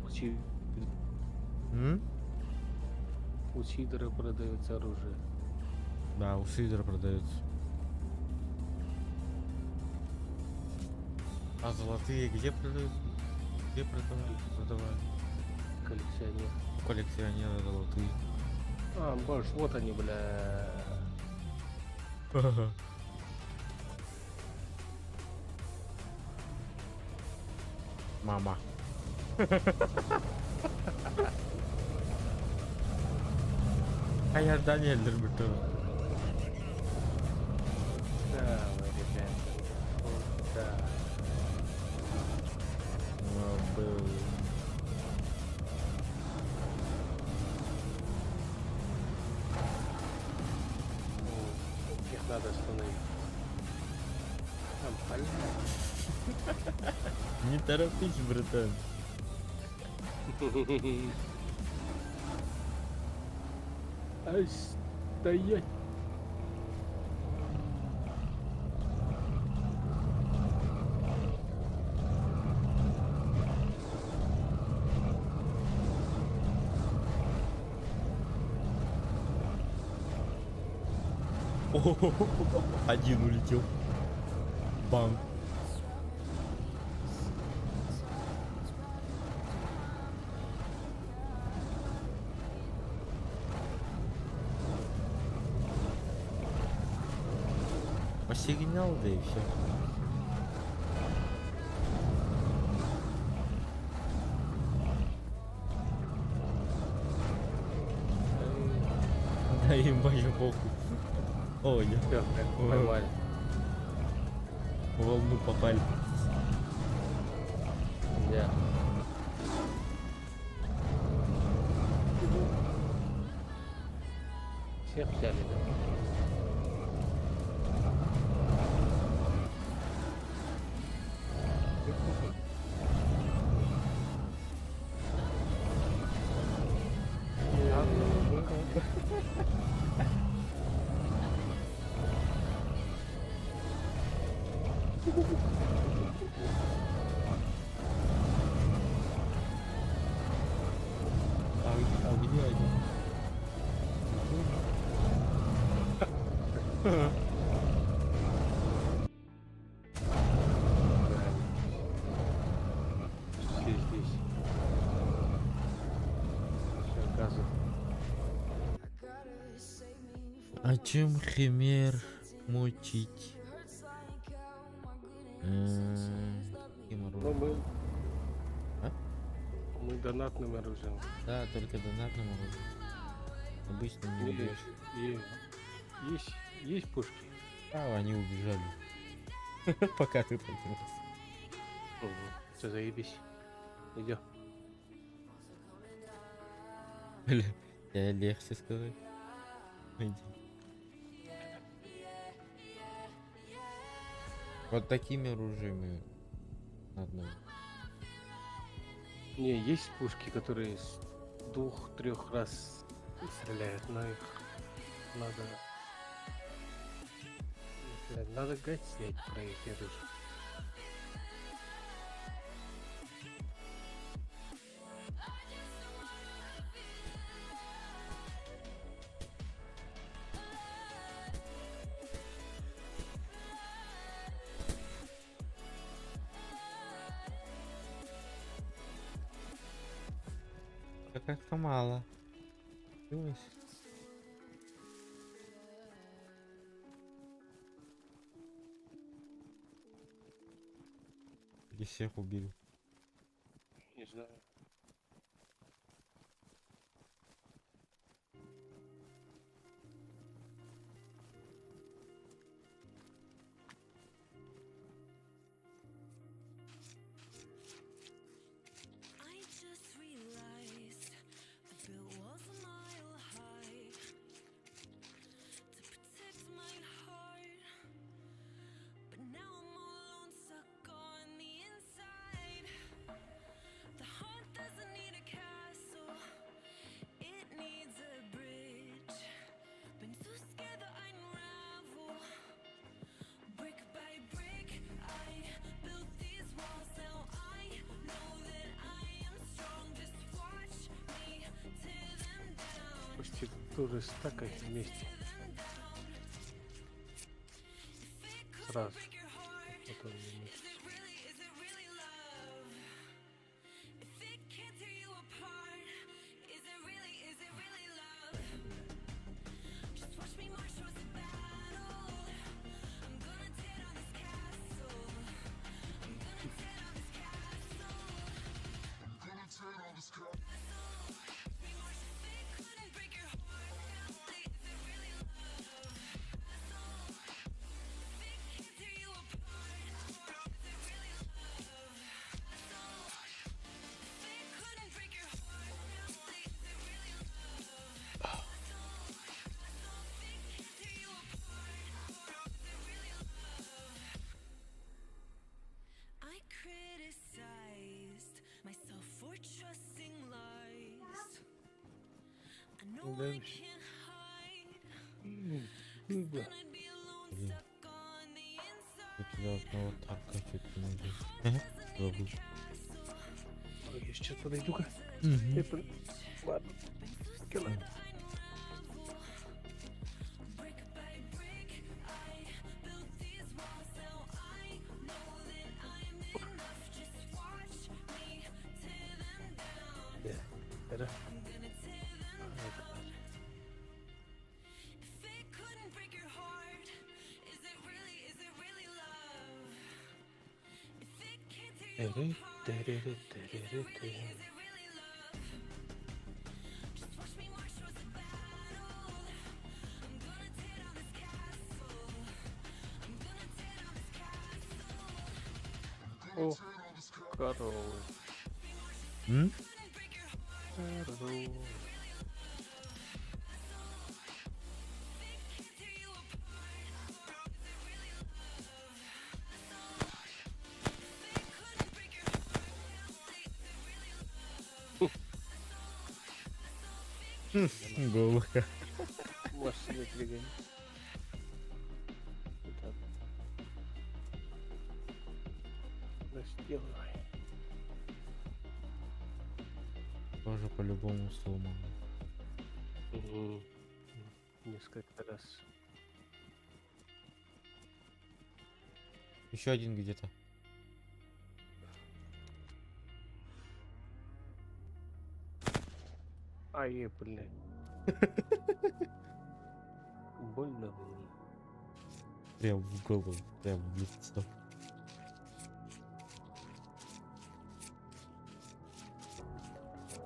У, Си- М? У Сидора продается оружие. Да, у Сидора продается. А золотые где продают? Где продавали? Продавали. Коллекционер. У коллекционера золотые. А, боже, вот они, бля. Мама. А я Даниэль Дербертов. Да, вы, ребята. Вот, да. Был. О, их надо остановить. Там поля. Не торопись, братан. Ай, стоять. Один улетел. Бам. По сигнал, да и все. Да им вообще похуй. Ой, нет. Всё, поймали. В волну попали. Да. Всех взяли, да? А где один? Все здесь. Все, газу. А чем химер мочить? Каким Ну, оружием? мы... А? Мы донатным оружием. Да, только донатным оружием. Обычно не Не, убьешь. есть пушки? А, они убежали. Пока ты поднялся. Все, заебись. Идем. Бля, я легче сказать. Иди. Вот такими оружиями надо. Не, есть пушки, которые с 2-3 раз стреляют, но их надо... Бля, надо гайд снять про эти оружия. как-то мало. Думаешь? Или всех убили? Не знаю. I just realized I built walls a mile high to protect my heart. But now I'm all alone, stuck on the inside. The heart doesn't need a castle, it needs a bridge. Been too scared that I'd unravel. Brick by brick, I built these walls. Now I know that I am strong. Just watch me tear them down. Почти тоже стакать вместе. If it couldn't Сразу. break your heart, Потом не is мучиться. it really, is it really love? If it can't tear you apart, is it really, is it really love? Just watch me march towards the battle. I'm gonna tear down this castle. I'm gonna tear down this castle. If it couldn't break your heart, is it really love? If it can't tear you apart, is it really love? If it couldn't break your heart, is it really love? If it can't tear you apart, is it really love? I criticized myself for trusting lies. I know I Дальше. can't hide. Ну да. Then I'd be alone, Блин. stuck on the inside. У тебя одного танка чуть не убил. Heart doesn't need a Забыл. castle. Ой, я сейчас подойду-ка. Мгм. Это... Ладно. Been too Кило. scared that I'd unravel. Brick by brick, I built these walls. Now I know that I'm enough. Just watch me tear them down. Да. Это... I'm gonna tear them down. If it couldn't break your heart, is it really, is it really love? If it can't tear you Эре, apart, терере, is it терере, really, терере. is it really love? Just watch me march towards the battle. I'm gonna tear down this castle. I'm gonna tear down this castle. О, коровы. М? Couldn't break your heart, Коровы. if it can't tear you apart, is it really love? If it couldn't break your heart, is it really love? Головка. Машина двигает. Так. Разделывай. Тоже по-любому сломан. Угу. Несколько раз. Еще один где-то. Ай, блин. Больно было. Прям в голову, прям в лицо.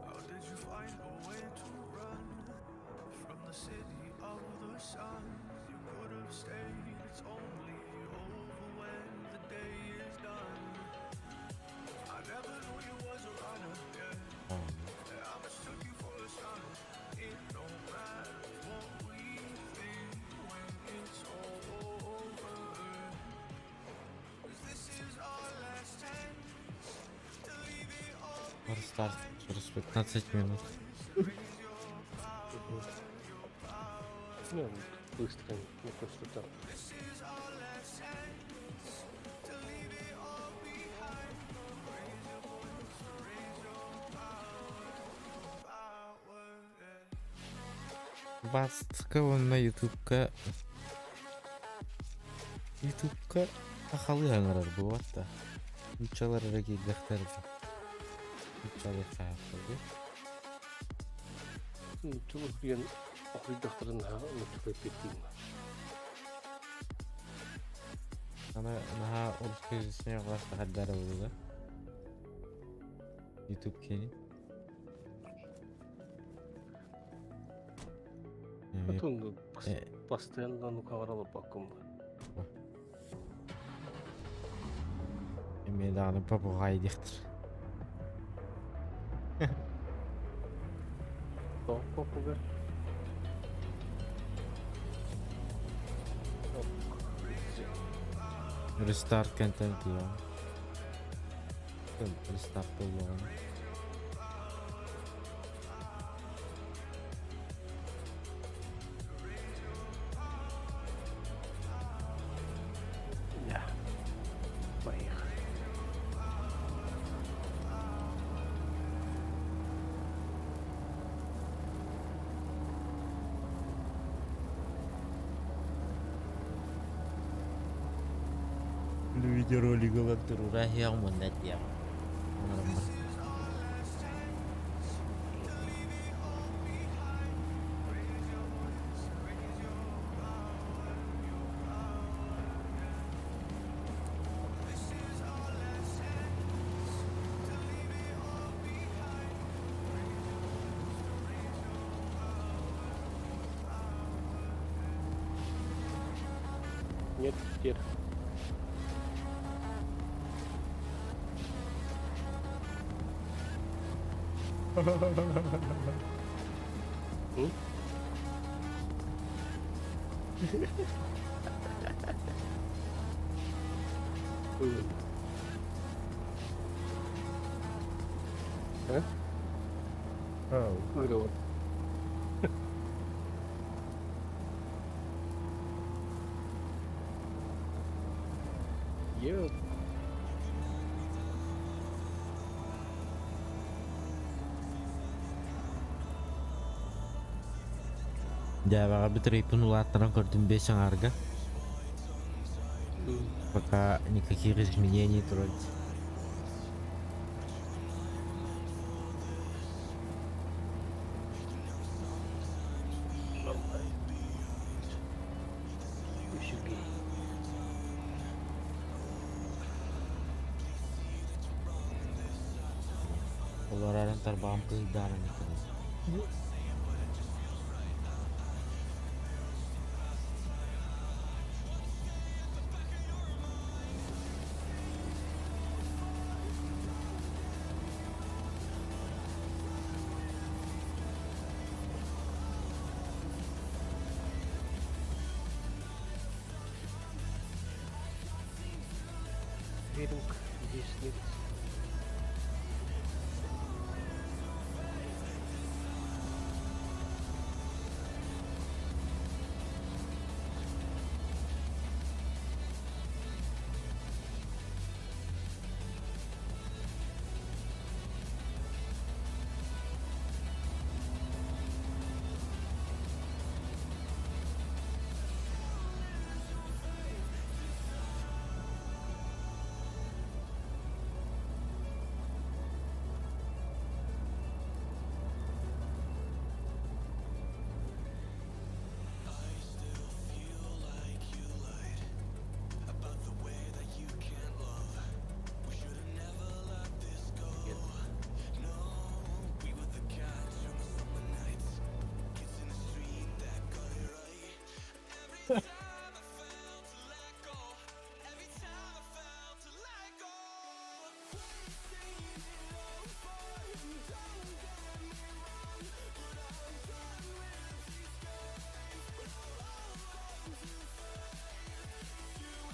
How did you find a way to run from the city of the sun? You could have stayed, it's only over when the day is done. I never knew you was a runner, yeah. А, I mistook you for a stunner. It don't matter what we think when it's all over. 'Cause this is our last chance to leave it all ну, старт через 15 минут. Угу. Ну, вот быстро, не просто так. Бастка на ютубка. Ютубка сахалыы хаҥарар буолбат да. Нууччалар эрэ киирдэхтэр. Нууччалыы хаһаахтар. Чулуһуйан хоһуйдахтарын наһаа оннук эппиэттиир. Аны наһаа русскоязычный кылаастахардара буолла. YouTube кини. Потом постоянно ну хаҥара олорбоккун бу. Эмиэ даҕаны попугай диэхтэр. Тоҕо попугай? Restart контент я. Restart буоллаҕына. Да. Поехали. Видеоролик ылан турура иһиэҕим уонна этиэҕим. Оҥорон баран. Нет, теперь. М? Ой. А? Выговор. Е, Дьэ, баҕарбыт улааттаран көрдүм биэс аҥаарга. Пока никаких изменений вроде. Нормально. Үчүгэй. Олорорун тарбаҕым кыйдаарын этэ. Веринг, здесь нет.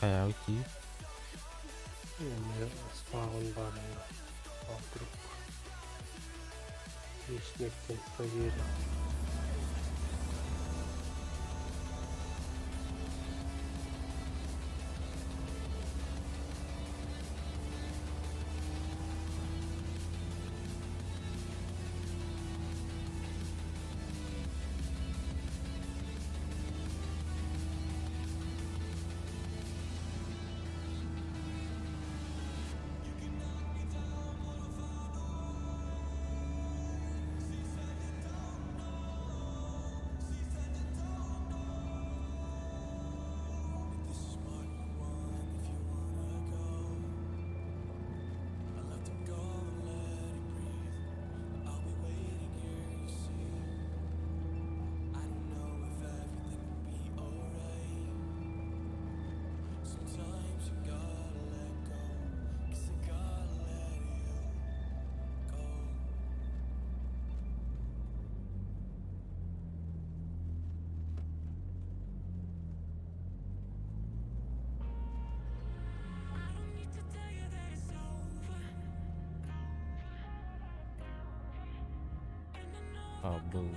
Хайа уйти. Спаун баар вокруг. Лишних проверил. А, было.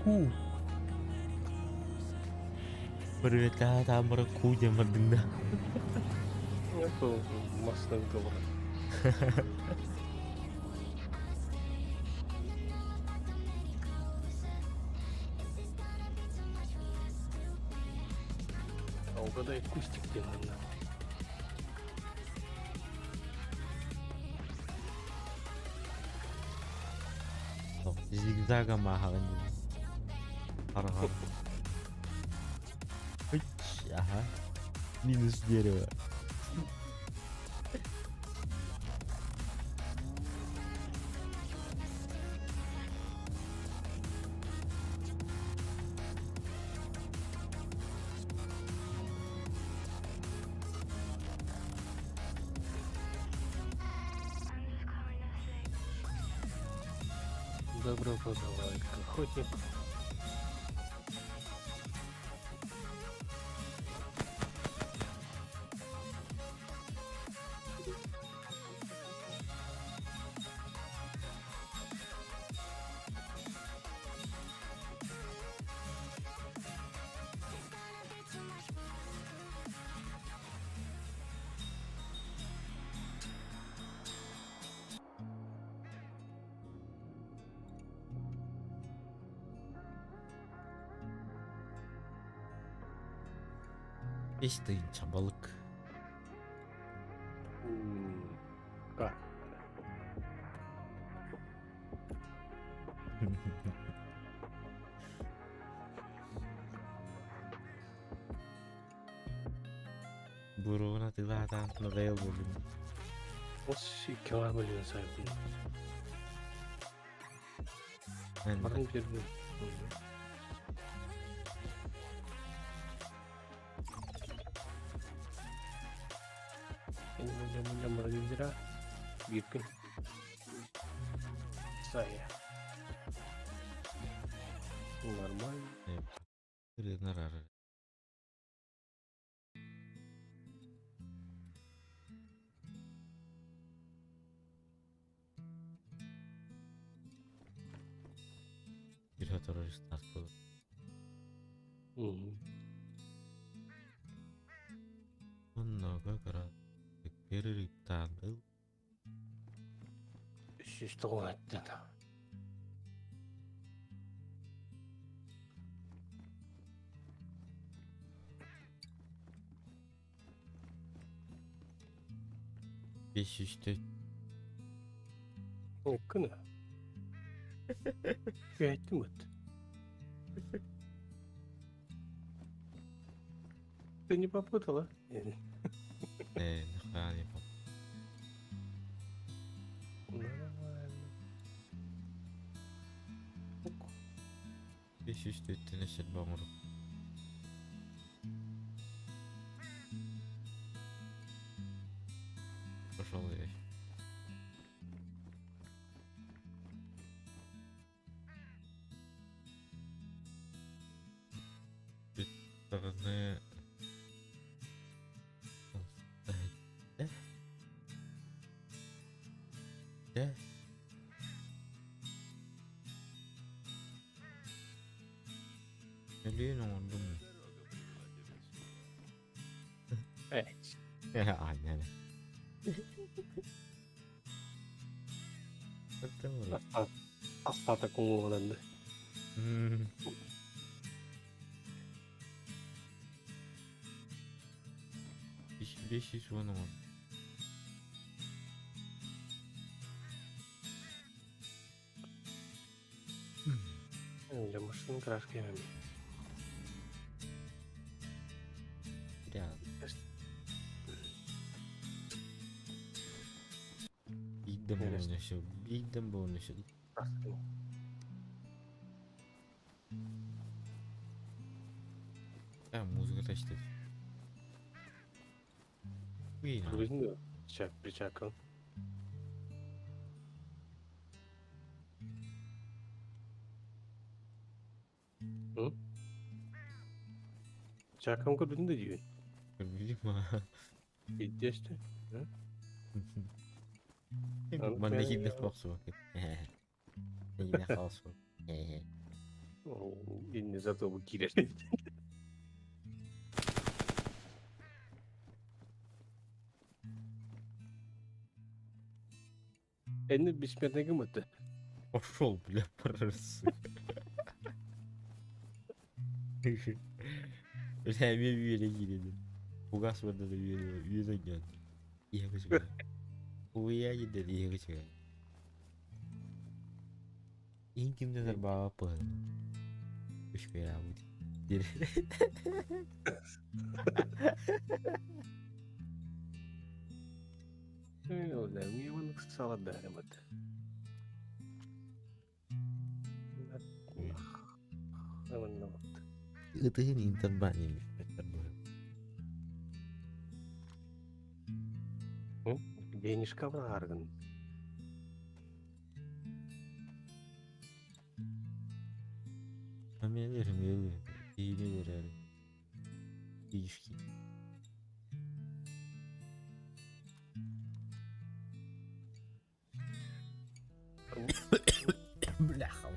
Ку. Привет, там кудя мадында. Это массовый разговор. А угадай кустик где надо. Зигзагом ааһаҕын дии. Хараҕар. Ага. Минус дерево. Добро пожаловать к охотнику. 5 тыһыынча балык. Как? Буруна тылаатаан ногайыл буоллум. Ос 2 миллион сайбын. Барын бердим. Lira bir gün. Sayı. Нормально. Ырынар. Bir terrorist буолар. Оннога кыра перерыптаан ыл. 390 504. Күнә. Пять. Ты не попутала? Нихуя не поп. Нормально. 504 өссө боҥур. Пошел я. Стороны. Да? Миллион оҥордум. Эй, Аня. Это вот. Остаток уҥуоҕунан. 510 оҥордум. Для машин краски. Бля. Биирдэ буолуон сөп, биирдэ буолуон сөп. Краски. А, музыка тащит. Уй, Сейчас, причакал. Чакам көрбүтүн да диибин. Көрбүтүм аа. Пиздец ты. Манна киирбэх бохсубаккын. Эйиэнэ хаалсыбат. Инне зато бу киирэр. Энни бессмертный гыммыт. Пошел, бля, парасы. Бля, эмиэ үөрэ киирэн. Угас барда да үөрэ үөрэ дьон. Иһэ көчүгэ. Уйа дьиндэр иһэ көчүгэ. Иин кимден арбаабап быһын. Үшкөйаабыт. Дир. Ытыһын интербанин бүппэттэр быһын. Денежка бааргын. Амелерим, киинелер Фишки. Бляха.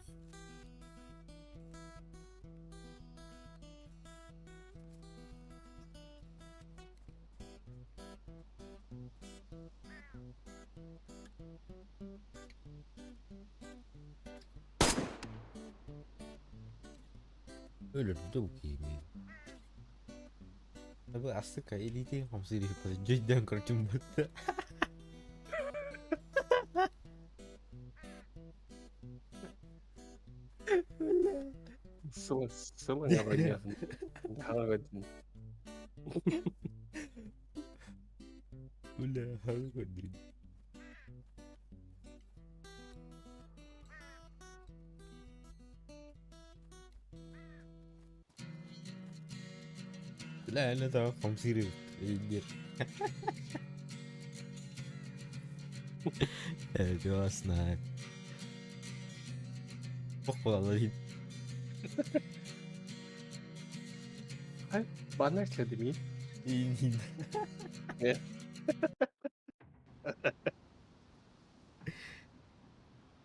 Өлөрдө бу киһини. Бу астыка илиитин хамсыыр дьөйдөөн көрчүм бутта. Сылаҥа Бля, көрдүн. Бля, аны таба хамсыыр эбит. Классно. Похвала. Баннер следими.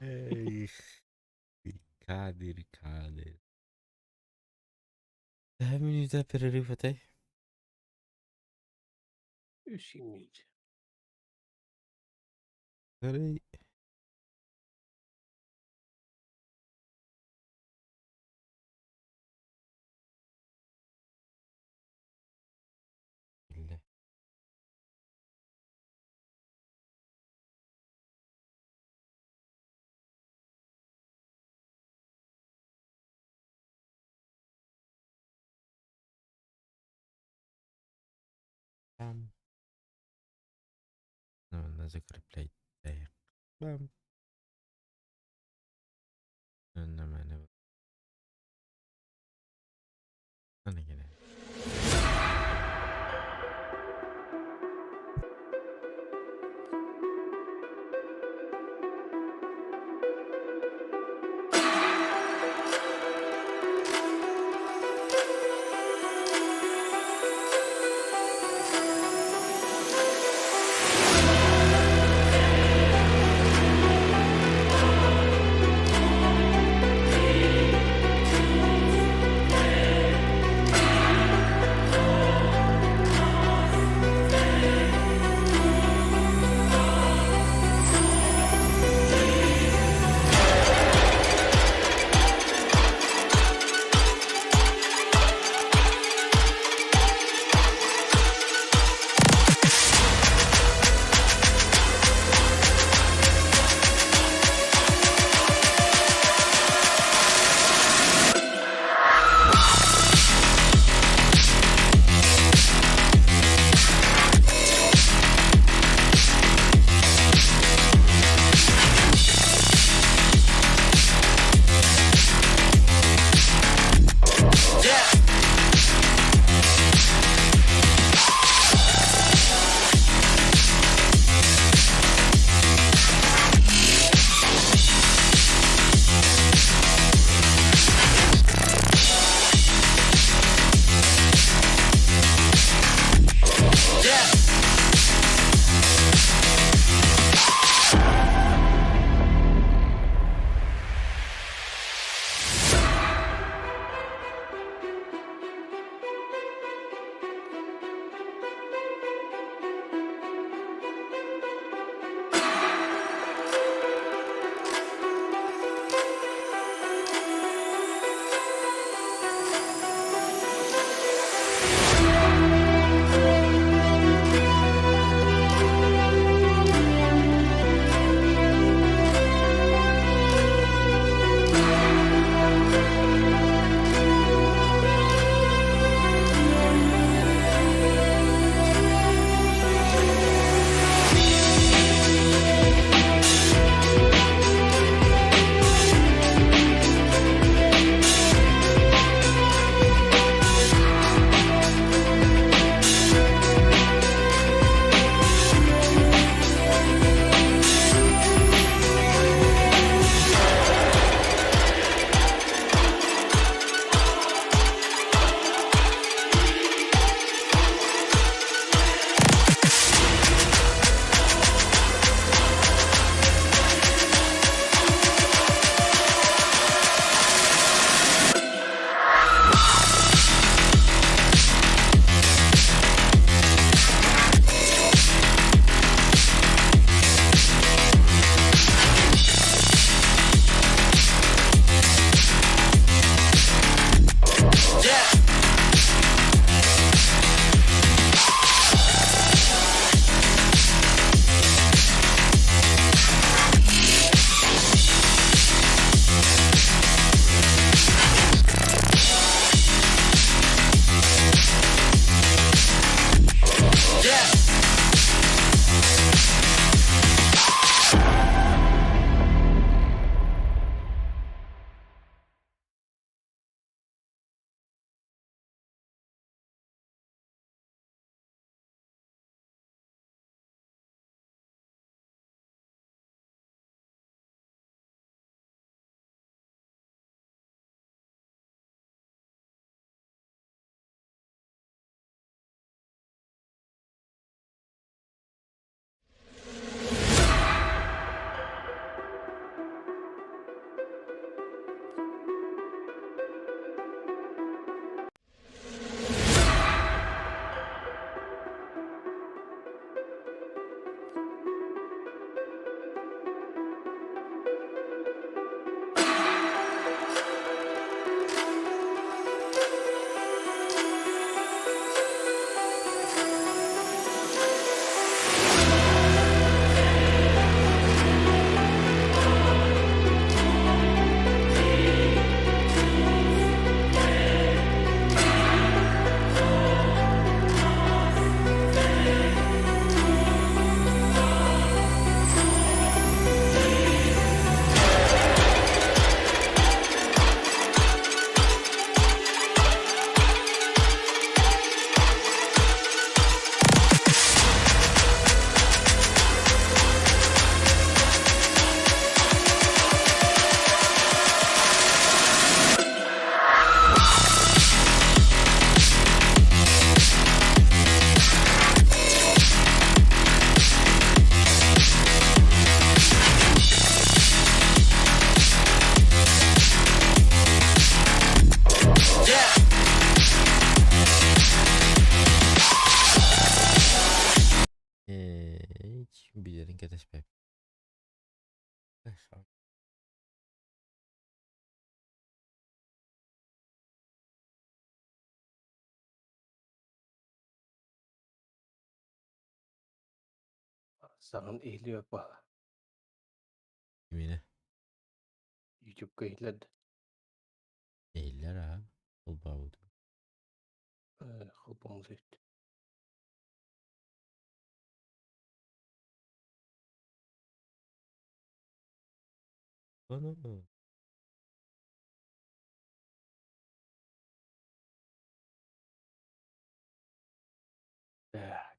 Эх, кадр, кадр. Дай минута перерыв этой. Үс минут. Арай. Бля. Там. Ну, она закрепляет. Бам. Нормально. Аны кэлэ. Саҥан иһиллибэт баһа. Кимиэнэ? Ютубка иһиллэр да? Иһиллэр аа. Холбообутум. Э, холбоон эбит. Ону Так.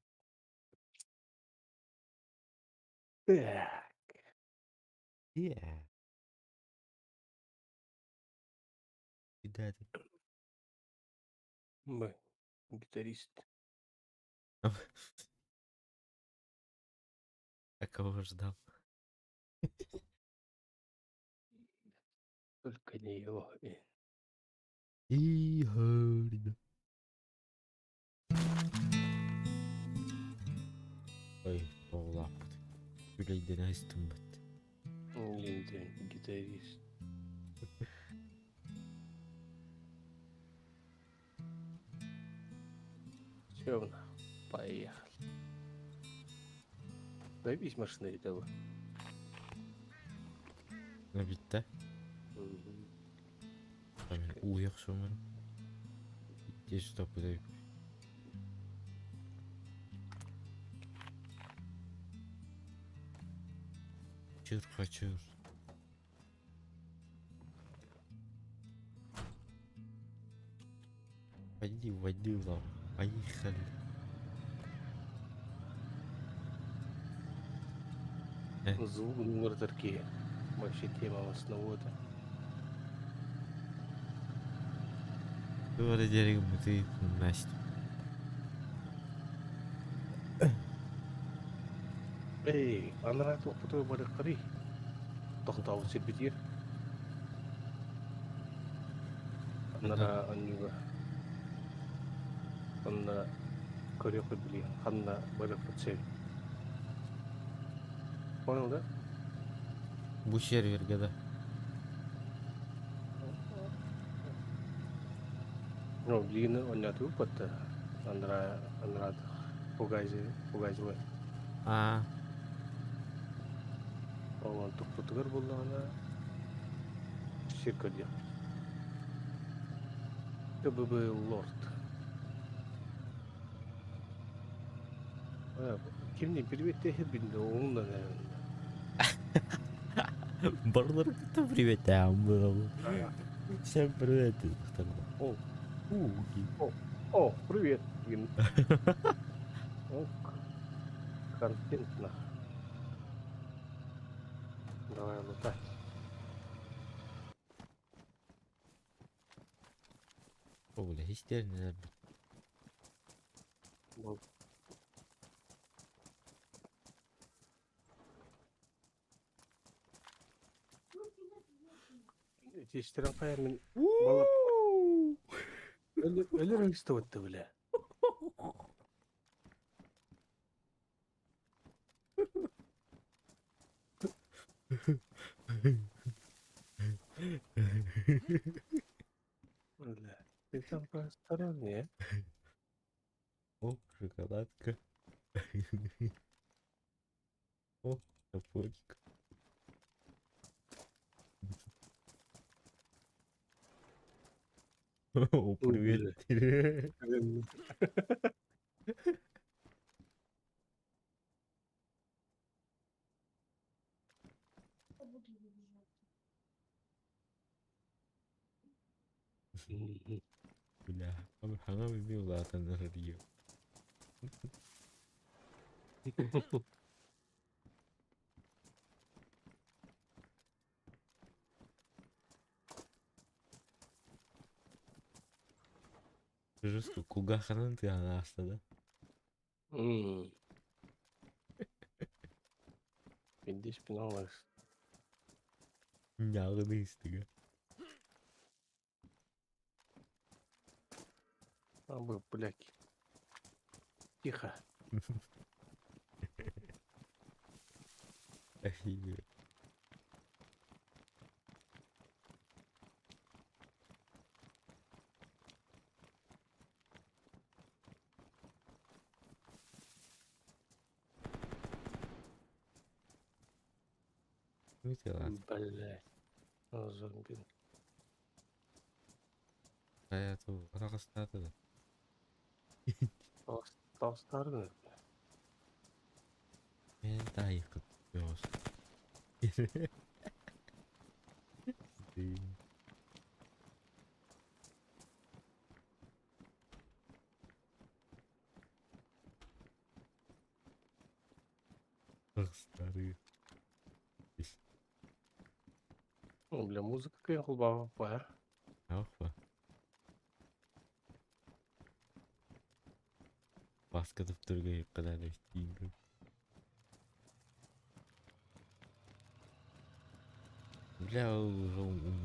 Так. Yeah. Куда ты? Мы. Гитарист. А кого ждал? Только не его. Игорь. Ой, тоҕулаахпыт. Үлэйдэнэ истиммит. Гитарист. Все, поехали. Дай машина этого. Бүттэ. Мен уйах сумын. Иди сюда, куда. Чыр качыр. Пойди, войди, лав. Поехали. Звук ныртырки. Вообще тема основа-то. Туора дерегим ты Настя. Эй, анараа туохпутуй барыаххарый? Тохтообут сирбитигэр. Анараа анньыыга. Онно көрүөххүт билигин ханна барыахпыт сөбүй? Понял, да? Бу серверге да. Ну, билигин оонньоотубут батта. Анараа анараа Фугайзи Фугайзылы. Аа, Ол онтукпутугар буоллаҕына сир көрдүөхпүт. КББ Лорд. Кимни привет билде оğlum Барылары кытта привет был. Всем привет. О, Уги. о, привет. О, контент нах. Давай лутать. О, бля, истернелер. Бол. Тестерен кая мен бала өлөр өстө бля. Бля, ты там поосторожнее. О, шоколадка. О, топорик. О, привет. Бля, хана би улаатан радио. Жестко кулгаханан ты анаста, да? Индиш пиналар. Нягыны истиге. А вы, блядь. Тихо. Офигеть. Смысл? Блядь. О, зомби. Хайа ту атаҕастаата да. Таҕыстаары Мен таайыккыт бөҕөс. Таҕыстары. О, бля, музыка кыйан холбаабаппа, Ахва. Баскытып түргө kadar isteyeyim. Бля, уже умный.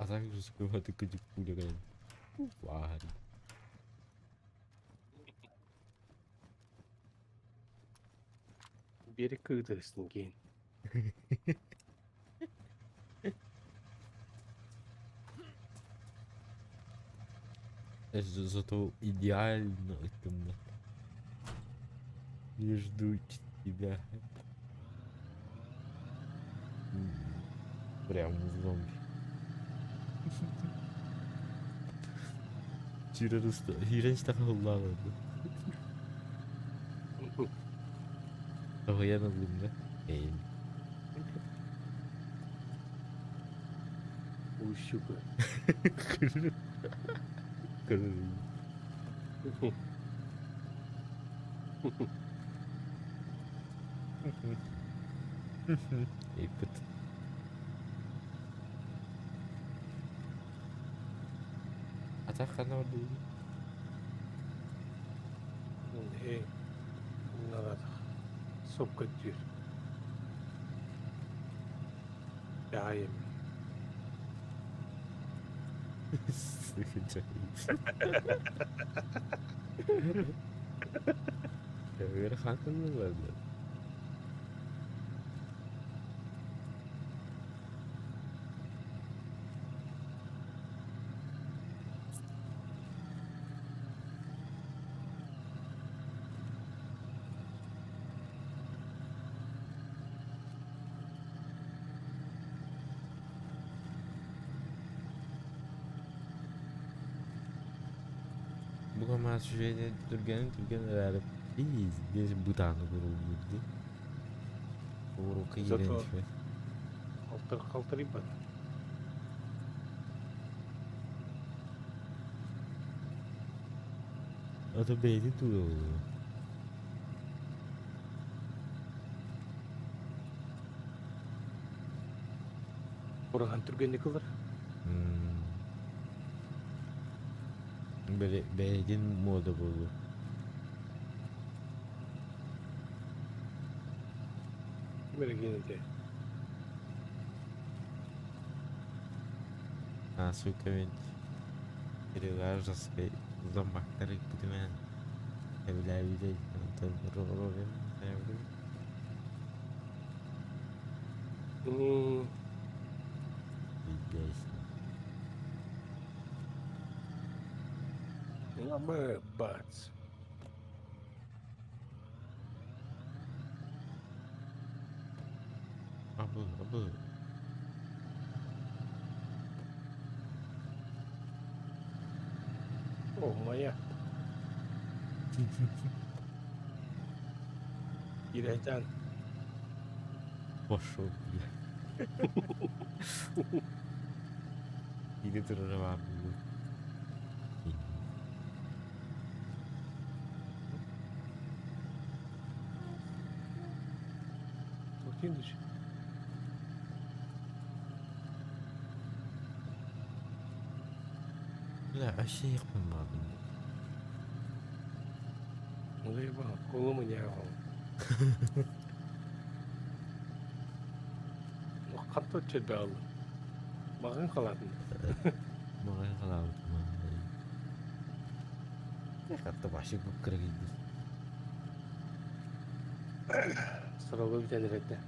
А так же скрывать пуля Тварь. Берег кыытырыстын кейин. Зато идеально это Не жду тебя. Прям в зомби. Сүүрэн устта иирэн истэхэ ыллаабыт. Тоһуйан ыллым да. Эйин. Ущука. Көрөр. Эйпит. Атах ханна барды? Эй, надо. Сопка түр. Дайым. Öyle хантын барды. Бу гама сүжэйне түргэнин түргэн эрээри пиздец бытааны курулбут Урука Зато- киирэн түспэт. Халтыр халтырыйбат. Ото бэйти туолу. Урахан түргенник ылар. Бэйтин мода болу. Берегенете. А, сука, мен перелажаской зомбактары бүтүмэн. Эбилээбите онтон ровен Пиздец. Бац. Абы, абы. О, моя. Ирәтән. Пошел, бля. Иди турара бугу. Тоқтиндыш. Бля, вообще их помадым. Заебал, колымы не ағал. Қатты өтчет бе алды. Маған қалатын. Маған қалабыт. Хатта вообще кыра киирдим. Сорого бүтэн эрэрдэ.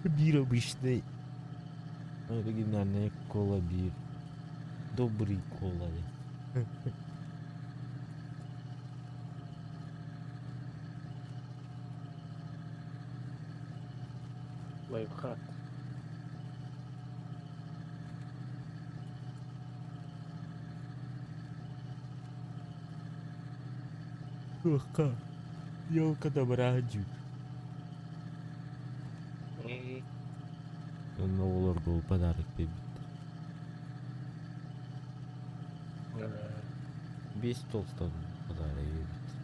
Биир обычный оригинальная кола биир добрый кола Лайфхак. Туохха? Елка добра дьүк. Онно оҕолорго ол подарок биэрбиттэр. 5 толстан подарок биэрбиттэр.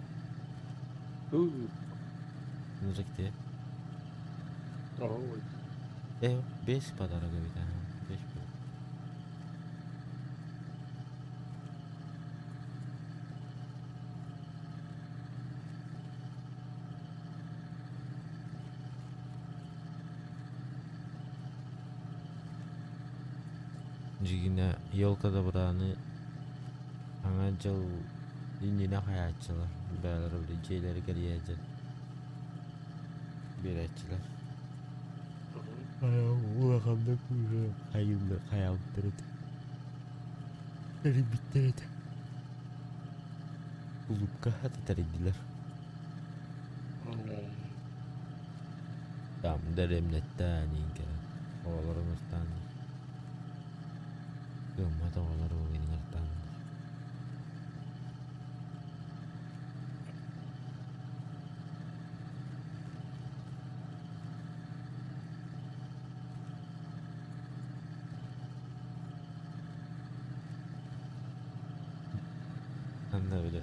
Музыкте. Ой. 5 подарок эбит аха. 5 подарок. Дьигинэ елка добраны Саҥа дьыл иннинэ хайааччылар бэйэлэрэ били дьиэлэри кэрийээччи биэрээччилэр. Улаханнык уже хайыыллар хайаабыттар этэ. Тэрийбиттэр этэ. Кулуупка хата тэрийдилэр. Там дэриэбинэттээн иин кэлэн оҕолорун ыртааннар. Кыаммат оҕолор уолугун ыртааннар. Ханна били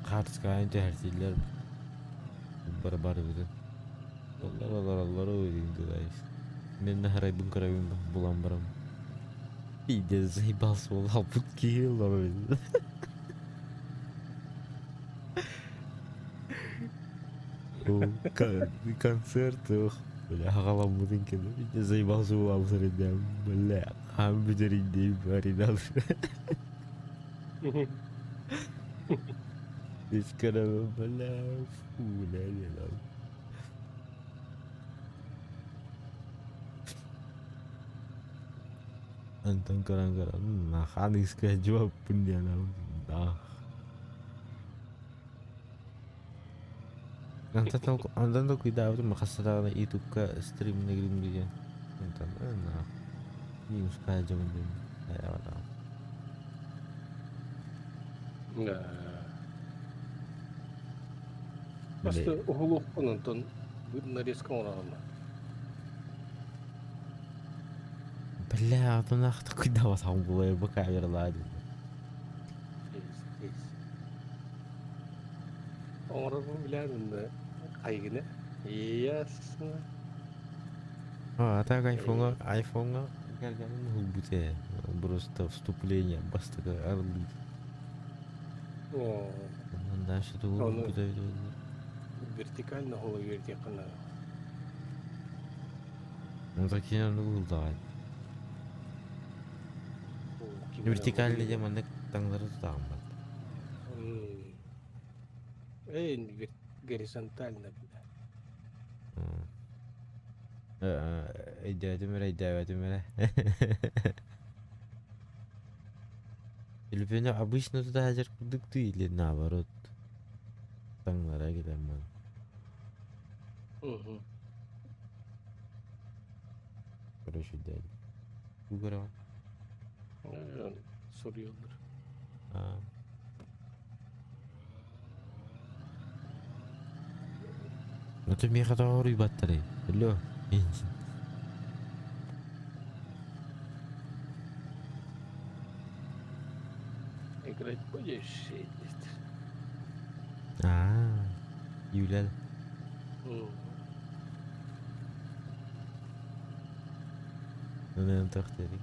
хаартыскаҕа түһэрсиилэр бары барыбытын. Оллар олороллор уйдугайс. Мин наһарайбын көрөбүн булан барам. Пиздец заебался буолбут киһи олорор. Концерт бля хаҕаламмытын кэннэ пиздец заебался буолабытын эрдэм бля хаан бүтэрин баринал. Искренне, бля, фу, бля, не надо. Антон көрөн көрөн хаан искэ жуаппын диэн аах. Антон толкуйдаабытым хастараҕына ютубка стримнигрин диэн Антон минуска дьомун диэн Просто уһулуохпун онтон нарезка оҥороҕун. Бля, атын такуйдаабатаҕым буолуо бу камералаа дии. Оҥорорбун билээн уонна хайгына. Ясно. А, так айфонга, айфонга кэргэним уһулбут ээ. Просто вступление бастакы арыллыы. О, Онон дальше тугу Ону уһулбута эбитэ буолла. вертикально уһула үөрдиэххэ наада. Ну так кини оннук уһулдаҕай. Вертикально диэн маннык таҥнары тутаҕын бат. Эй, горизонтально, бля. Өйдөөтүм эрэ, өйдөөбөтүм эрэ. Телефону обычно туда сылдьар курдук дуу или наоборот таҥнара кэлэн баран. Короче, өйдөөтүм. Тугу көрөҕүн? Суруйаллар. Аа. Это миэхэ тоҕо уруйбаттарый? Алло. Играть будешь или нет? Аа. Юля. Ну, дири.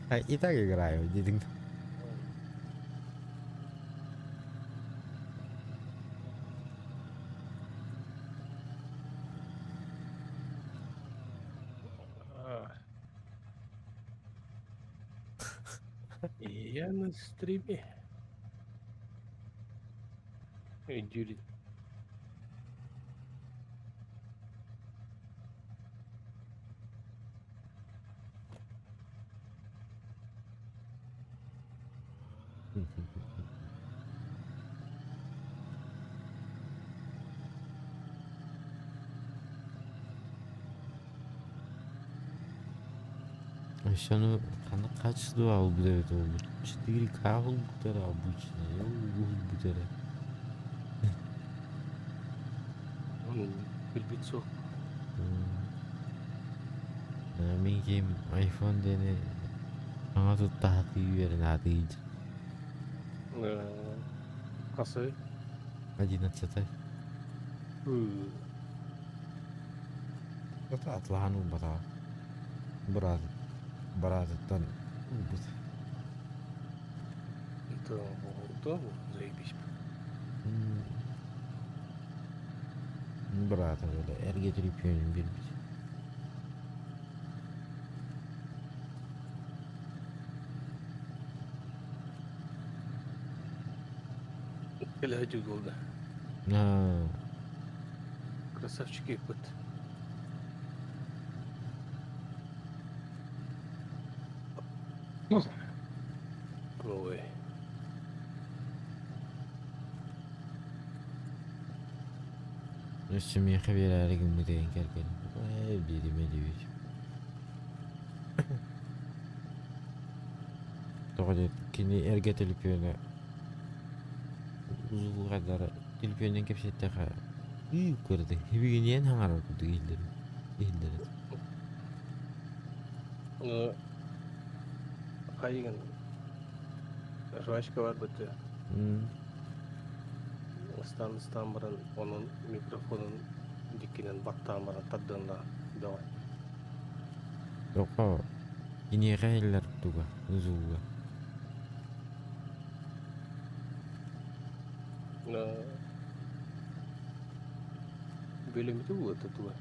А и так играю, дидің. Я на стриме. Өйдүүр Өссө ону ханнык хаачыстыба ылбыт эбит буолбут. 4К ылбыттара обычно, ылбыт эрэ. Билбит суох. Мин киһим iPhone диэни саҥа тутта сатыы үөрэнэ Хасы? 11 Атлаһан ылбатаҕа. Быраат быраатыттан ылбыт. Это да, заебись. Быраата били эргэ төлөпүөнүн биэрбит. Кэлэ буолда. Аа. Красавчик ыппыт. Ой. Өссө миэхэ биэрээри гыммыт эйэн кэргэним. Ээ биэримэ диэбит. Тоҕо диэт кини эргэ төлөпүөнэ узулҕайдара төлөпүөнүнэн кэпсэттэххэ ыы кырдык һибигиниэн хаҥарар курдук иһиллэр иһиллэр этэ. Ну, хайыгын жвачка бар быты. Ыстаан ыстаан баран онун микрофонун диккинэн баттаан баран тардыанна бөҕө. Тоҕо киниэхэ иһиллэр туга узулга. Бөлөмүтү булата туга.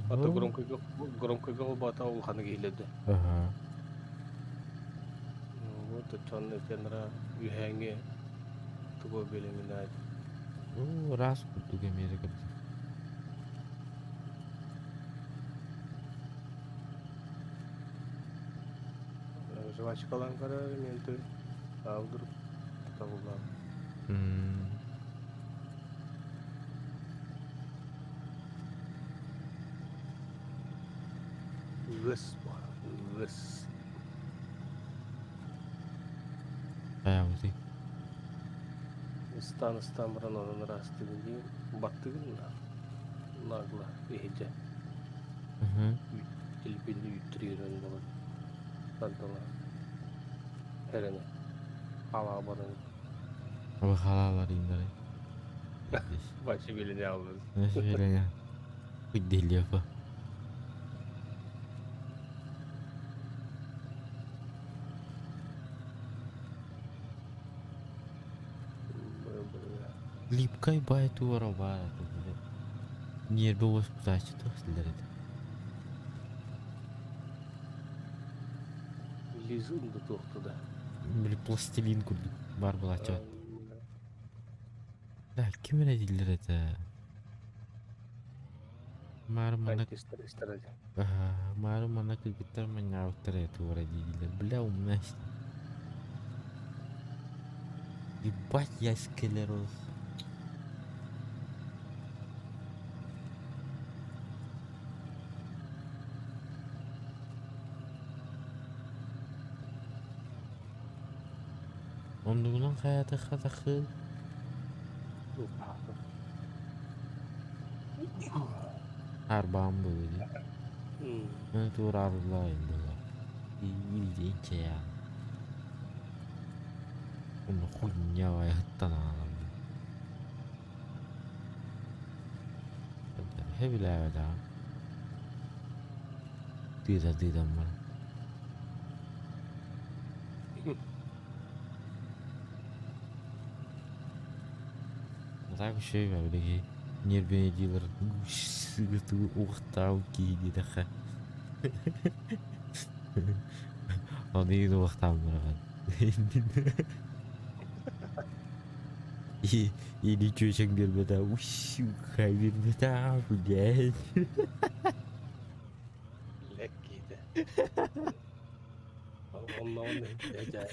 Ата громкойга громкойга холбоото улаханнык иһиллэрдэ. Аха. Вот оччону этенра үһээҥи тугу бөлөмүнэ Оо, ыраас курдук эмиэ да кырдьык. Жвачкалаан көрөр менты а вдруг табыллар. Үгэс үгэс. Хайаабытый? Ыстаан ыстаан баран онон ыраастыгын дии баттыгын да нагло иһидьэ. Телепини үүттүрүөрэн балан тантала Эрэнэ халаа баран Абы халаалар индары. Бачы билине албыз. Nasıl bilene? Хуйделепа. Липкай бай туара баар этэ били. Ньиэрбэ уоскутааччы туох силлэр этэ. Лизун да туохту да. Били пластилин курдук баар буолааччы. Да, ким эрэ дииллэр этэ. Маары манна Антистресстэр этэ. Маары манна кыргыттар манньаабыттар ээ туора дииллэр. Бля, умна Ебать, я склероз. Оннугунан хайаатахха тахсыы Арбаан буолуо дии. Туораабыллаайын буолуо. Илдьэ Онно хуйня айыттан аалабын. Хэбилээбэтэҕим. Тыыта тыытан баран. Так үчүгэй билиги нервнейдиилэр уохтаабыт киһи диэтэххэ. Оны туохтаан И или чүөчэҥ биэрбэтэ, сука, биэрбэтэ, блядь. Лэккиитэ. Оннооҕун дьэ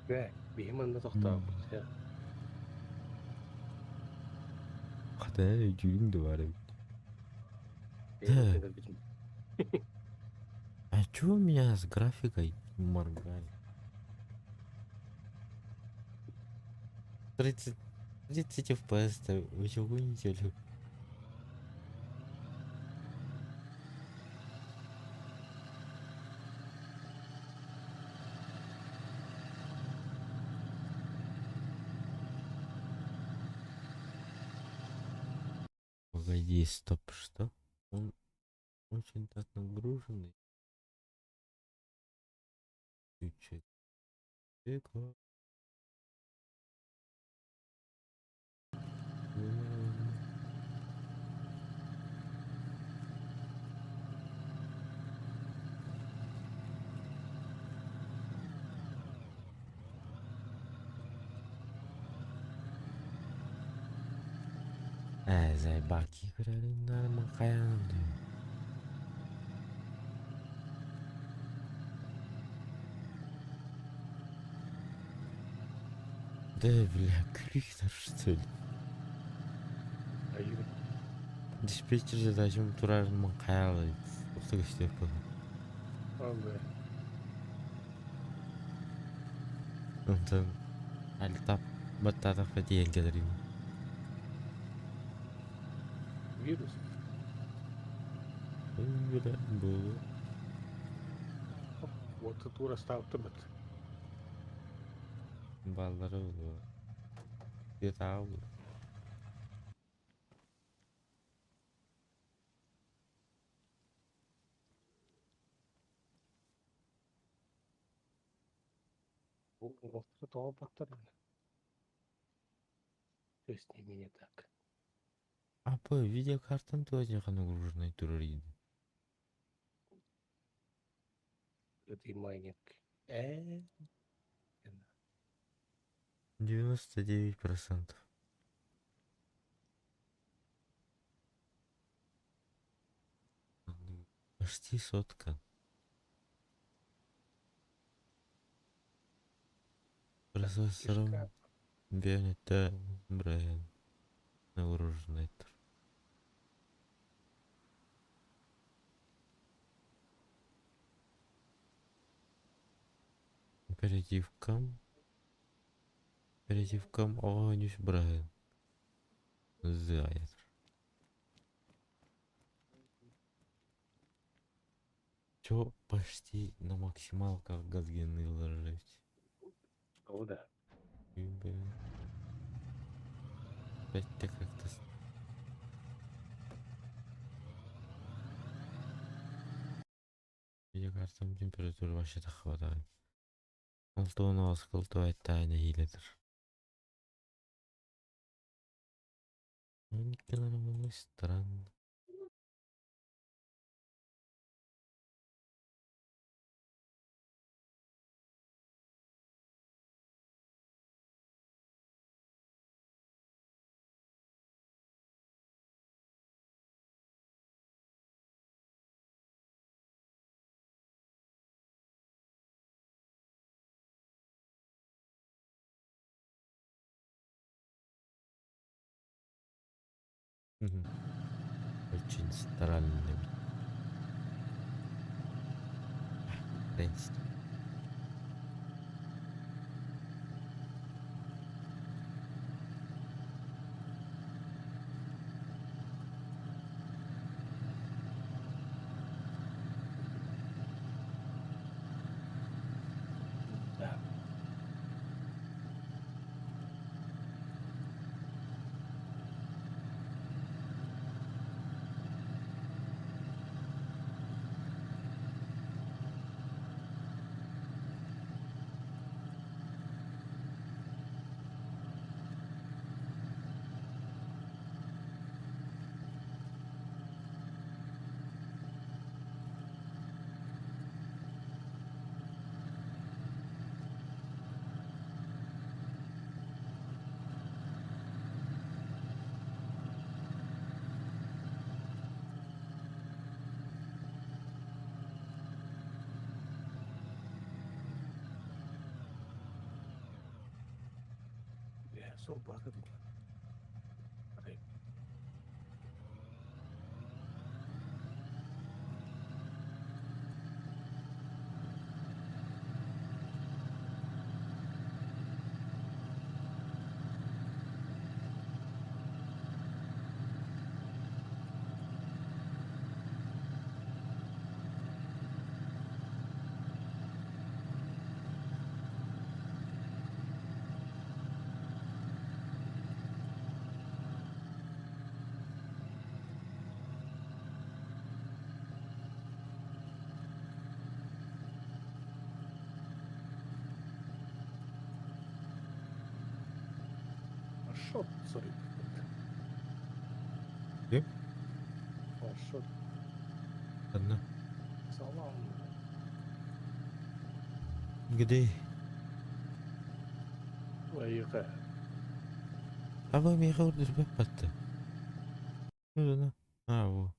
Да. Биһи манна тохтообут. Хата өйдүүрүҥ да баар эбит. А чё у меня с графикой моргает? 30, 30 FPS-то вы чего гоните или? Погоди, стоп, что? Он очень так нагруженный. Чуть-чуть. Ээ, заебаки көрөрүн дии. Да, бля, күлүктэр что ли? Диспетчер задачам турарын хайалы ухта көстөп Онтон альтап баттатах тиийэн кэлэрим. Вирус. Бля, бу. Вот тура ставтыбыт. Баллары булуо. Тыатааҕы булуо. Тоҕо баттар. То есть с ними не так. А по видеокартам тоже нагруженный турар Это и майнинг. 99%. Почти сотка. Процессором бионета Брайан нагруженный. Оперативкам. Оперативкам оҕонньус Брайан. Заяц. Чё почти на максималках газгенный О, да. Опять-то как-то... Видеокартам температура вообще хватает. Алтуон осколту тайна хилетер. Странно. Очень странный. Хрен с ним. Да. Суолбаата дии. Ашот суруйбуппут. Ким? Ашот. Ханна? Салам. Где? Айыка. Аба миэхэ үрдүрбэт батта. Ну А, во.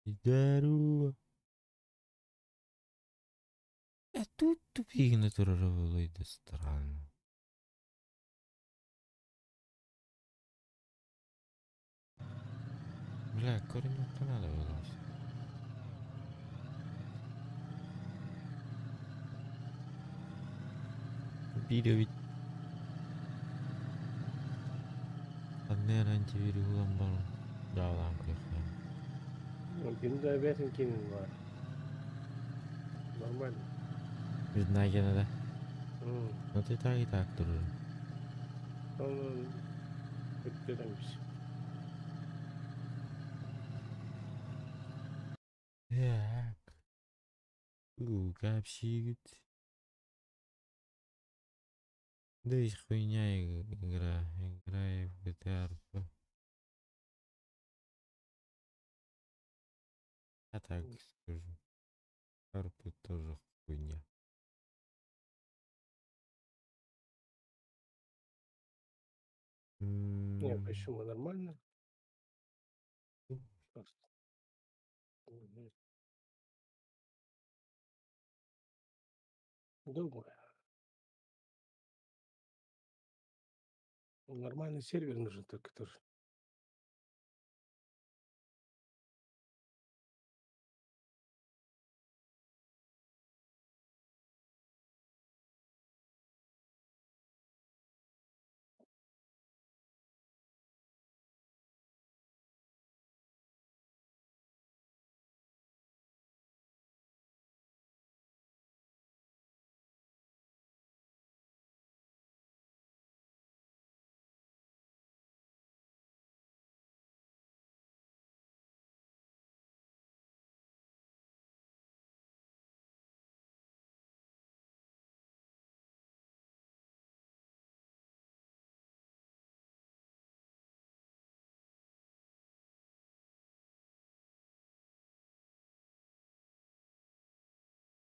Здорово. А тут тупигина турара да странно. Бля, корень надо вылазить. Биир эбит. Ханна эрэ антивирус ылан баран дьаалаан көрүөххэ. Кини да бэйэтин киинин баар. Нормально. Видно да? М. Ну ты так и так турар. Онон бүттүрэмис. Так. У, капсигит. Да и хуйня игра. Играй в GTA RP. Я так скажу. RP тоже хуйня. Не, М, почему? Нормально. Ну. Просто. Мгм. Думаю. Нормальный сервер нужен только тоже.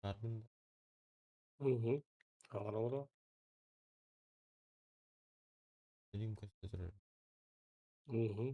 Карбын Угу. Аҕара Один көстө Угу.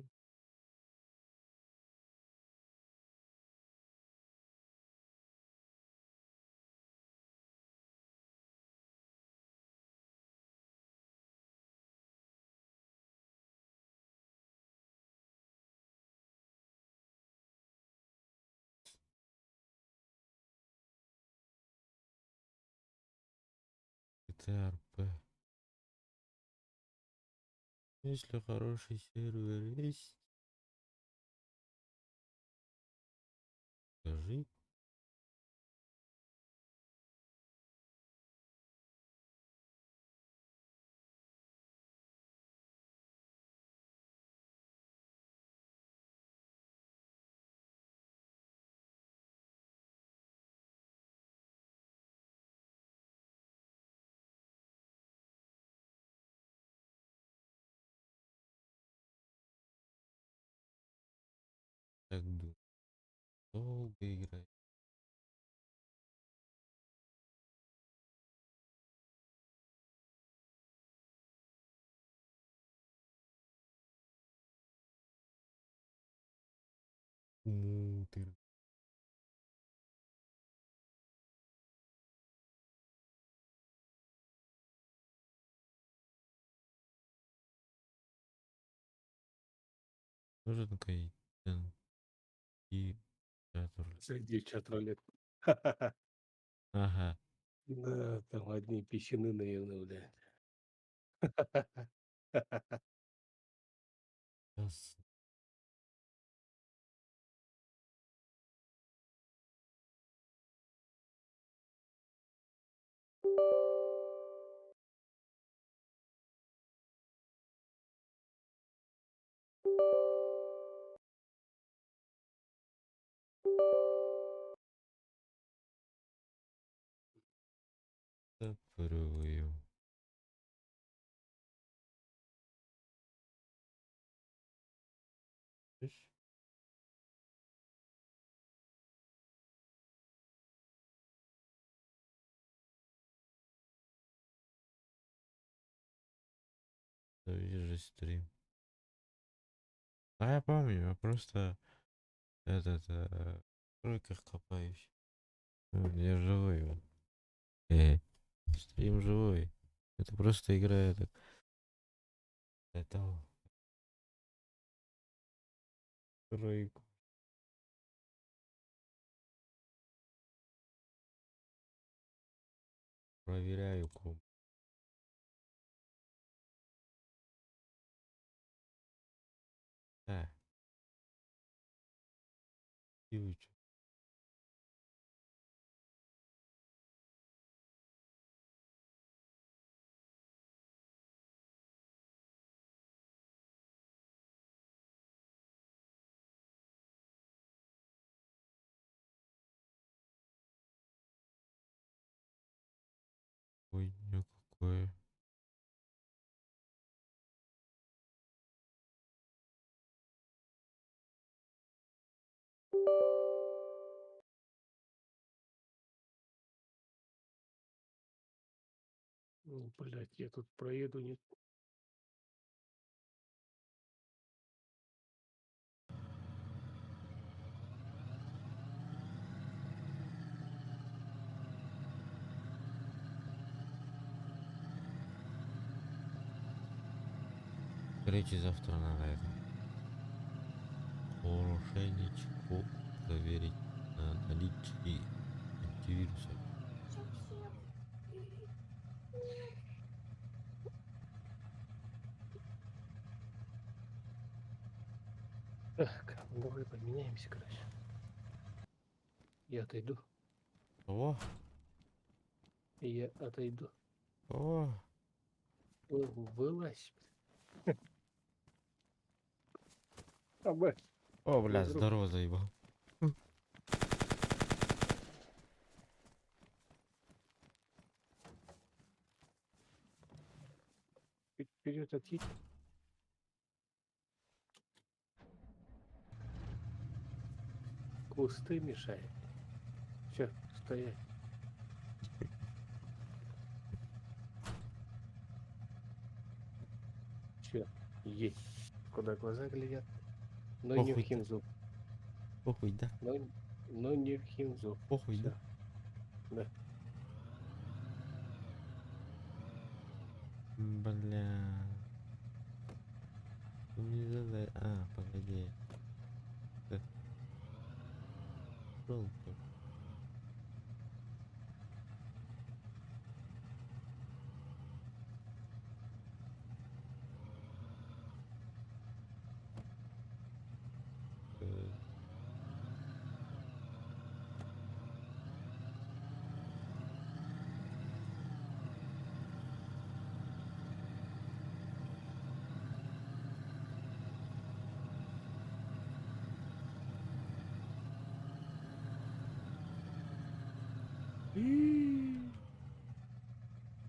GTA RP. Если хороший сервер есть, скажи. Так думаю. Долго играть. Мутыр. Нужен Кайден и чат-рулетка. Зайди в чат рулетку. Ага. Да, там одни писюны наивные, блядь. Сейчас. Запрыгаю. Слышь? Да вижу стрим. А я помню, я просто этот в стройках копаюсь. Ну, я живой. Вот. Стрим живой. Это просто игра этот. Это стройку. Проверяю комп. Так. Ключ. Хуйня какая. Ну, блядь, я тут проеду не... Короче, завтра надо это. Хорошенечко проверить на наличие антивируса. Совсем. Так, ну давай поменяемся, короче. Я отойду. О, Я отойду. о, Вылазь. Абэ. о, бля, Друг. здорово, заебал. Чуть вперед отъедь. Кусты мешают. Все, стоять. Все, едь. Куда глаза глядят. Но не в Похуй. химзу. Похуй, да? Но не в химзу. Похуй, Всё. да? Да. Бля. Ну, мне задали... А, погоди. Да. Шел.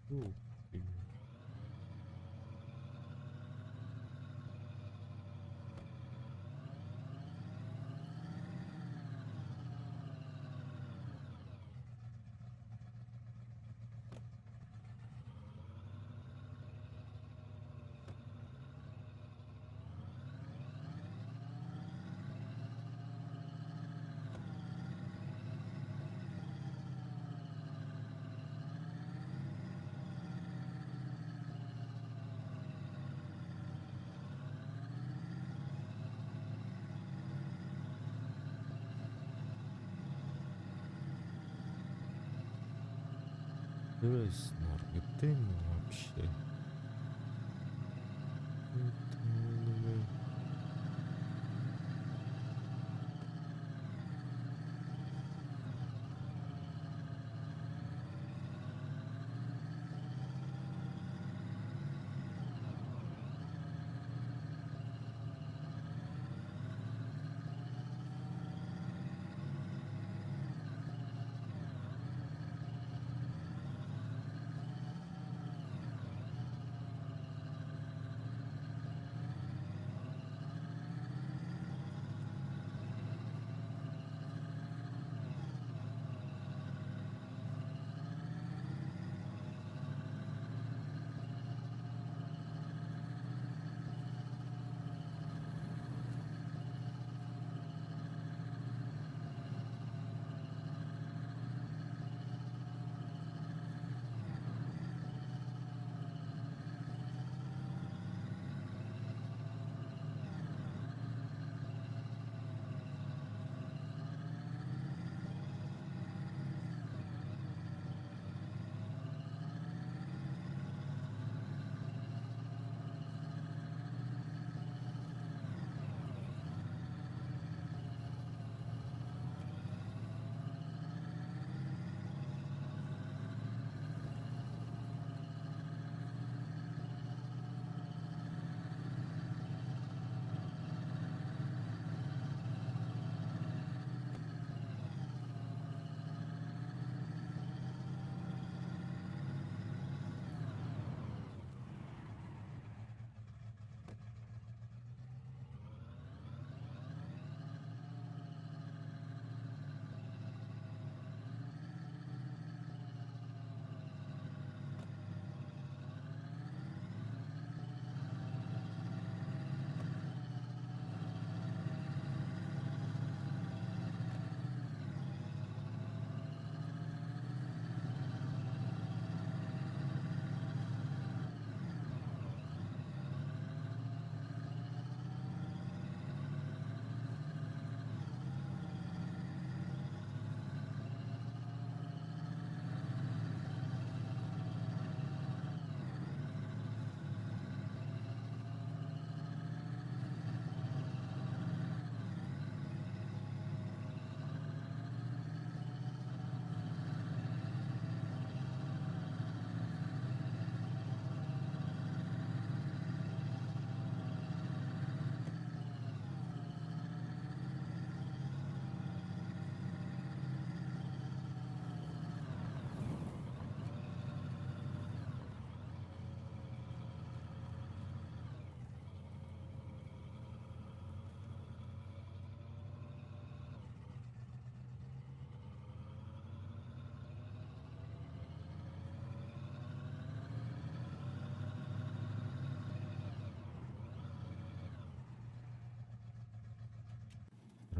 Ну, ты. Снаргытын вообще.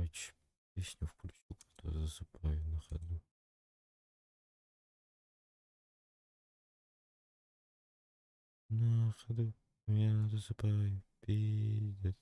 Короче, песню включу, то засыпаю на ходу. На ходу я засыпаю, пиздец.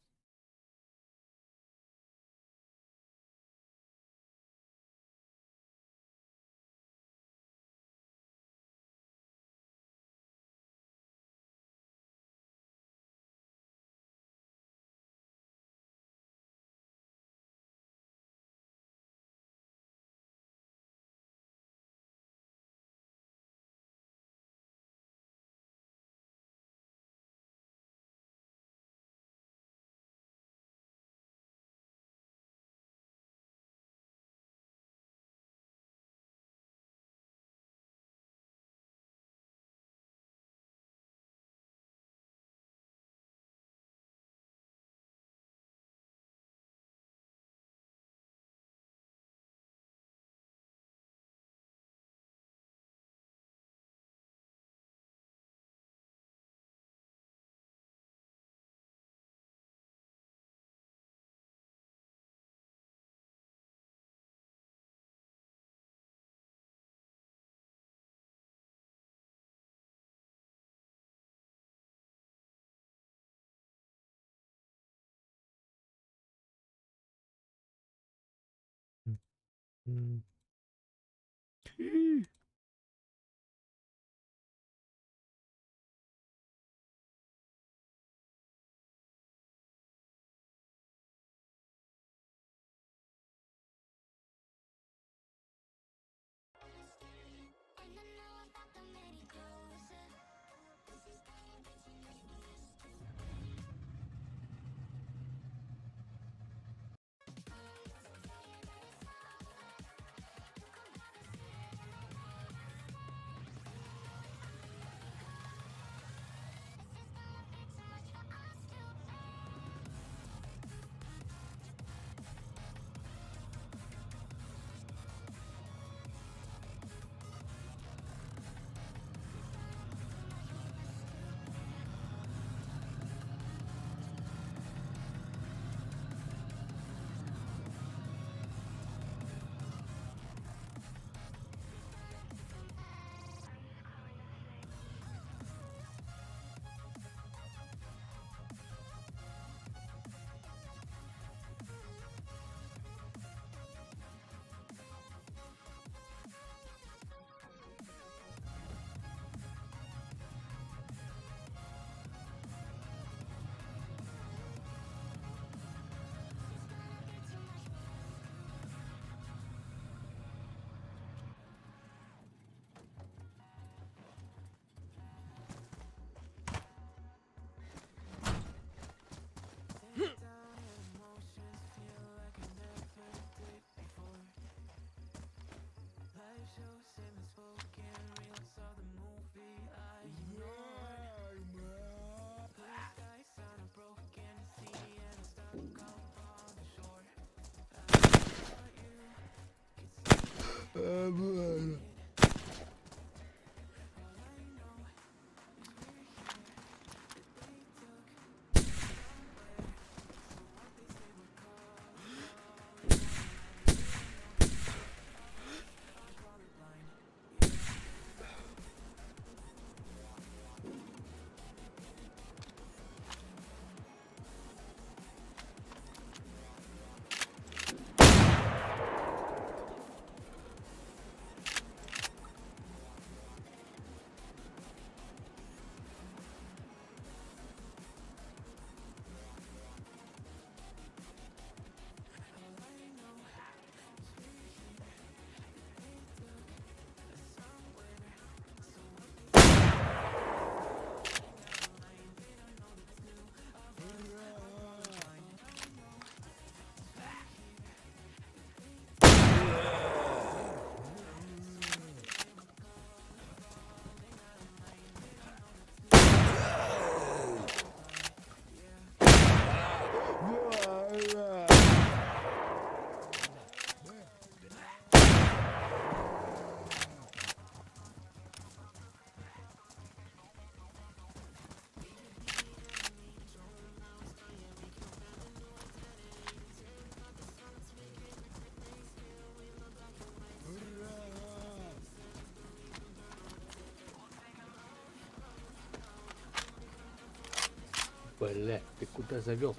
Бля, ты куда завел?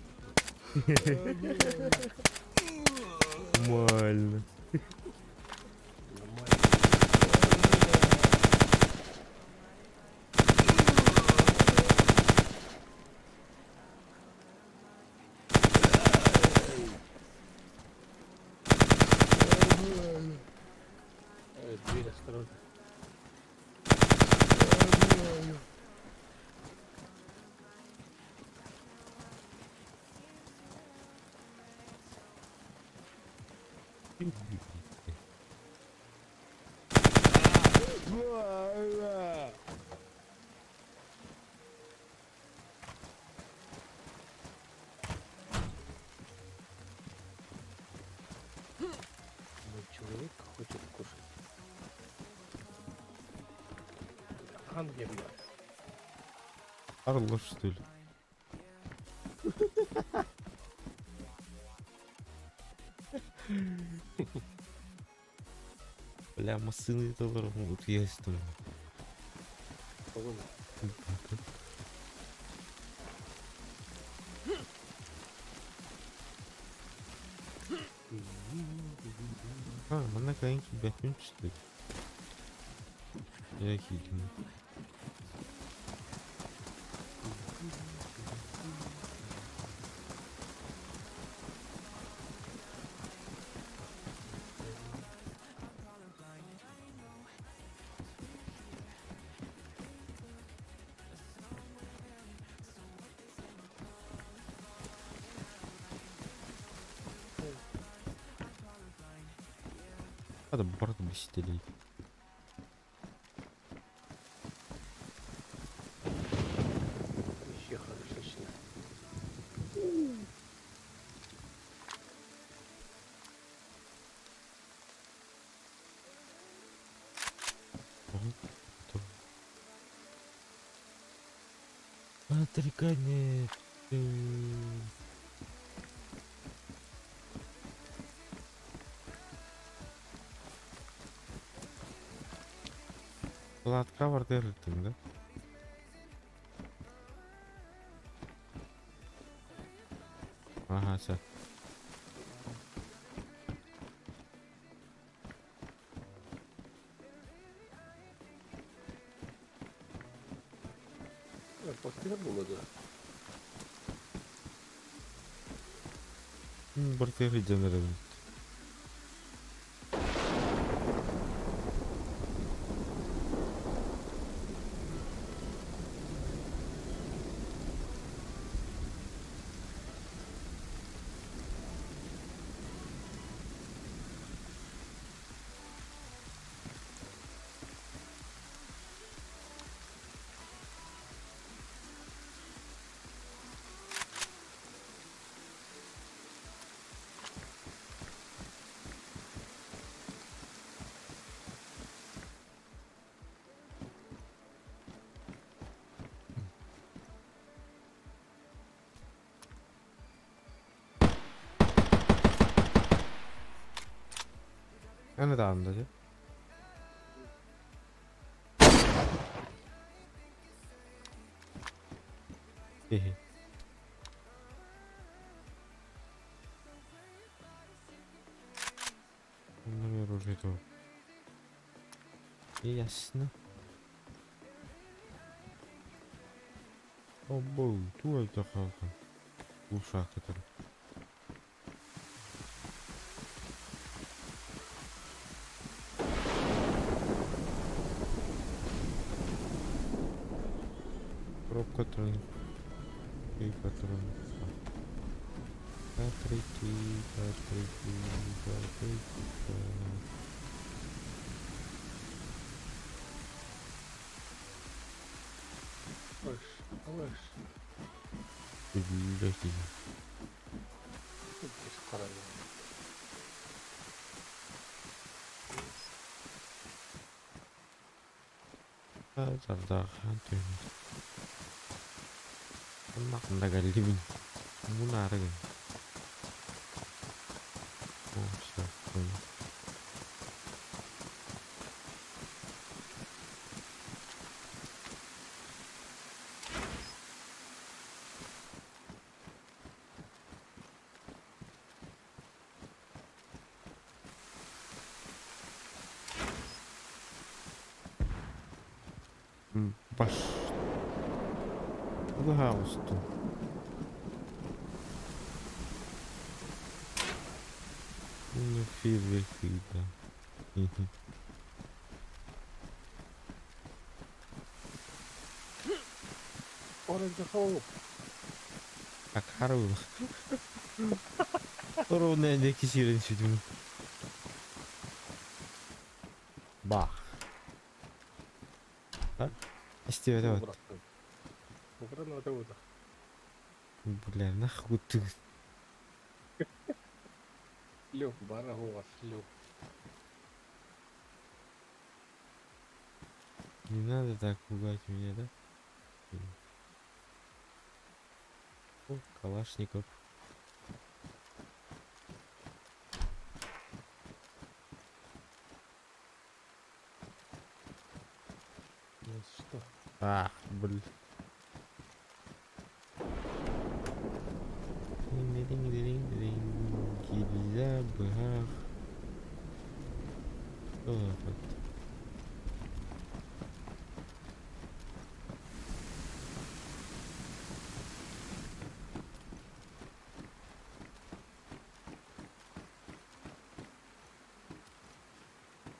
Нормально. Нормально. Дверь осторожно. Мой человек хочет кушать. Ангел. Орлов, что ли? Бля, массыны долларов могут есть тоже. А, манна кайын килбэппин что ли? Я киирдим. Hadi барда бистелей. Еще хорошечно. Отрекание. Платка бар дерликтин да? Ага, все. Портер было, да? Бартер генерал. Эн ытаҕын да дьэ. Хе-хе. Номер уже то. Ясно. Обоу, ту это халка. Ушах который. Коробка трон. И патрон. Патрики, патрики, патрики. Алыш, алыш. Блядь. Здесь королева. Оннахында галливин. Мунарыгын. О, все, понял. Баш. Пожалуйста. Ну, фида. Orange hole. Акару. Ровно не кисирен сүтүм. Бах. А? Истебет вот. Бұрын. Бля, нахуй ты. Лёг, бара у лёг. Не надо так пугать меня, да? О, Калашников. Ну что? Ах, блин. Динг-динг-динг-динг. Гильза, бах. Что за факт?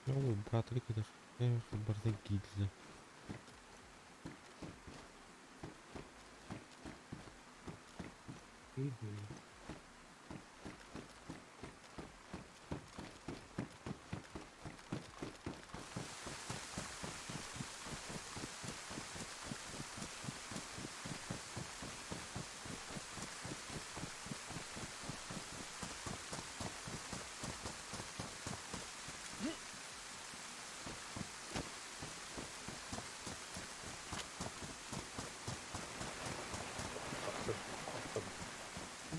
Ну, братлик, это бардак гильза. Мгм.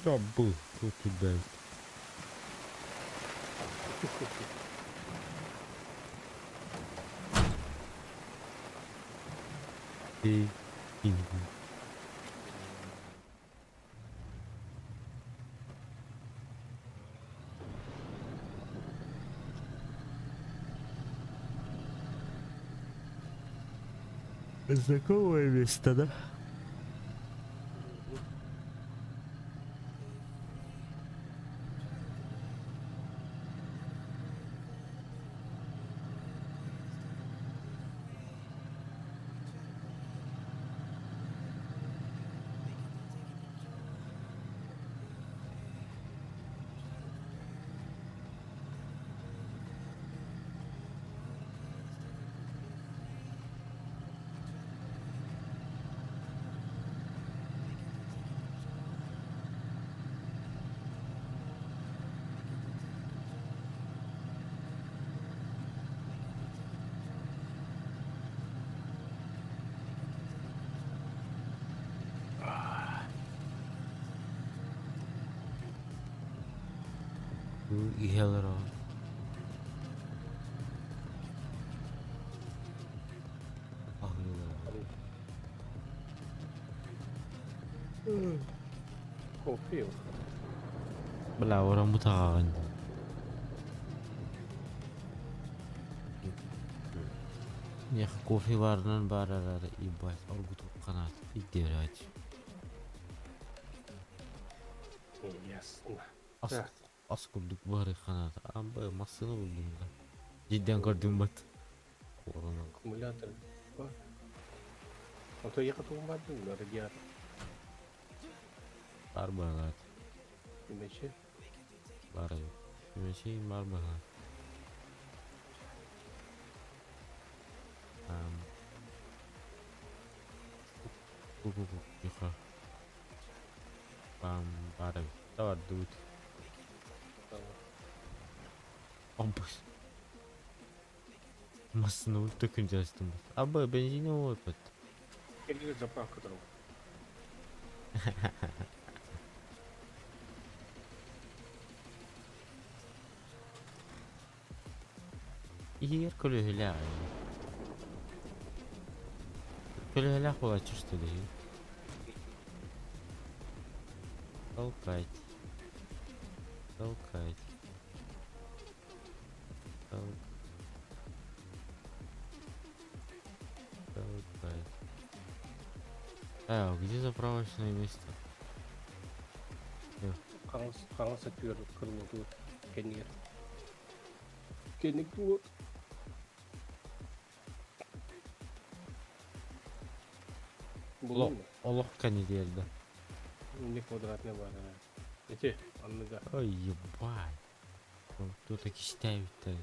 Да был, тут туда. И ингу. Знакомое место, да? Иһэлэр. Кофе. Бля, орамбутаҕаҕын дии. Миэхэ кофе баарынан баар эрээри ебать оргутуохха наада ирдиэрэҕит. Ясно. Ас Так. ас курдук баарыахха наада. Амба массыына буллум да. Дьиэттэн көрдүм бат. Куоранан. Аккумулятор бар. А то ехать бардым, радиатор. Бар баҕаат. Иначе Бар эбит. Мүчэйин бар баҕаат. Ам. Ку-ку-ку. Бам бар эбит. Давай дут. Ампус. Массыына төкүндьэстим. Аба бензин опыт. Или заправка дорога. Иһигэр көлүөһэлээх ини. Көлүөһэлээх буолааччы что ли? Толкать. Толкать. Тол... Толкать. А, где заправочное место? Хаҥас хаҥас өттүгэр кырыллыбыт кэннигэр. Кэнник дуо? Олох, Булуҥ олох кэннигэр да. Не квадратный бар. Эти анныга. Ой, ебать. Кто-то кистээбиттэр.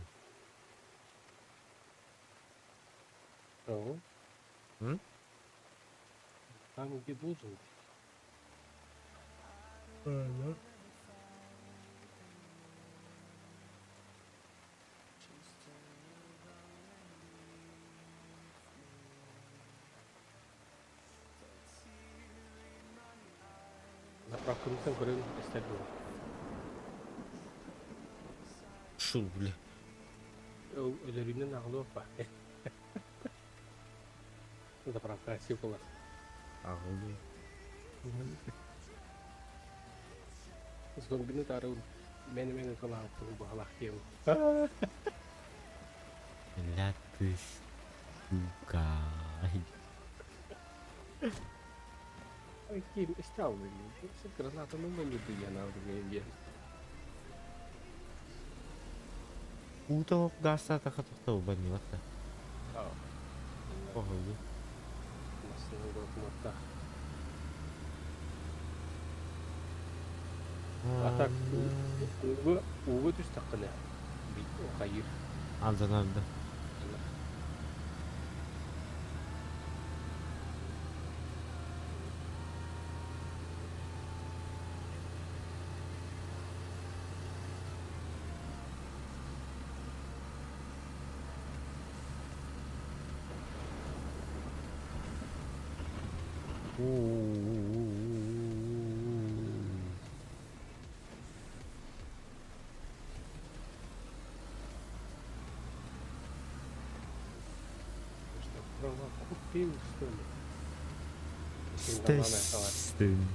Ага. М? Там, где должен быть. Заправканы көрөн эстер буолар. Шул, бля. Өлөрүүнэн аҕылыах ба. Заправка красив буолар. Аҕылыы. Зомбины тары мен кылаан баһалаах диэн. Бля, ты сука. Ой, ким стал Граната ну не дыяна диэн. Уута гаастаатахха тохтобут банныбат да. Оһолу. Массыына буолуохтаах. А так ууга ууга түстэххинэ хайыр. Алдьанар да. У-у-у-у-у-у-у. Что, права купил, что ли? Естественно.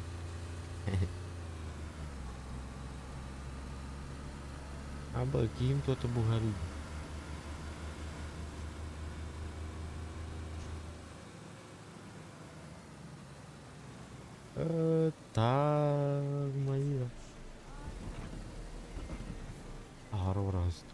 Аба ким кто-то буһарый. Так, моя. Аһара ураһыст.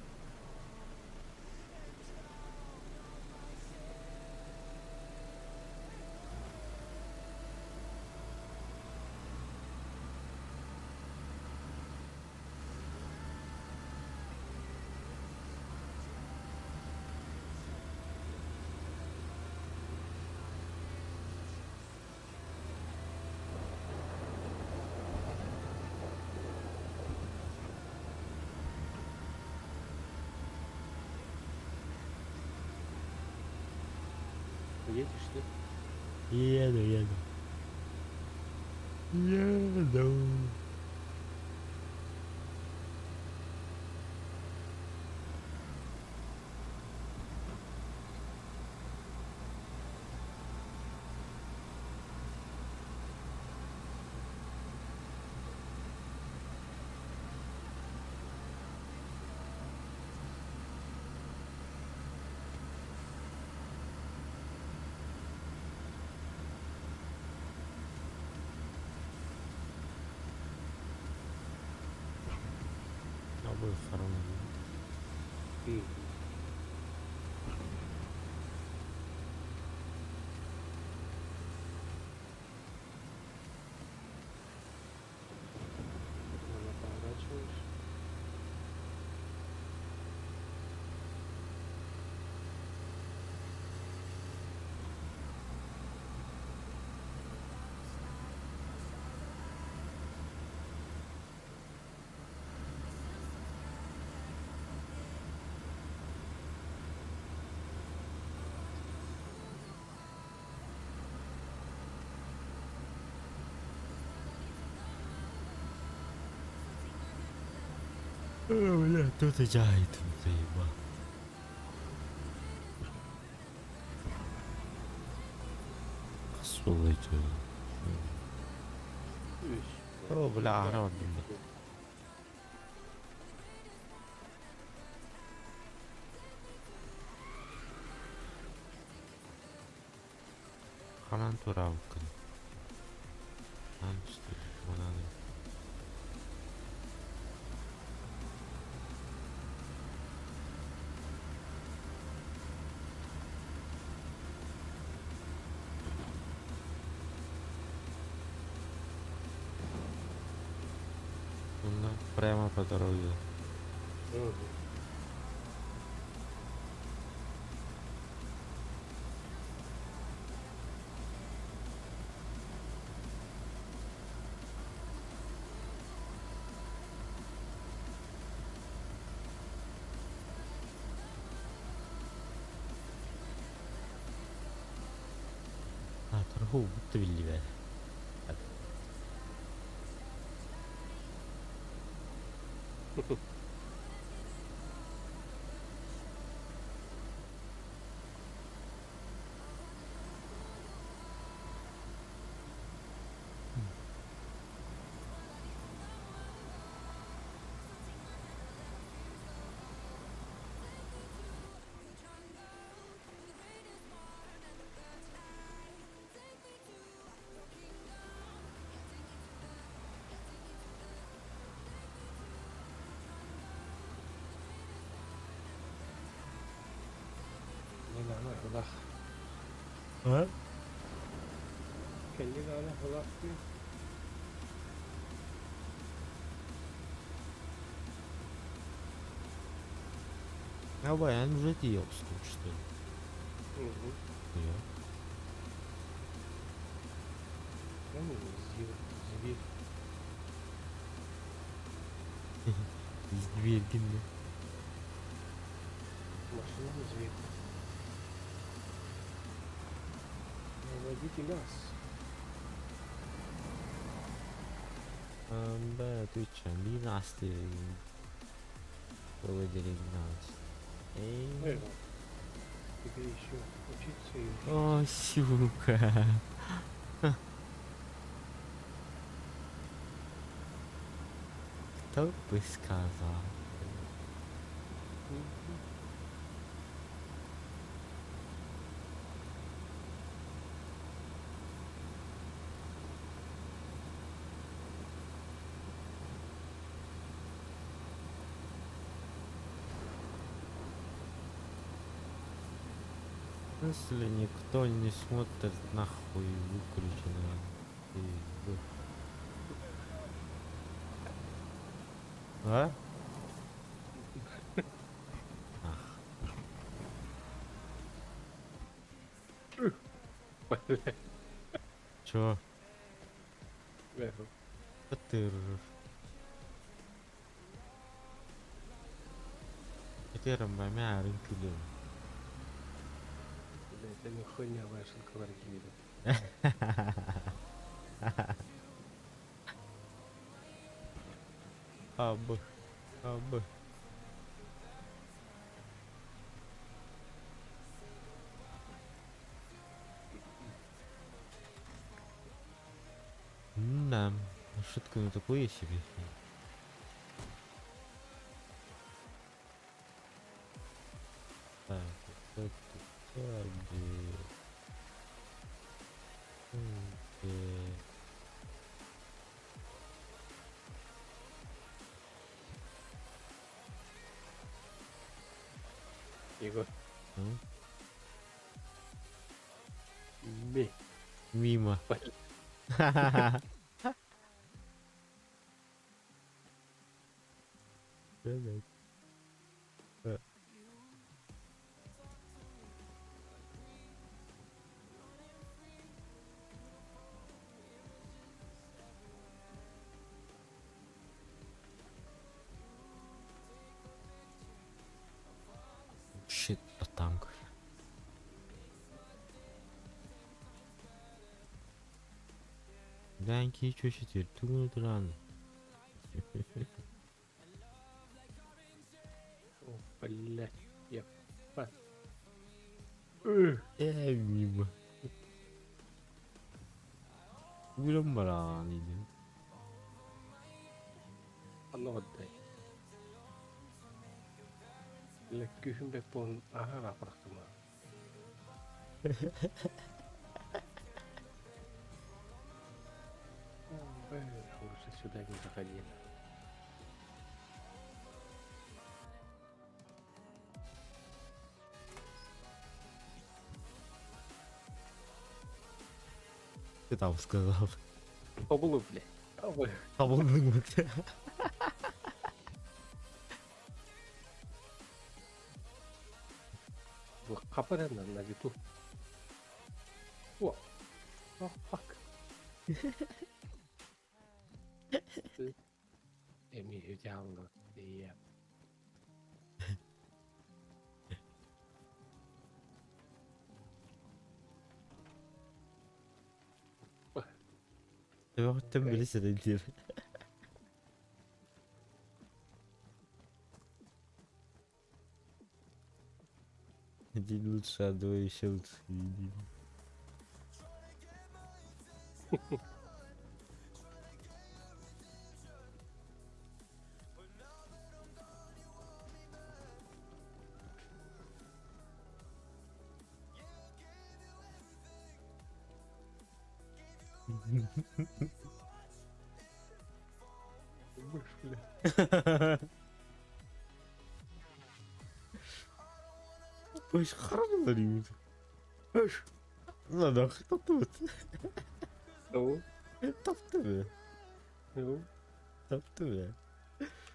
Едешь, нет? Еду, еду. Еду. Абы хараҥа. Она поворачиваешь. Бля, тут и жайтым заебал. Хас буолуой О, бля, аһара бардым да. Ханан туораабыккын? Хаан мананы Онно прямо по дороге. А, торгуу будто биллибэт. Не надо, куда? А? Не надо, куда? Давай, он уже съел что ли? Угу. Я. Ну, зверь. Зверь, гинны. Машина зверь. Водитель ас. Бля, ты че, 12 Выводили 12. Эй. Эй, тебе еще учиться и учиться. О, сука. Кто бы сказал? Если никто не смотрит, нахуй выключено. А? Ах. Чё? Что ты ржешь? Это мамя рынкулем. Блядь, это хуйня ваша квартира. Аб. Аб. Да, шутка ну такое себе. Так, это Б, Б. Егор. Ну? Ми. Мимо. Блядь. Shit, a танк. Дан киһи чүөчэтигэр тугун ытыраан О, блядь. Я Ээ мимо. Угуран бараан иди. Оно отдай. Бля, күүһүм бэт буолан аһара бырахтым. Лучше сюда не заходили. Ты там сказал. Побулу, блядь. Побулу. Табылдың Бу хапаран на лету. О! О, fuck. Эми идеально. Я. Төбөҕүттэн били сирэй диир. Один лучше, а двое еще лучше. Един. Мышь, бля. Баш харалар юм. Баш. Ладно, таптыбыт. Ну, Таптыбы. ну, Таптыбы.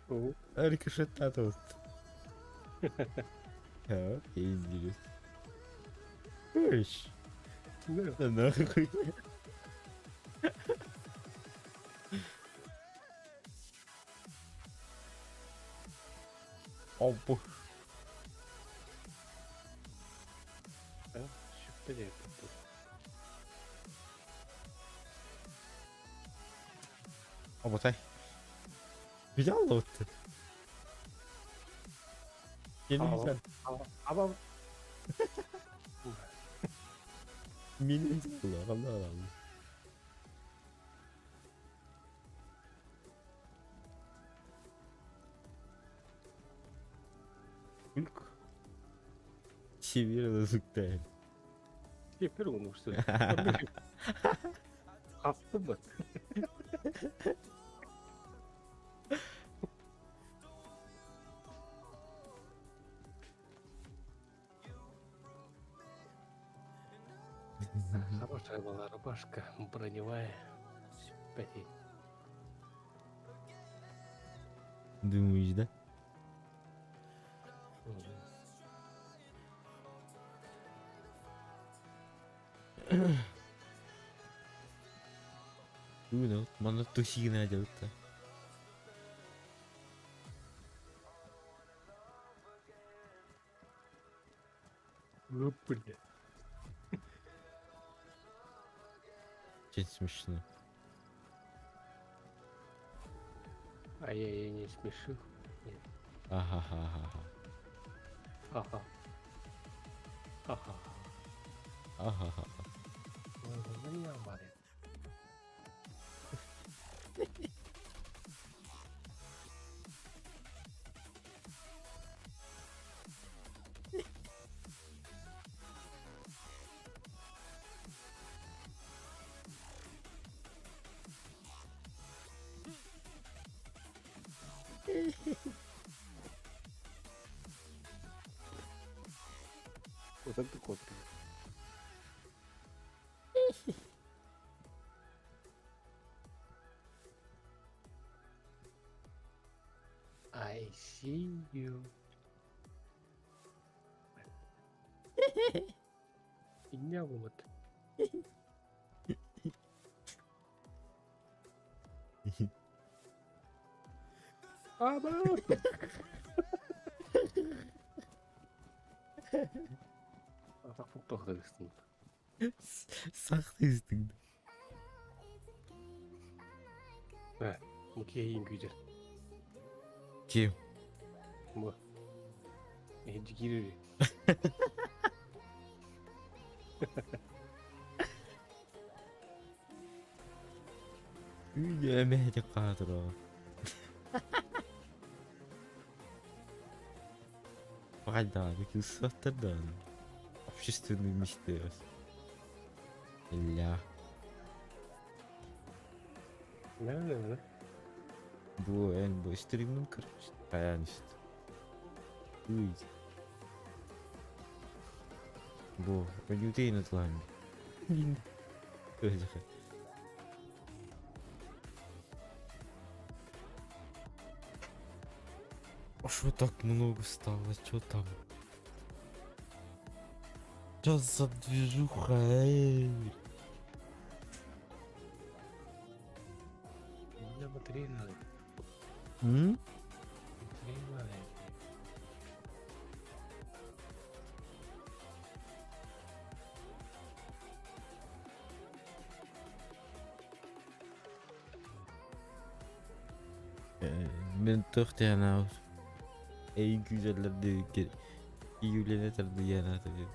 ну. Рикошеттатыбыт. Ja, индирис. Баш. Ну, Нахуй. Опа. а, сүппэ тут. Оботай. Взял вот. Я не знаю. Аба. Мин взял, ладно. Ульк. Северно зуктаем. Теперь он что ли? Хапты Хорошая была рубашка, броневая. Симпатия. Думаешь, да? Ну, манна тусигина делать-то. Ну, бля. Очень смешно. А я ее не смешил. Ага-ха-ха-ха. Ага. Ага. Ага-ха. Хантан да куоттуҥ? I see you. Инньэ буолбут. Аба! Атахпын тохтор истин. Сахты истиң. Э, бу киһи күүтэр. Ким? Бу. Эһиги киирэр. Үйэ мэһэти хаатыра. Баҕайдааны кыысаттар даҕаны. Общественный мечты. Ля. Нэ-нэ-нэ. Бу эн бу стримин короче. Хайаан ист. Уй. Бу өнүтейін атылаан. Өзі. А шо так много стало? Чё там? Чё за движуха, эй? У меня батарея надо. М? Батарея надо. Мен тохтяна эй güzellerdi июлене тарды яна тады.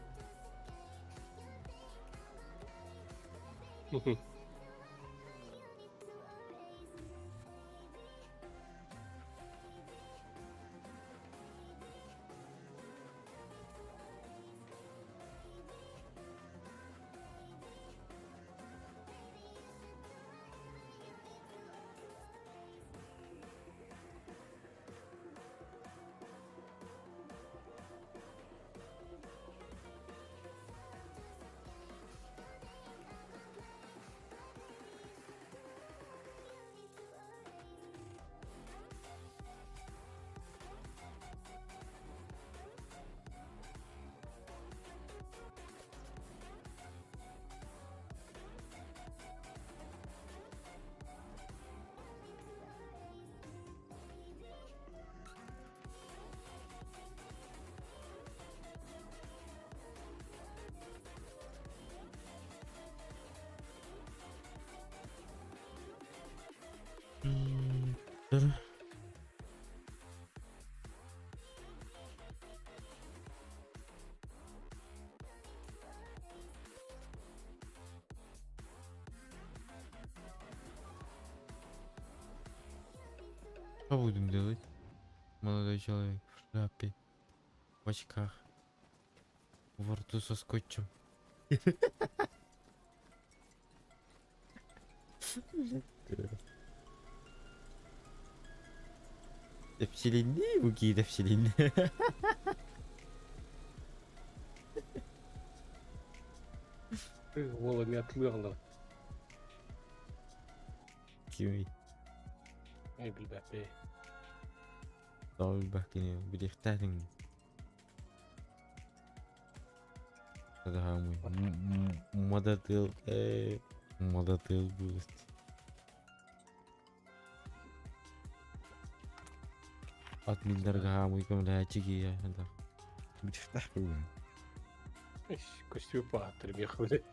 Dur. Что будем делать? Молодой человек в шляпе, в очках, во рту со скотчем. Тэпсилинни бу кии тэпсилинни. Ты голыми отлыгла. Кими? Эй, билбэппи. Тоҕо билбэккиний билиэхтээниҥ. Садаһаамый модатыл модатыл будет. Админнарга хаамый көмөлөһөөччү киһи билиэхтээх Костюм пааттыр мехвели.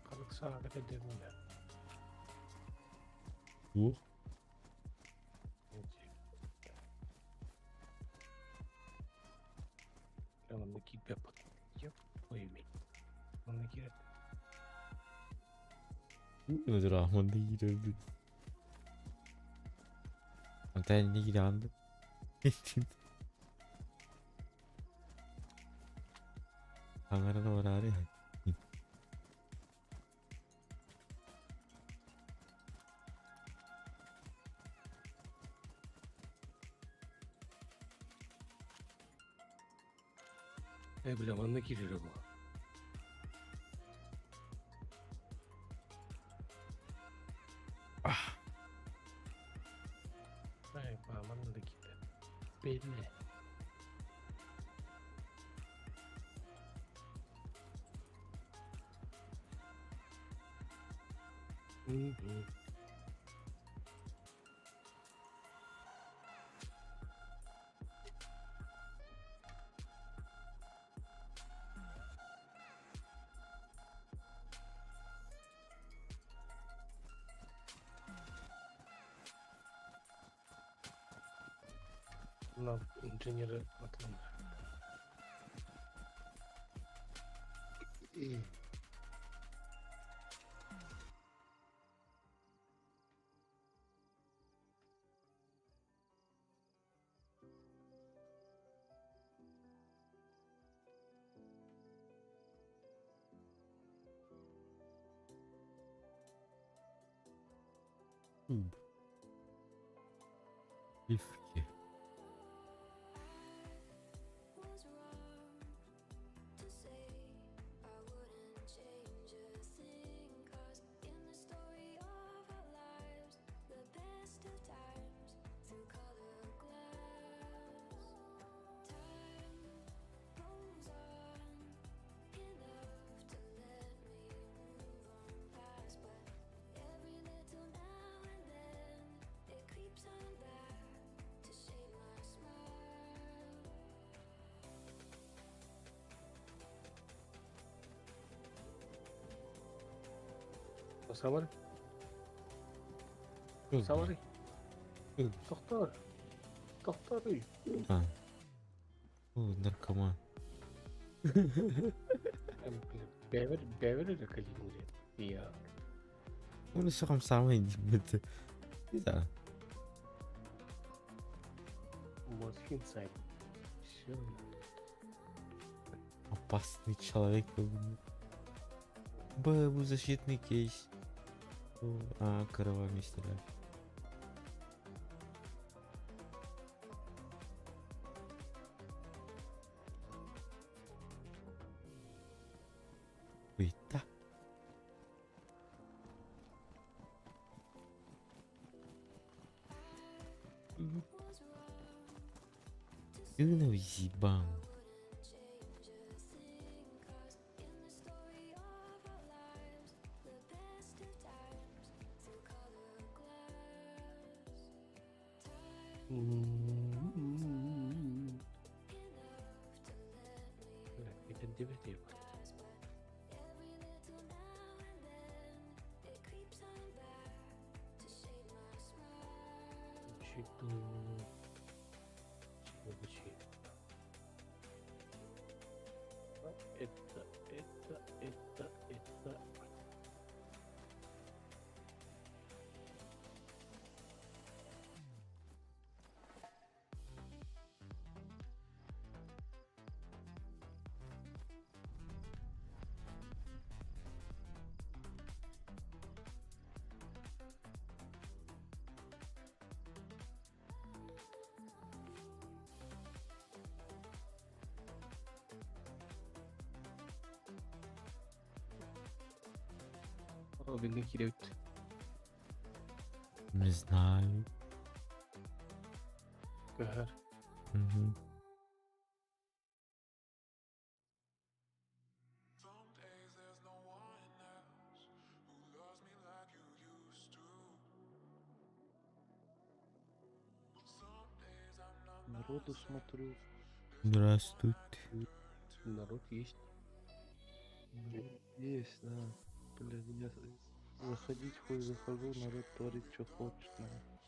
Ханнык сааҕа кэллэринэ. Туох? Онно киирбэппит. Ёп, твою мать. Онно киирэр. Rahman da girerdi. Antenni girandi. Таҥараны бараары. Э, бля, манна киирэрэ бу. Ай, ба, манна да киирбэт. Бэлэ. Мгм. Нам инженеры Атлана. Куб. Сливки. Was wrong to say I wouldn't change a thing. 'Cause in the story of our lives, the best of times through colored glass, time goes on enough to let me move on past. But every little now and then, it creeps on back to shade my smile. Самар? Что, Самары? блин? Доктор. Доктор. А. О, наркоман. Бэвер, бэвер или калининград? Я. Он еще там самый это. Да. Морфин сайт. Все. Опасный человек. Б, защитный кейс. О, а, кровами стреляет. Ой, да. Was wrong to say Ну, зибан. I wouldn't change a thing. 'Cause in the story of our lives, the best of times through colored glass, time enough to let me Бля, 59 ебать. past. But every little now and then, it creeps on back to shade my smile. Читу. Читу. Это, это, это, это. Робин киирбит. Не знаю. Көһөр. Мгм. Some days there's no one else who loves me like you used to. Some days I'm not Народу myself. смотрю. Здравствуйте. Народ есть. Народ есть, да. Блядь, я заходить хуй захожу, народ творит, что хочет, нахуй.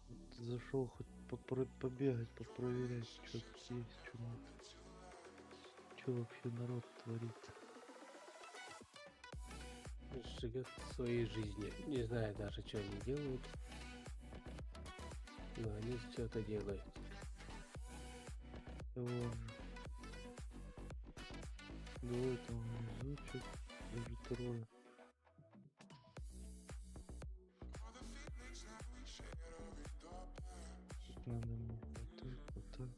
Вот зашел хоть побегать, попроверять, что тут есть, что нет. Что вообще народ творит. Живет своей жизнью. Не знаю даже, что они делают. Но они что-то делают. Того же. Двое там внизу, чё-то, даже трое. Тут надо мне вот так, вот так.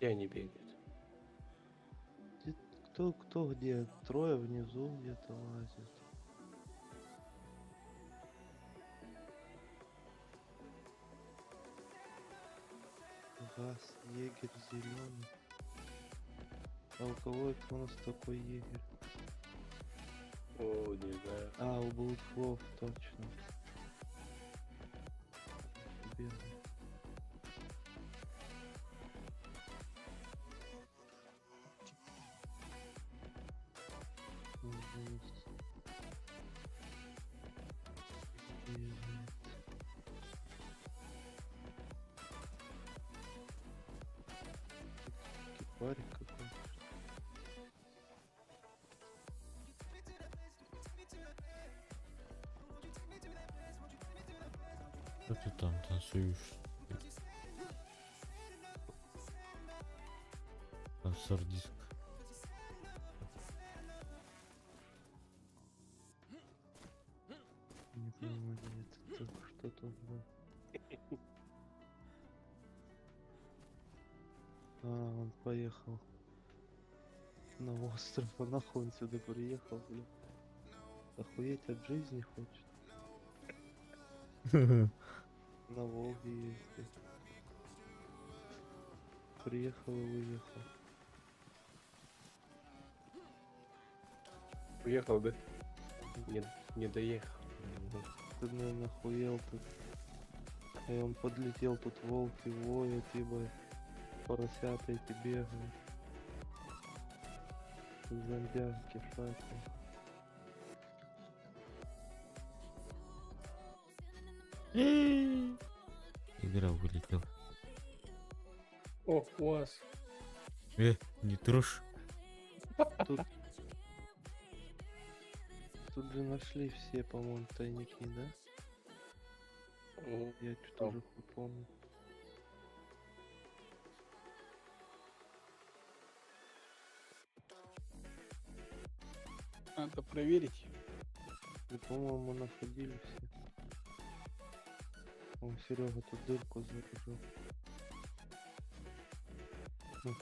Где они бегают? Где- Кто где? Трое внизу где-то лазят. Газ, егерь зеленый. А у кого это у нас такой егерь? О, не знаю. А, у Блудхлов, точно. Бегает. Мгм. Бегает. Кипарик какой-то. Что ты там танцуешь? Танцор диск. Не понимаю, это так что тут было. А, он поехал на остров, а нахуй он сюда приехал, бля. Охуеть от жизни хочет. На Волге ездит. Приехал и уехал. Уехал, да? Не, не доехал. Ты, наверное, охуел тут. И он подлетел, тут волки воют, ебать. Поросята эти бегают. Зомбяки кишат. Игра вылетела. О, УАЗ. Не трожь. Тут... Тут же нашли все, по-моему, тайники, да? О, Я что-то Там. уже хуй помню. Надо проверить. Да, по-моему, находили все. О, Серега тут дырку зарыжил. Хм.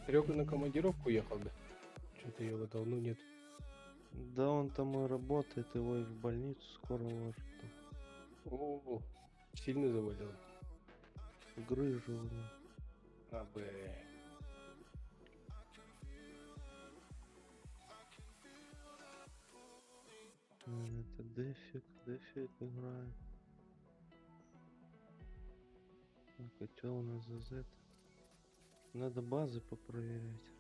Серега на командировку уехал, да? Что-то его давно нет. Да он там и работает, его и в больницу скоро ложат. там. О, сильно заболел. Грыжа у него. А, Б. Это Дефик, Дефик играет. Так, а чё у нас за Z? Надо базы попроверять.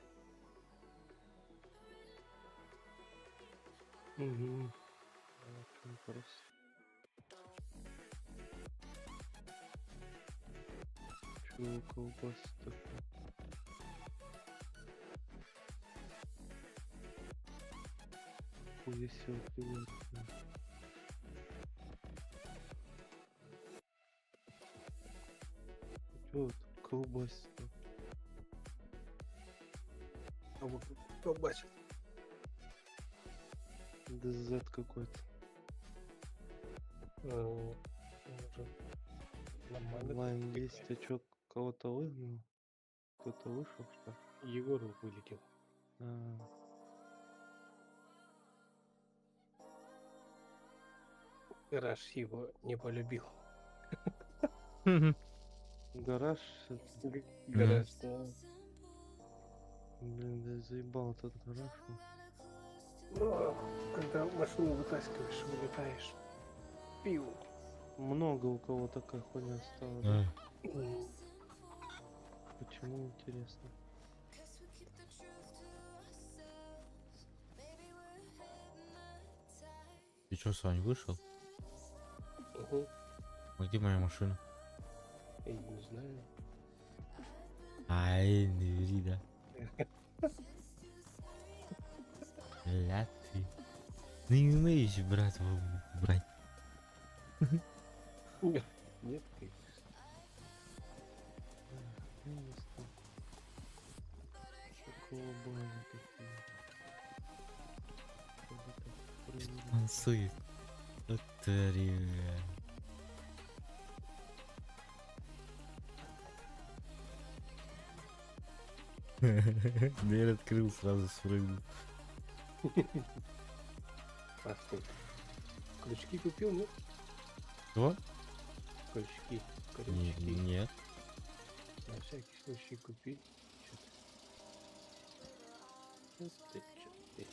Угу. А, чё просто. Чего колбасы такой? Хуя себе привет. Чё тут колбасит? Колбасит. ДЗ какой-то. Нормально. Онлайн есть, а чё, кого-то выгнал? Кто-то вышел, что ли? Егор вылетел. А, Гараж его не полюбил. гараж, это, Гараж, да. блин, да заебал этот гараж. ну. Ну, а когда машину вытаскиваешь, вылетаешь. Пиу. Много у кого такая хуйня стала. да? Да. Почему, интересно? Ты чё, Сань, вышел? Угу. А где моя машина? Я не знаю. Ай, не ври, да. Ля ты. Ну не умеешь, брат, брать. Нет, конечно. Где у нас там? У кого базы какие? Надо так проверить. Танцует. Лотерея. Дверь открыл, сразу спрыгнул. А что? Крючки купил, нет? Что? Крючки. Крючки. Нет. На всякий случай купи. Чё ты? Чё ты, чё ты?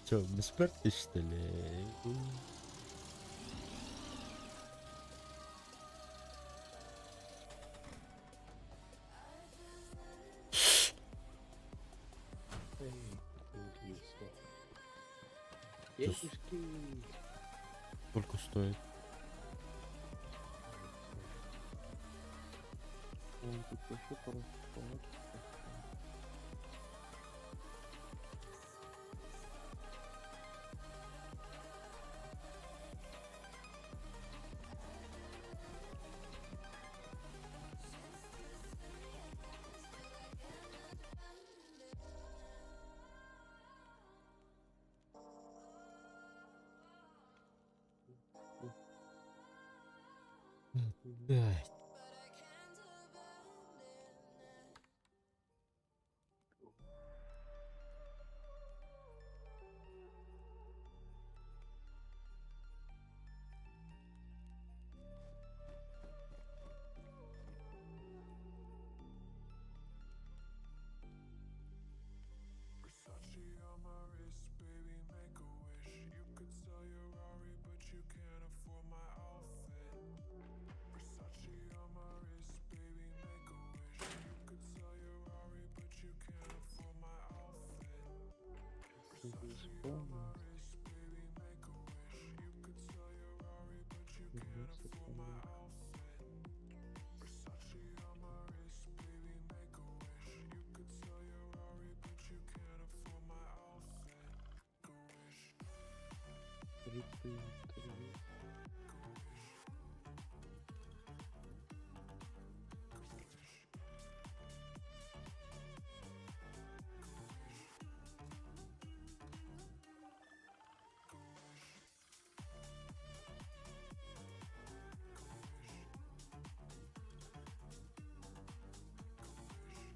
Че, бессмертный, что ли? Эй, убийство. Денежки. Сколько стоит? Вон тут вообще просто палатка поставили. Пять. Versace on my wrist, baby, make a wish. You could sell your Rari, but you can't afford my outfit. Versace on my wrist, baby, make a wish. You could sell your Rari, but you can't afford my outfit. Что-то заспавнилось. Wrist, baby, make a wish. You could sell your Rari, but you Вернуться can't afford my помогу. outfit. Versace on my wrist, baby, make a wish. You could sell your Rari, but you can't afford my outfit. Make a wish. Открытый интервью.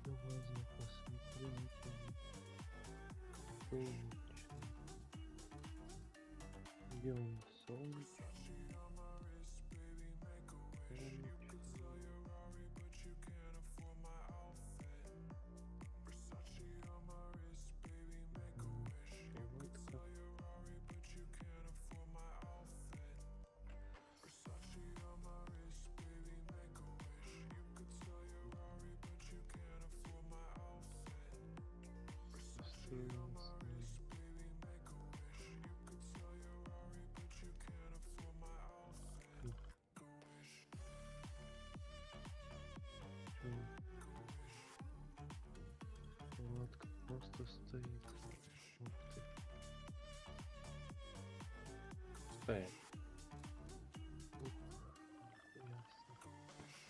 Давай я посмотрю на тебя. Солнечный. Где он? Солнечный. Солнечный. Палатка. Устроился. Чё? Палатка просто стоит. Ух ты. Стоит. Ух, нихуя себе.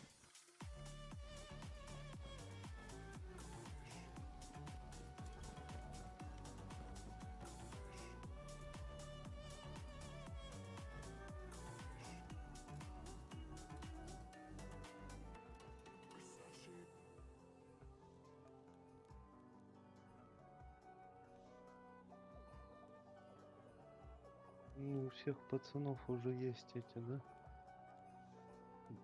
Ну, у всех пацанов уже есть эти, да?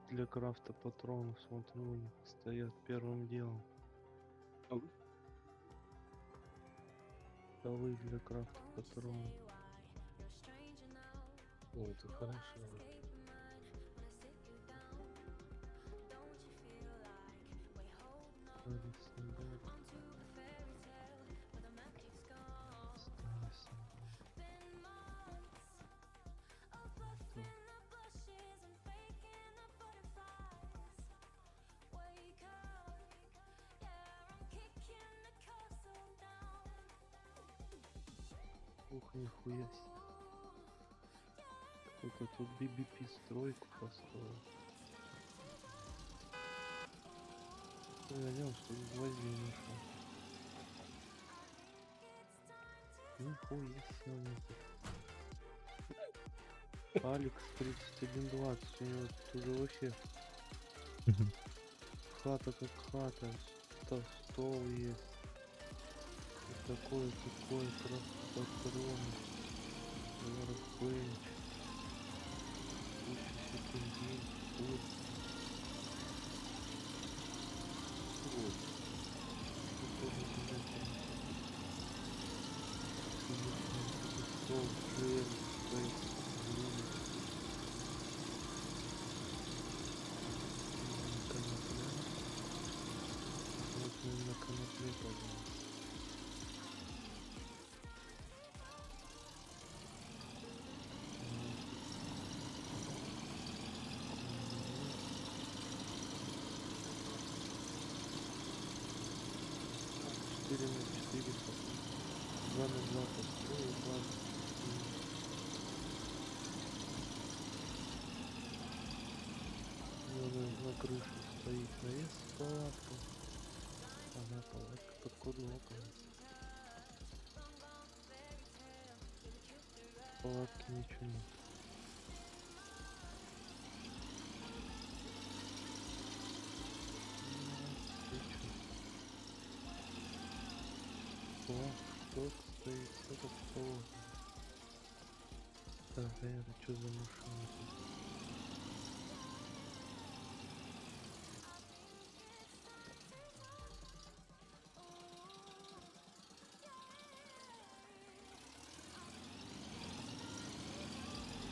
Для крафта патронов, смотрю, у них стоят первым делом. Ау. Столы для крафта патронов. Ну, это хорошо. Старый солдат. Старый солдат. Так. Ух, нихуя себе. Кто-то тут BBP стройку построил. Я делал, что гвоздей нашел. Нихуя себе у них тут. Алекс 3120, у него тут уже вообще хата как хата, стол есть. И такое, патроны, workbench, куча всяких денег, кур. Вот. Тут тоже занятие. Стол, джем, стоит, блин. Конопля. Вот мы на конопле, пожалуйста. 4 на 4, 2 на 2 построил базу. У него на крыше стоит навес с палаткой. Она палатка под кудлоком. В палатке ничего нет. Ну, ты чё? Флаг, стоит, все как положено. Так, а это что за машина тут?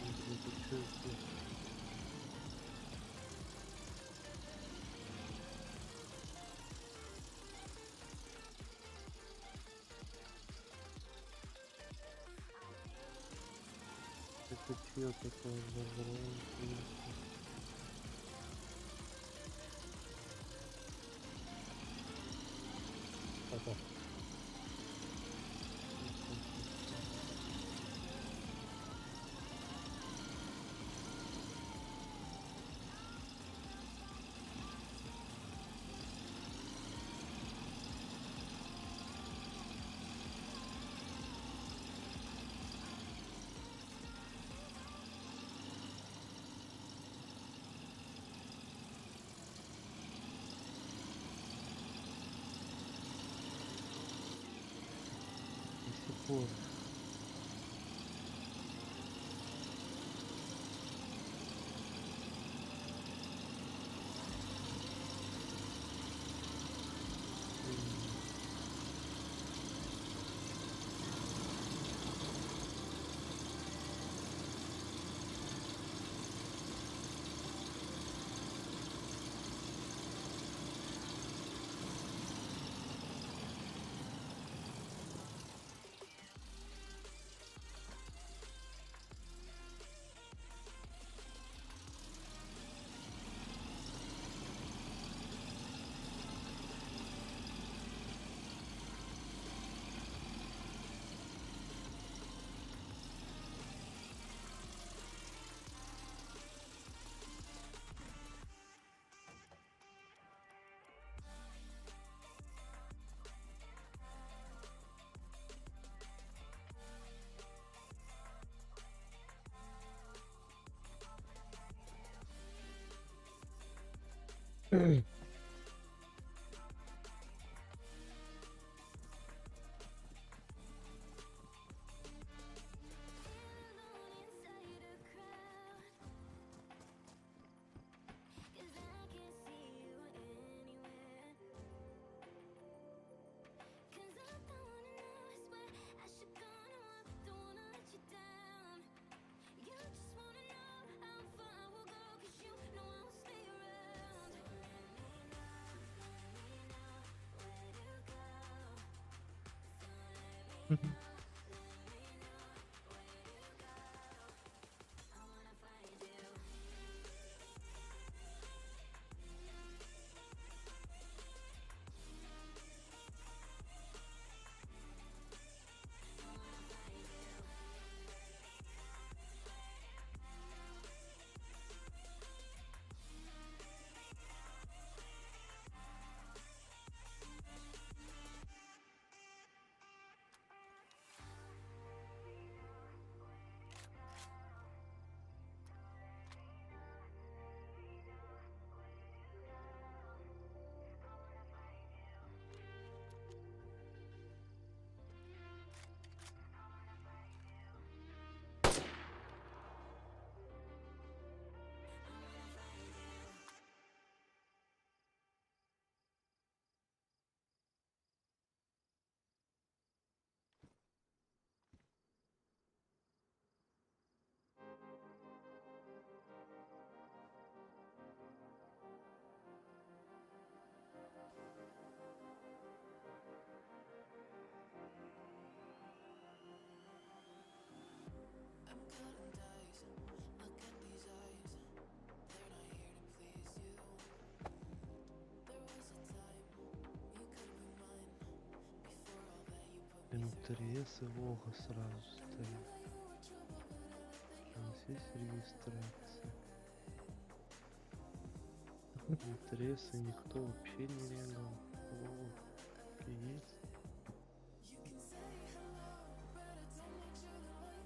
Ой, это чё это? Это чье такое добро, интересно? Ага. До сих пор. М. До Интересы Вога сразу стоит. У нас есть регистрация. Интересы никто вообще не регал. Во, есть.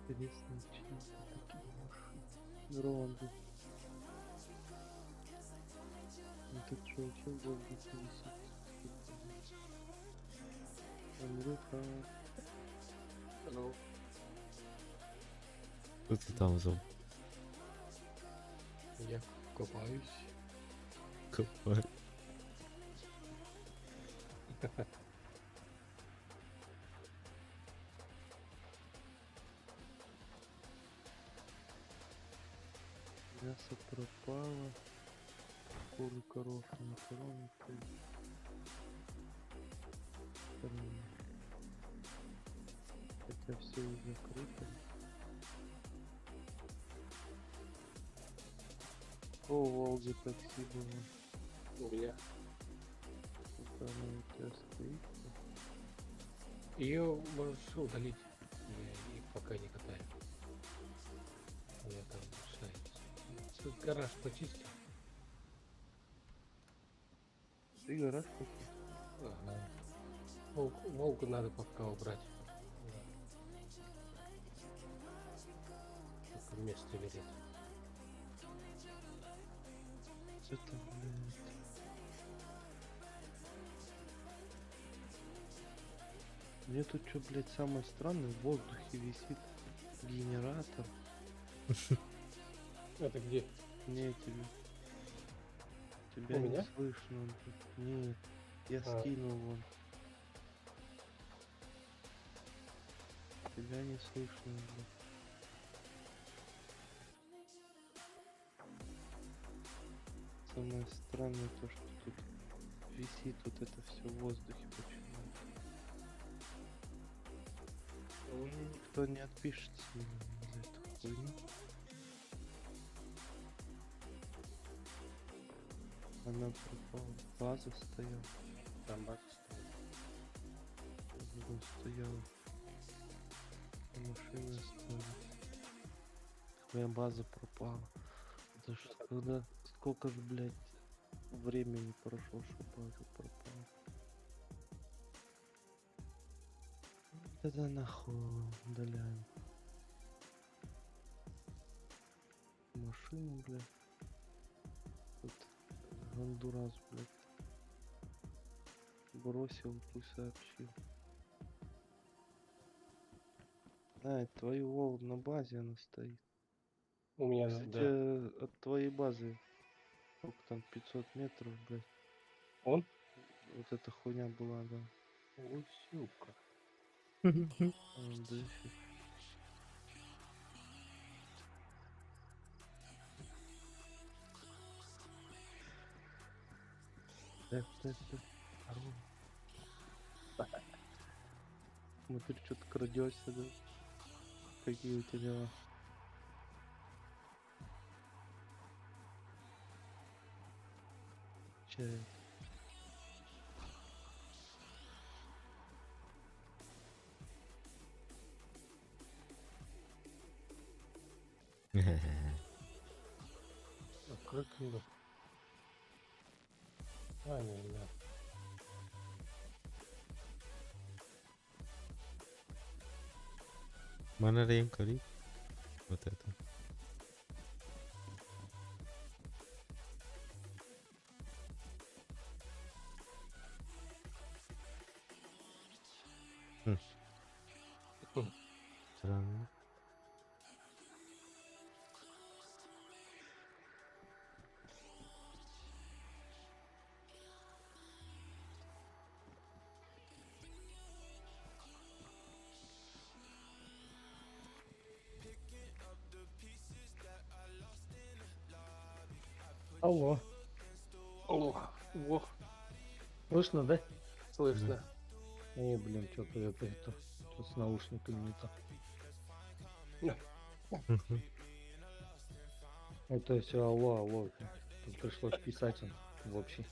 Интересно, чьи это такие машины? Гронды. Ну тут что, вообще в воздухе висит? Андрюха. Ну, Что ты там за я копаюсь. копай? Мясо пропало. Куры, коровки, макароны. Странно. Хотя все и закрыто. О, Волги такси было. У меня. Вот оно у тебя стоит. Ее можешь удалить. Я их пока не катаю. Она там мешается. Тут гараж почистил. Ты гараж купил? Ага. Волку надо пока убрать. Только место берет. Это, блядь. Мне тут что, блядь, самое странное, в воздухе висит генератор. Это где? Не, тебе. Тебя У не меня? слышно. Антон. Нет, я А. скинул вон. Тебя не слышно, блядь. Самое странное то, что тут висит вот это все в воздухе почему-то. Мне никто не отпишется наверное, за эту хуйню. Она пропала. База стояла. Там база стоит. Потом стояла. А машины остались. Моя база пропала. Это ж когда... Сколько же, блядь, времени прошло, что база пропала. Тогда нахуй удаляем. Машину, блядь. Тут Гондурас, блядь. Бросил, пусть сообщил. А, это твою Волгу на базе она стоит. У меня, Кстати, да. от твоей базы сколько там, 500 метров, блядь. Он? Вот эта хуйня была, да. Ой, сука. А, он дышит. Так, так, так. Здорово. Смотри, что-то крадешься, да? Какие у тебя дела? Чай. Открой книгу. А, не, не надо. Mana yang kali? Вот это. Хм. Хм. Странно. Алло, Алло. Во, слышно, да? слышно. О, блин, что-то это, что с наушниками не то. Мгм. Это все алло, алло. Тут пришлось писать он в общий.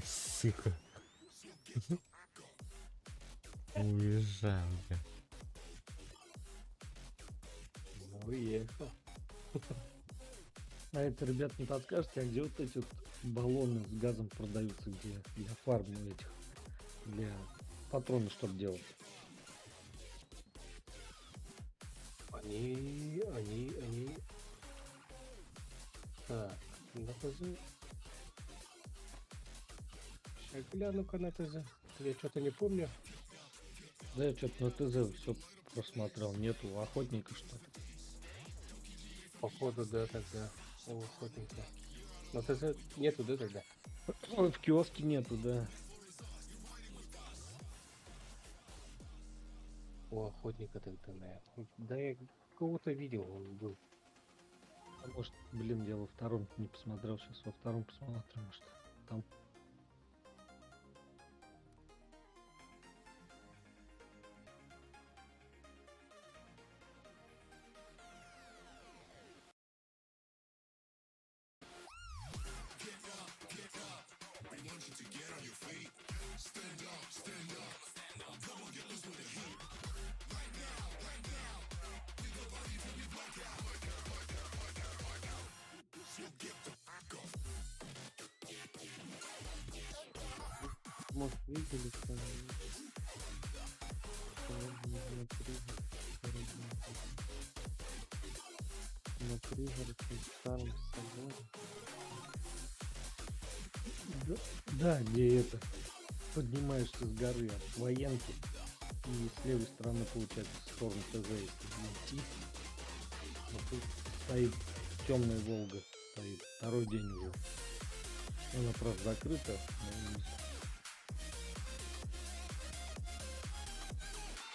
Сука. Уезжал я. Ну, уехал. А это, ребят, не подскажете, а где вот эти вот баллоны с газом продаются, где для фарма этих, для патронов, чтобы делать? Они. Так, на ТЗ. Сейчас гляну-ка на ТЗ. Я что-то не помню. Да я что-то на ТЗ все просмотрел, нету охотника что ли? Походу, да, тогда. У охотника. На ТЗ нету, да, тогда? Ой, в киоске нету, да. У охотника тогда, наверное. Да я кого-то видел, он был. А может, блин, я во втором не посмотрел, сейчас во втором посмотрю, может, там. Может, видели кто-нибудь? На пригорке. На пригорке в старом соборе. Да, да, где это? Поднимаешься с горы от военки и с левой стороны получается в сторону ТЗ, если идти. Но тут стоит темная Волга, стоит второй день уже. Она, правда, закрыта, но не знаю.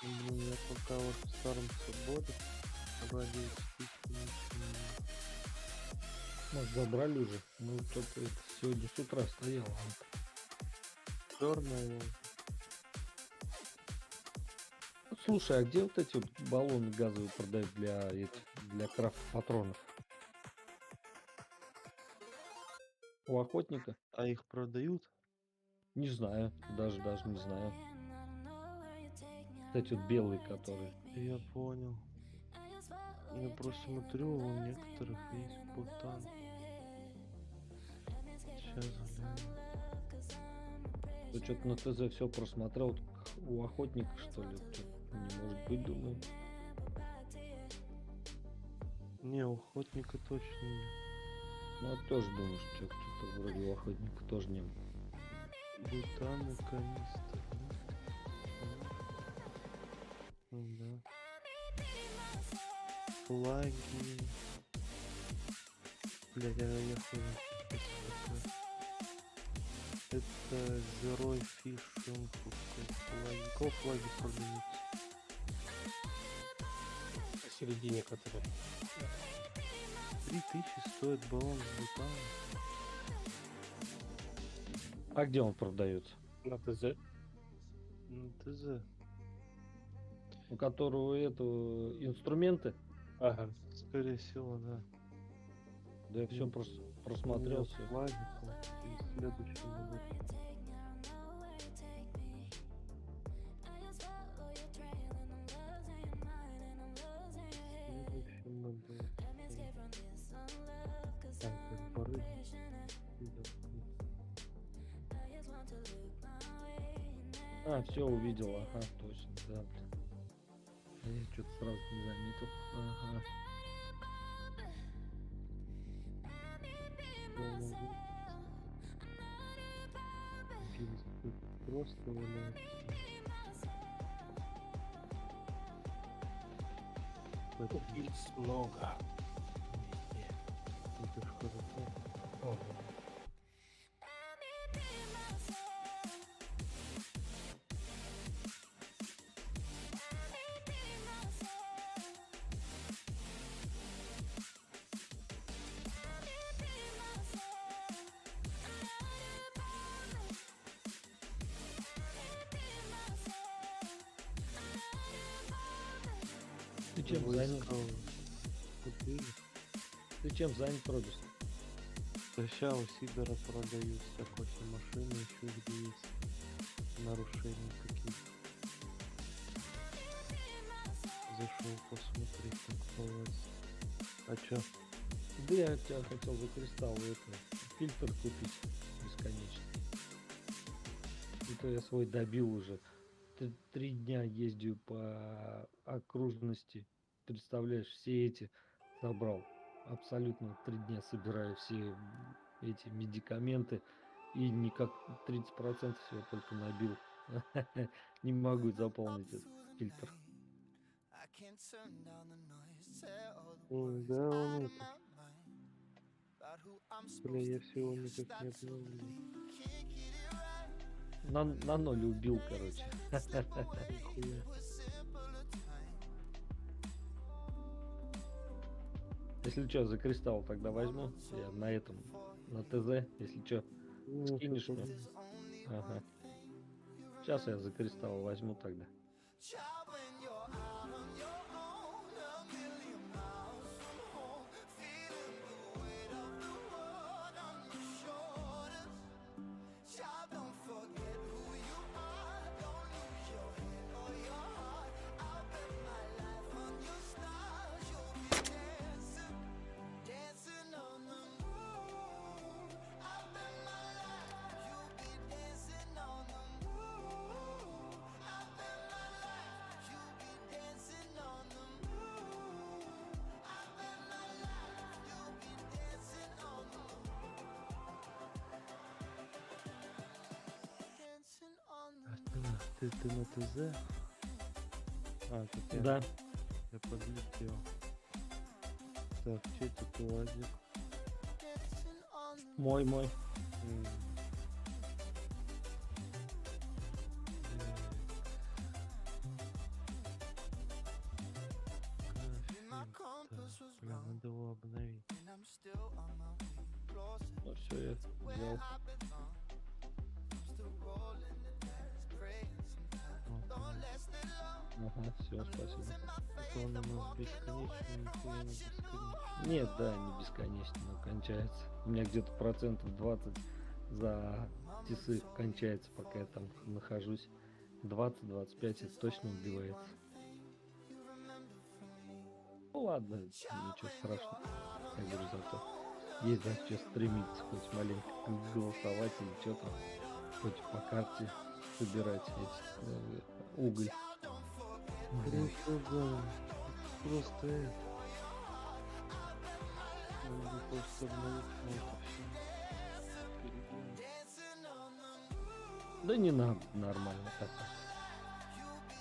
Блин, я пока вот в старом соборе вроде стычки ничего не. Может, забрали уже? Ну, что-то это сегодня с утра стояла. Она. Черная Волга. Слушай, а где вот эти вот баллоны газовые продают для этих, для крафта патронов? У охотника? А их продают? Не знаю, даже не знаю. Вот эти вот белые, которые. Я понял. Я просто смотрю, у некоторых есть бутан. Сейчас гляну. Что-то на ТЗ все просмотрел. У охотника, что ли? Тут не может быть, думаю. Не, у охотника точно нет. Ну, я тоже думаю, что что-то вроде у охотника тоже не было. Бутаны, канистры. Ну да. Флаги. Блядь, я хуй знает, что это такое. Это Zero Fishing флаги. У кого флаги продаются? Посередине который. 3000 стоит баллон с бутаном. А где он продается? На ТЗ. Ну, ТЗ. У которого это инструменты? Ага. Скорее всего, да. Да я все Ну, просмотрел У меня всё. Флаги, там, и следующий набор. Следующий набор. Так, это барыги. А, все увидел, ага, точно, да, блин. А я что-то сразу не заметил. Ага. Гильзы тут просто валяются. Поэтому Гильз много. Везде. это ж хорошо. Ого. Ты чем занят? Войска купили. Ты чем занят, Роберт? Да ща у Сидора продаются кофемашины, еще где есть нарушения какие-то. Зашел посмотреть, как полазить. А чё? Да я тебя хотел за кристалл это, фильтр купить бесконечный. И то я свой добил уже. 3 дня ездю по окружности. Представляешь, все эти собрал. Абсолютно 3 дня собираю все эти медикаменты. И никак 30% всего только набил. Не могу заполнить этот фильтр. Да, он это. Бля, я всего никак не обновлю. На ноль убил, короче. Нихуя. Если что, за кристалл тогда возьму. Я на этом, на ТЗ, если что, Ну, скинешь это мне. Ага. Сейчас я за кристалл возьму тогда. А ты на ТЗ? А, тут я, Да. я подлетел. Так, чей тут УАЗик? Мой, мой. Так, фильтр. Бля, надо его обновить. Ну все, я взял. О, понятно. Ага, все, спасибо. Это он у нас бесконечный, нихуя не бесконечный. Нет, да, не бесконечно, но кончается. У меня где-то процентов 20 за часы кончается, пока я там нахожусь. 20-25 это точно убивается. Ну ладно, ничего страшного. Я говорю, зато есть за что стремиться, хоть маленько голосовать или что там. Хоть по карте собирать эти, уголь. Скорее всего, да. Просто это. Надо просто обновить мод и всё. Переделать. Да не надо, нормально так.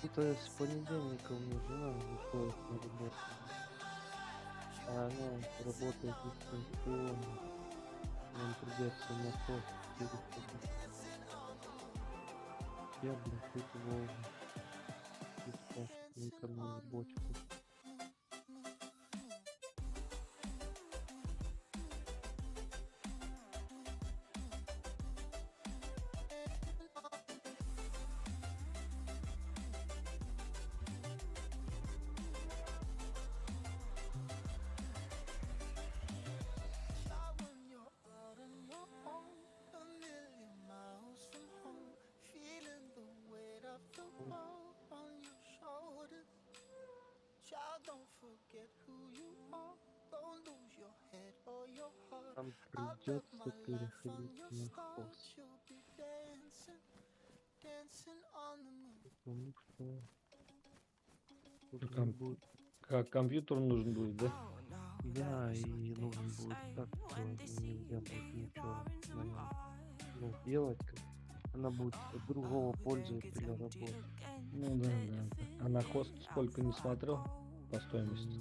Тут с понедельника у меня жена выходит на работу. А она работает дистанционно. Нам придется на пост переходить. Я, блин, тут Волгу. Типа, на экономить бочку. Там придется переходить на хост. Потому что Ну, нужно будет. Как компьютер нужен будет, да? Да, и нужно будет так, что нельзя будет ничего на нем, ну, делать. Как она будет от другого пользователя работать. Ну да, да. А на хост сколько не смотрел по стоимости?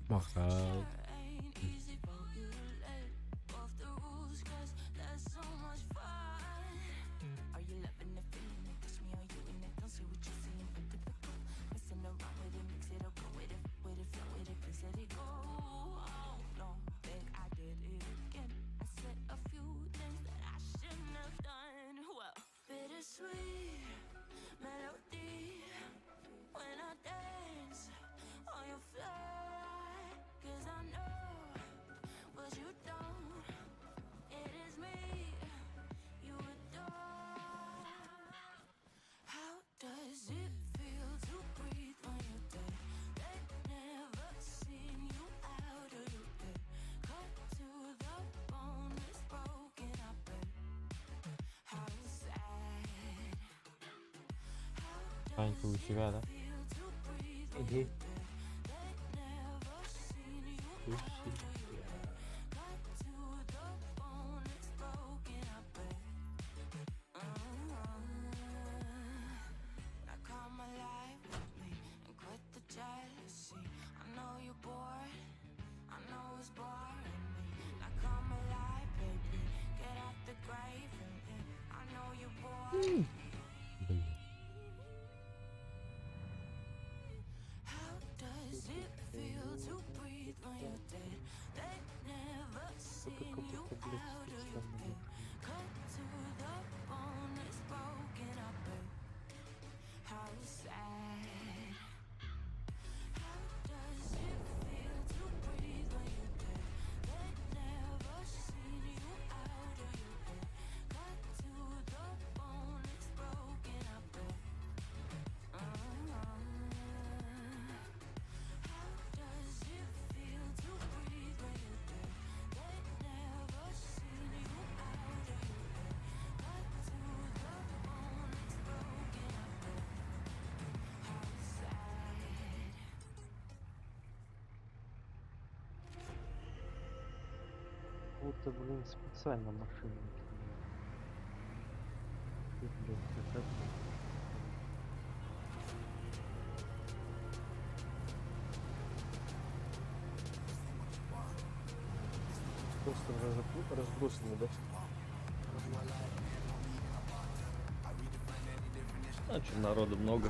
Махал. Танька у себя, да? Угу. У себя. Блин. Это как будто, блядь, специально машина. Будто, блин, специально машину кинули. Ты, блядь, какая. Просто разбросаны, да? А что, народу много.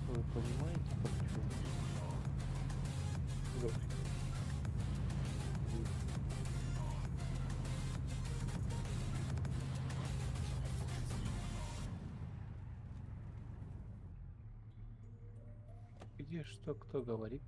Вы понимаете, почему? Да. Где что кто говорит?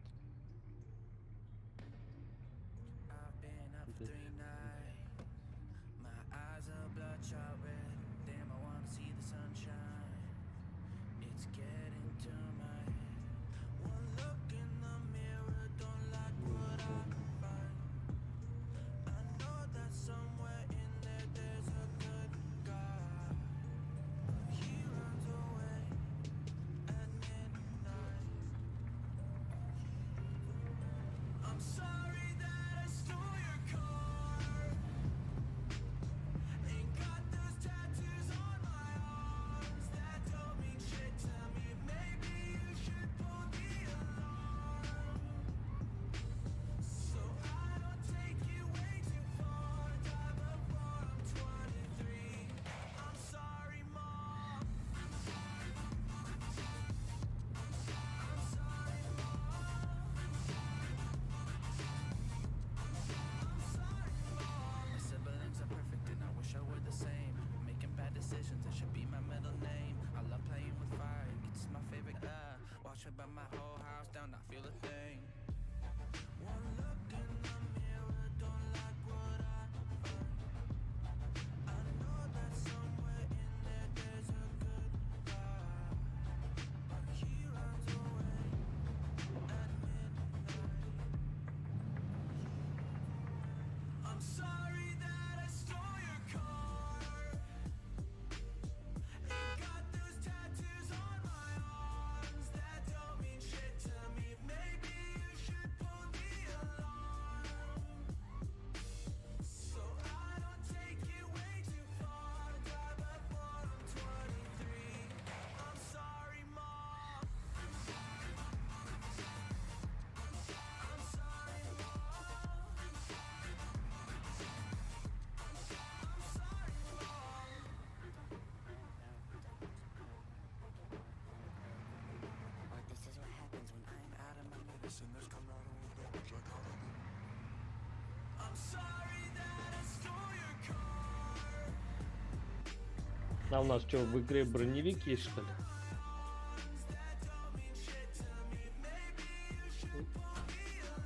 А у нас что, в игре броневик есть, что ли?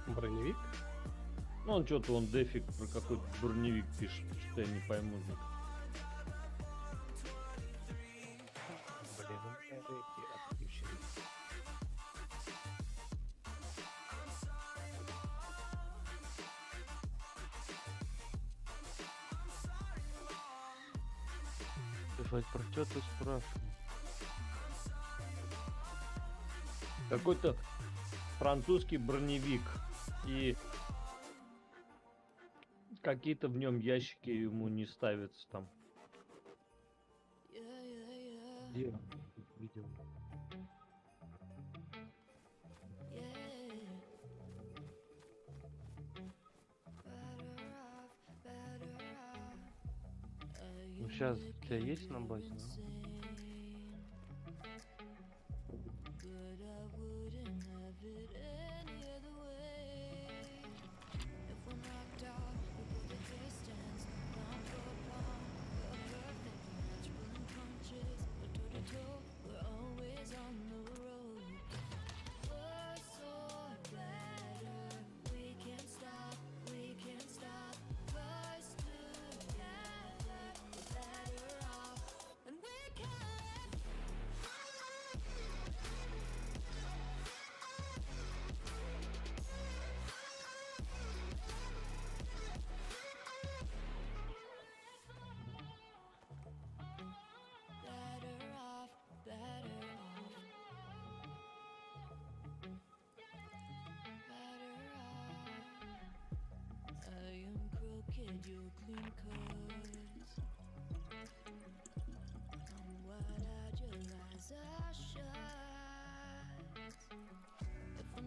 Броневик? Ну, он что-то, он дефик про какой-то броневик пишет, что я не пойму. Блин, у меня эти отключились. Ты, Вадь, про что ты спрашиваешь? Какой-то французский броневик. И какие-то в нем ящики ему не ставятся там. Где? Видел. Ну сейчас у тебя есть на базе, да?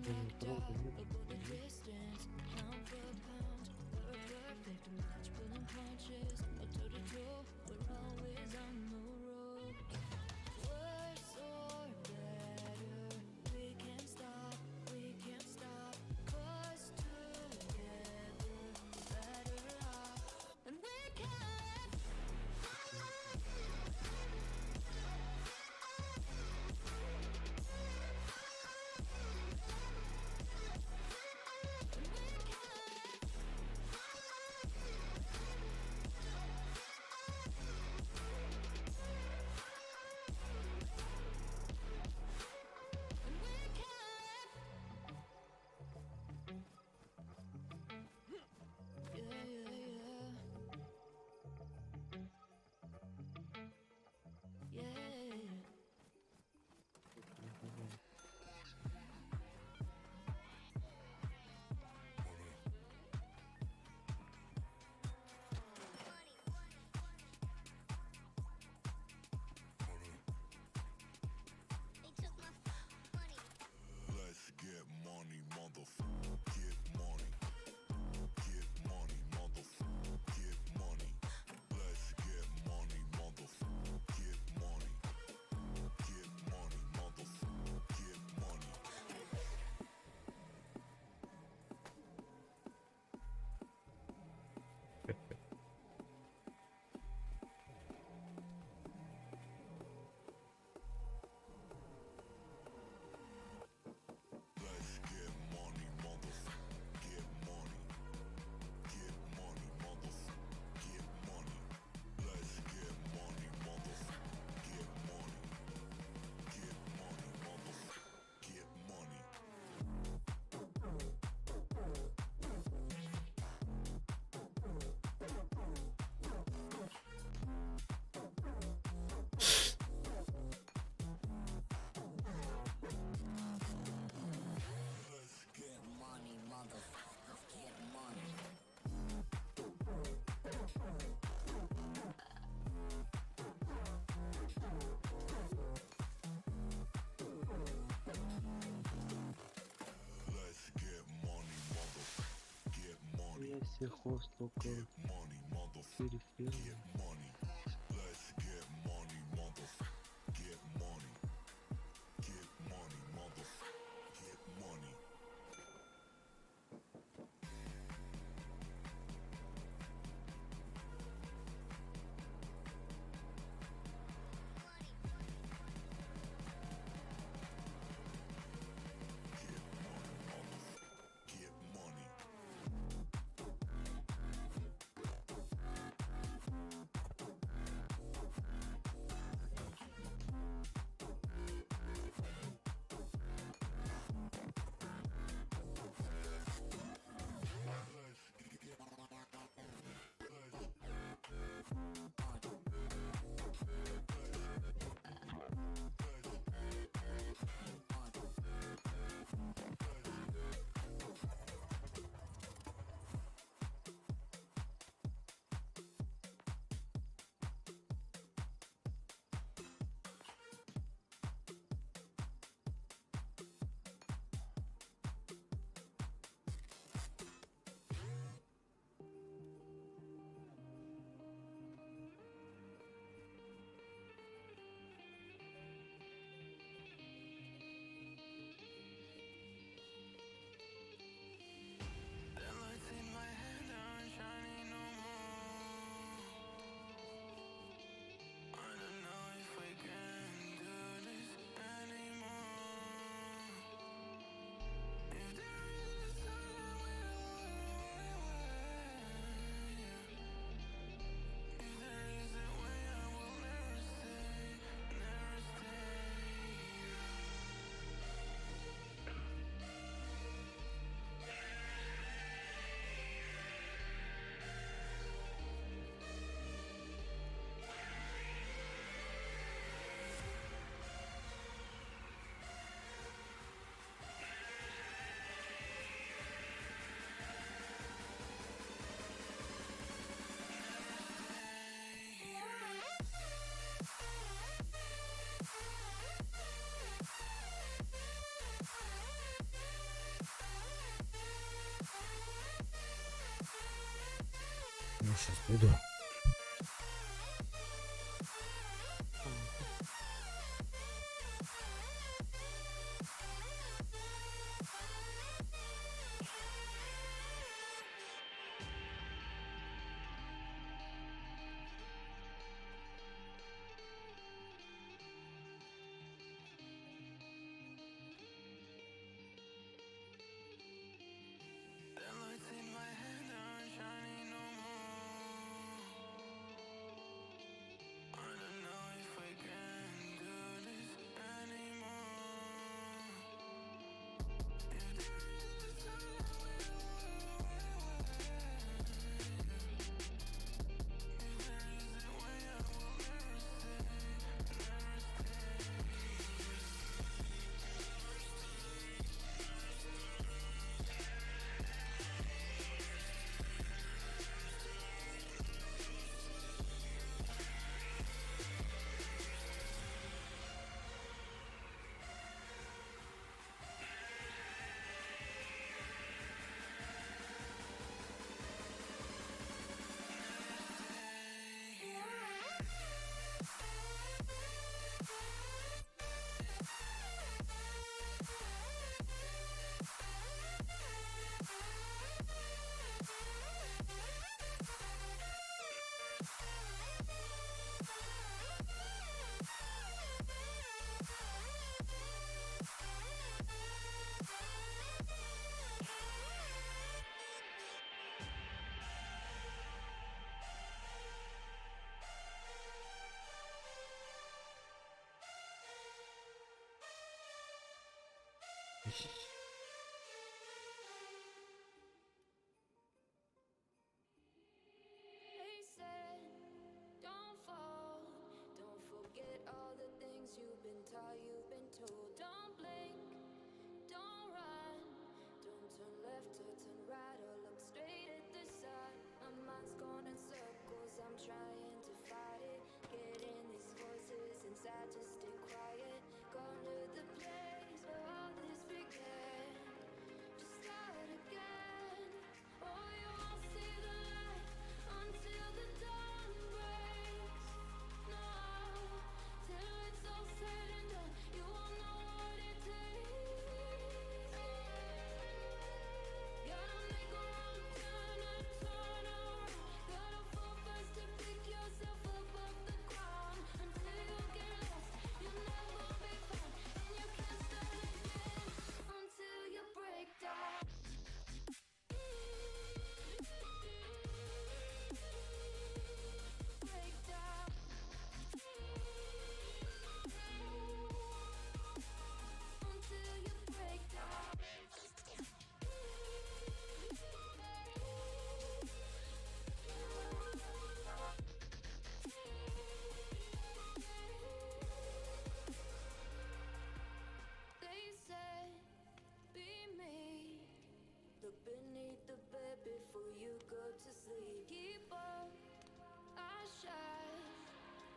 Блин, правда, нет. Let's get money, motherfucker. Get money. Get money, motherfucker. Get money. Let's get money, motherfucker. Get money. Get money, motherfucker. Get money. Let's get money, motherfucker. Get money. Get money, motherfucker. Get money. Let's get money, motherfucker. Get money. Get money, motherfucker. Get money. Let's get money, motherfucker. Get money. Я сельхоз только Money, motherfucker. 4 фермы. Get money. Let's get money, motherfucker. Get money. Get money, motherfucker. Get money. Сейчас приду. They said, don't fall, don't forget all the things you've been taught, you've been told. Don't blink, don't run, don't turn left or turn right or look straight at the sun. My mind's going in circles, I'm trying to fight it. Getting these voices inside to stay quiet. Gone to the place where all this began. Just start again. Oh, you won't see the light until the dawn breaks. No, till it's all said and done, you won't know what it takes. Gotta make a wrong turn and turn around. Gotta fall fast to pick yourself up off the ground. Until you get lost, you'll never be found, and you can't start again until you break down. Break down. Until you break down. They said, be me. Look beneath the bed before you go to sleep. Keep up, I shine.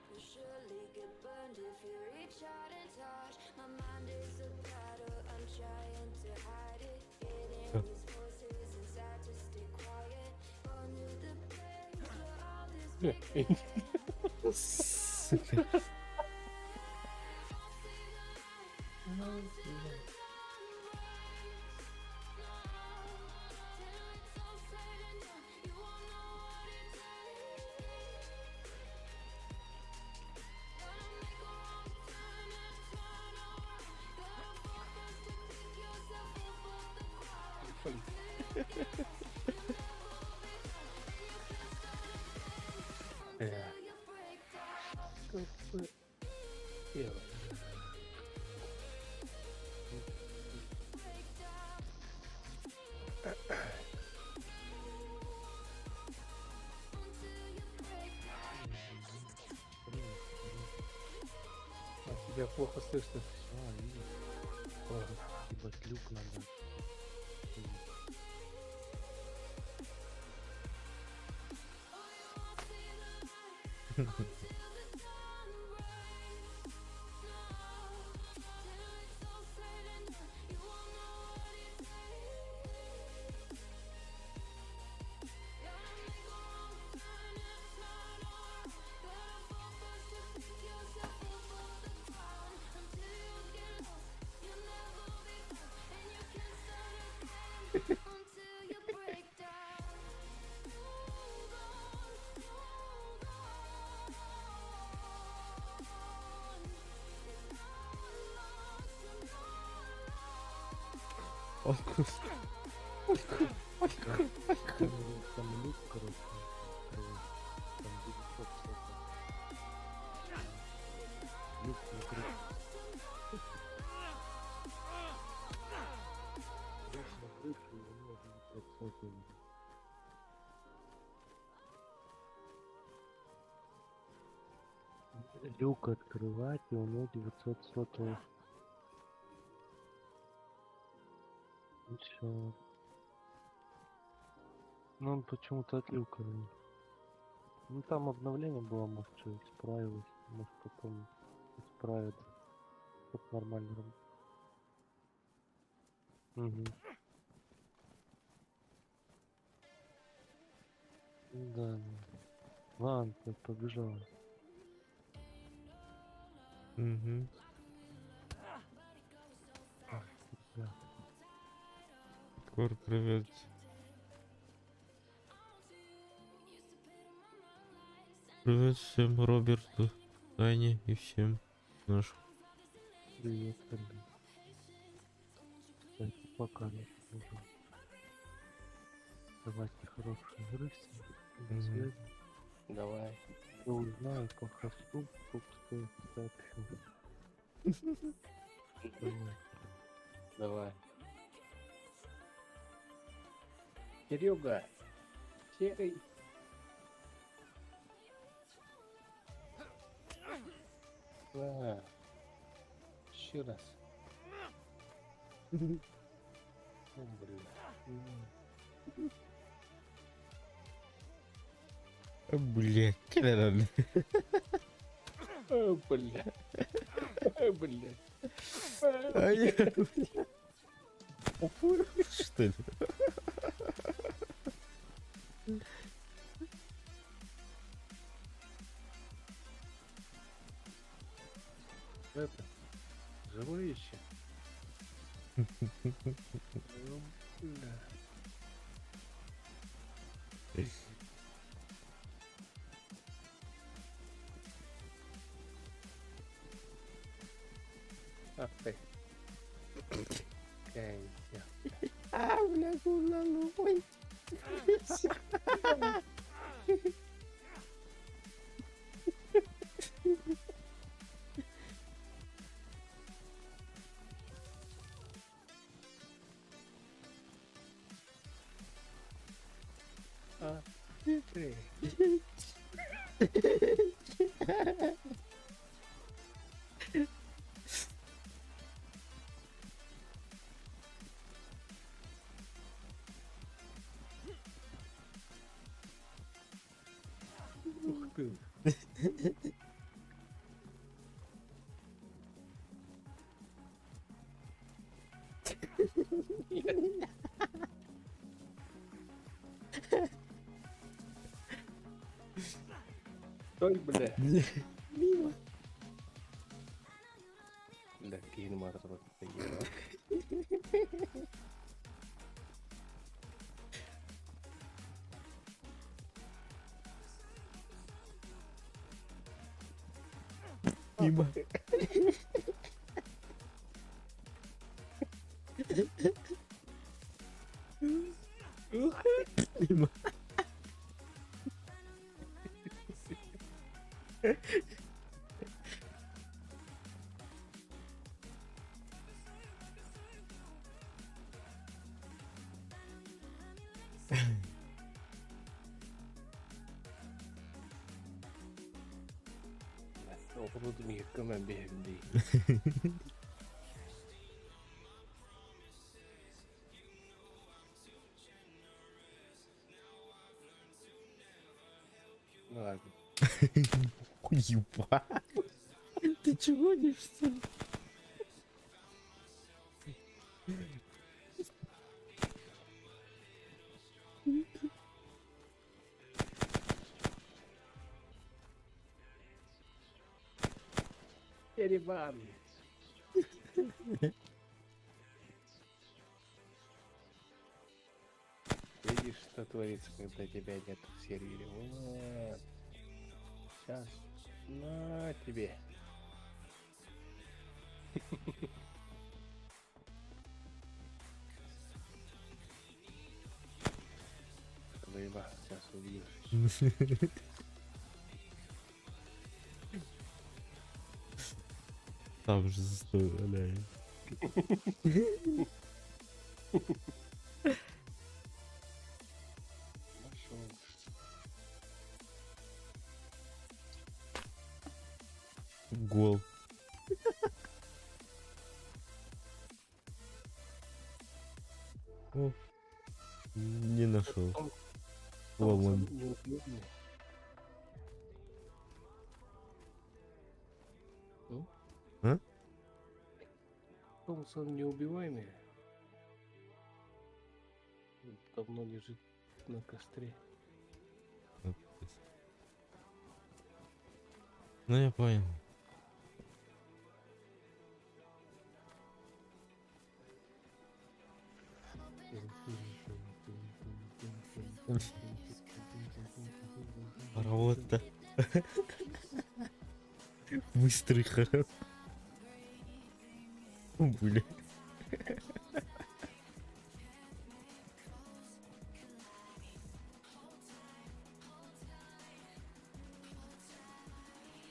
You'll surely get burned if you reach out and touch. My mind is a battle, I'm trying to hide it. Getting these voices inside to stay quiet. Gone to the place where all this began. Сука. Как бы дело. А тебя плохо слышно. А, видишь? Ебать, люк надо. Там, там люк, короче, открывай. Там 900 соток. Люк на крышу. Люк на крышу, и у него 900 сотен. Люк открывать, и у него 900 сотовых. И всё. Но он почему-то от люка. Ну там обновление было, может, что исправилось, может потом исправят, чтоб нормально работало. Угу. Да. Да. Ладно, я побежал. Угу. Да. Кор, привет. Привет всем, Роберту, Тане и всем нашим. Привет, ребят. Так, пока. я побежал. Давайте хорошей игры всем. До Мгм. связи. Давай. Я узнаю по хосту, собственно, сообщу. Давай. Давай. Серега. Серый. На. Еще раз. О, бля. Бля, кэлэн. О, бля. О, бля. А я, бля. Что ли? Это, живой еще? Ну, бля. Ах ты. Кайся. А, бля, ой. А, ты. Ух ты. Стой, бля. Мимо. Бля, кинь матр. Мимо. Мимо. Оҕолорум иһиккэ биһимдии. Ну ладно. Ебать. Ты чего гонишься? Ереван. Видишь, что творится, когда тебя нет в сервере. Вот. Сейчас. На тебе. Увидишь. Там же застой валяется. Нашел. Гол. О, не нашел. Том- Ломан. Томпсон неубивный. Ну? А? Томпсон неубиваемый. Давно лежит на костре. Вот здесь. Ну я понял. Работа. Быстрый харап. Бля.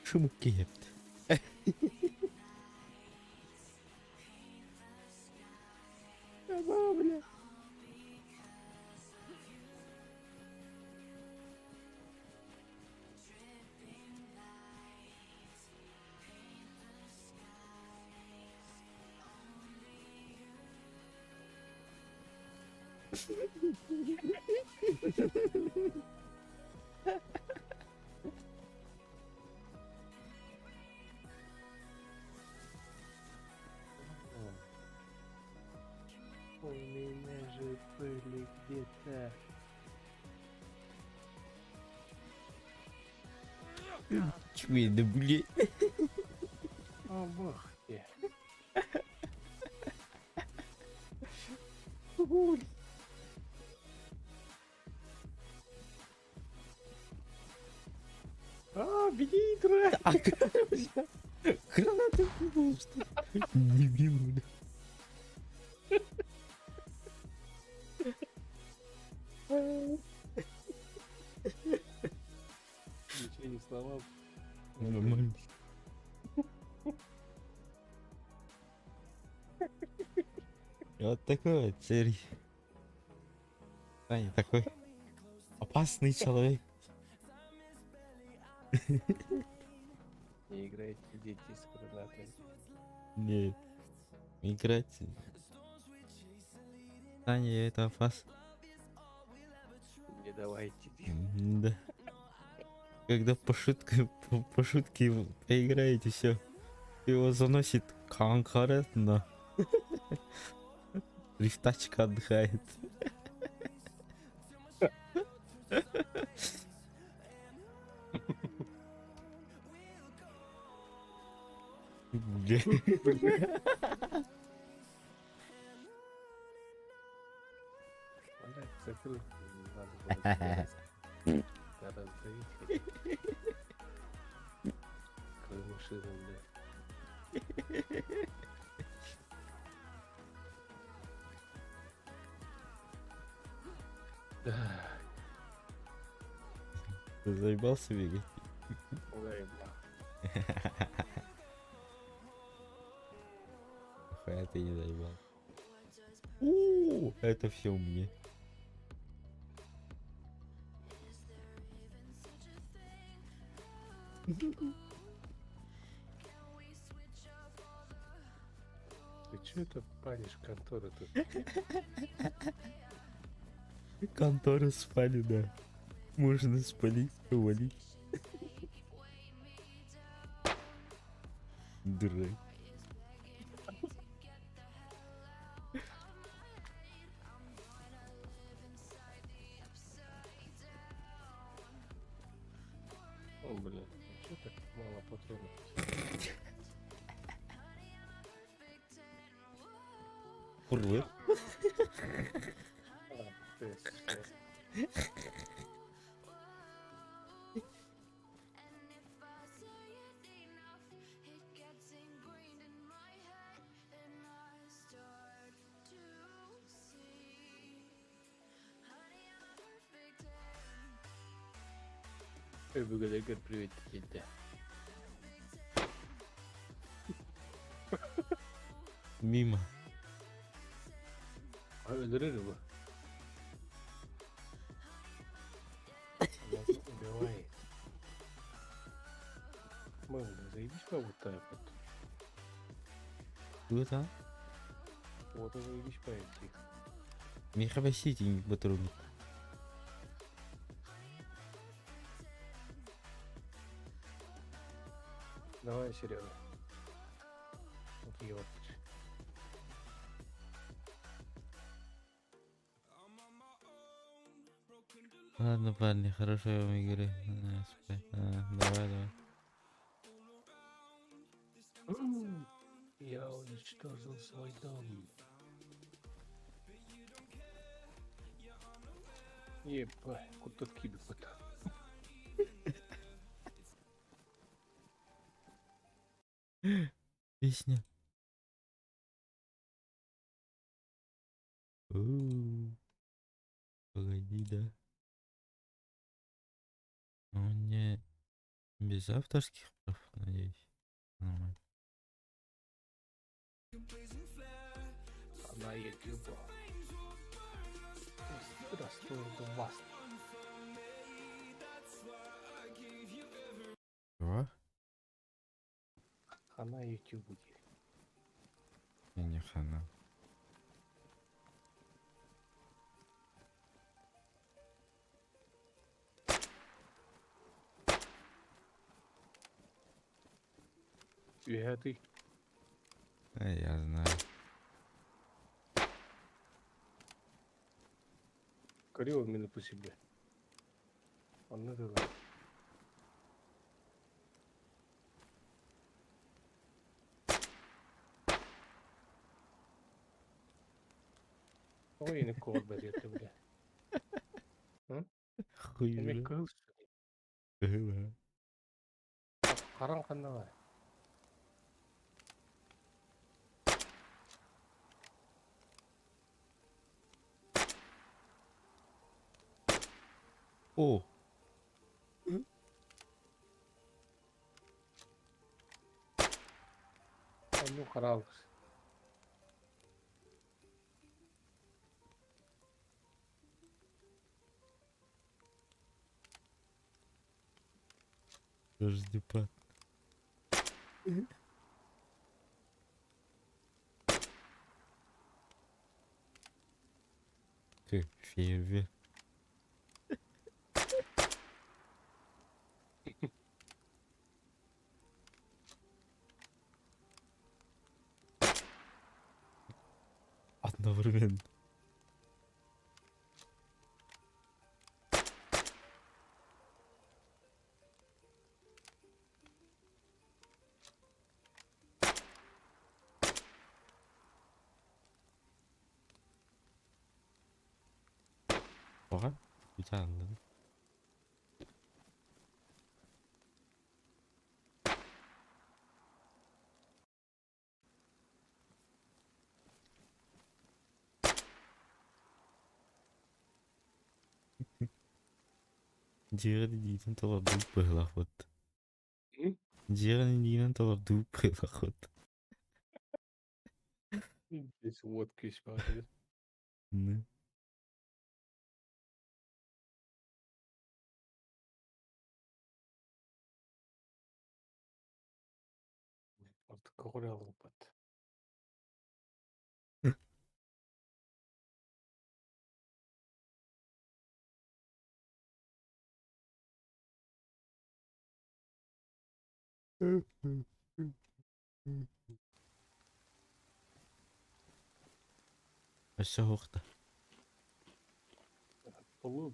Шымкент. Ага, бля. У меня же были где-то. Чуй, да бля. А бах ты. А, беги, дурак! А граната кинул, что ли? Дебил, бля. Ничего не сломал. Нормально. Вот такой вот серий. Саня такой опасный человек. Не играйте, дети, с гранатами. Нет. Играть. Саня, это опасно. Не давайте. Да. Когда по шутке, по шутке поиграете, все. Его заносит конкретно. Рифтачка отдыхает. Бля. Блядь, закрыл. Надо было тебя да раздавить хотя бы. Какой машина, бля. Да, Ты заебался бегать? ой, бля. Нахуя ты не заебал? У, это все мне. Ты че это палишь контору тут? Контору спали, да. Можно спалить, увалить. Дурак. О, блин, а че так мало патронов? Курлык. А, ты, что? Өбүгэлэргэр привет тиийдэ. Мимо. А өлөрөр бу. Нас убивает. Мам, заебись по вот так вот. Куда? Вот и заебись по этих. Миха вообще батрубит. Давай, Серега. Вот ёпт. Ладно, парни, хорошей вам игры. На, спать. А, давай, давай. Я уничтожил свой дом. Ебать, куда кидывают? Песня. У, Погоди, да. Он не без авторских прав, надеюсь. Нормально. Она ютуба. Здравствуй, вас. Чего? Она ютубу. Не, не хана. Я ты. А я знаю. Криво меня по себе. Он это. Ой, не кор берете, бля. Хуй. Эми кыл. Харан ханна. О! Ну харалыс. Подожди, брат. Ты фейерверк. Одновременно. Ага, у Дьиэҕин толордуу быһыылаахпыт. М? Дьиэҕин иинэн толордуу быһыылаахпыт. Здесь водка испарили. Ну. Вот король опыт. Өссө суохта. Полу.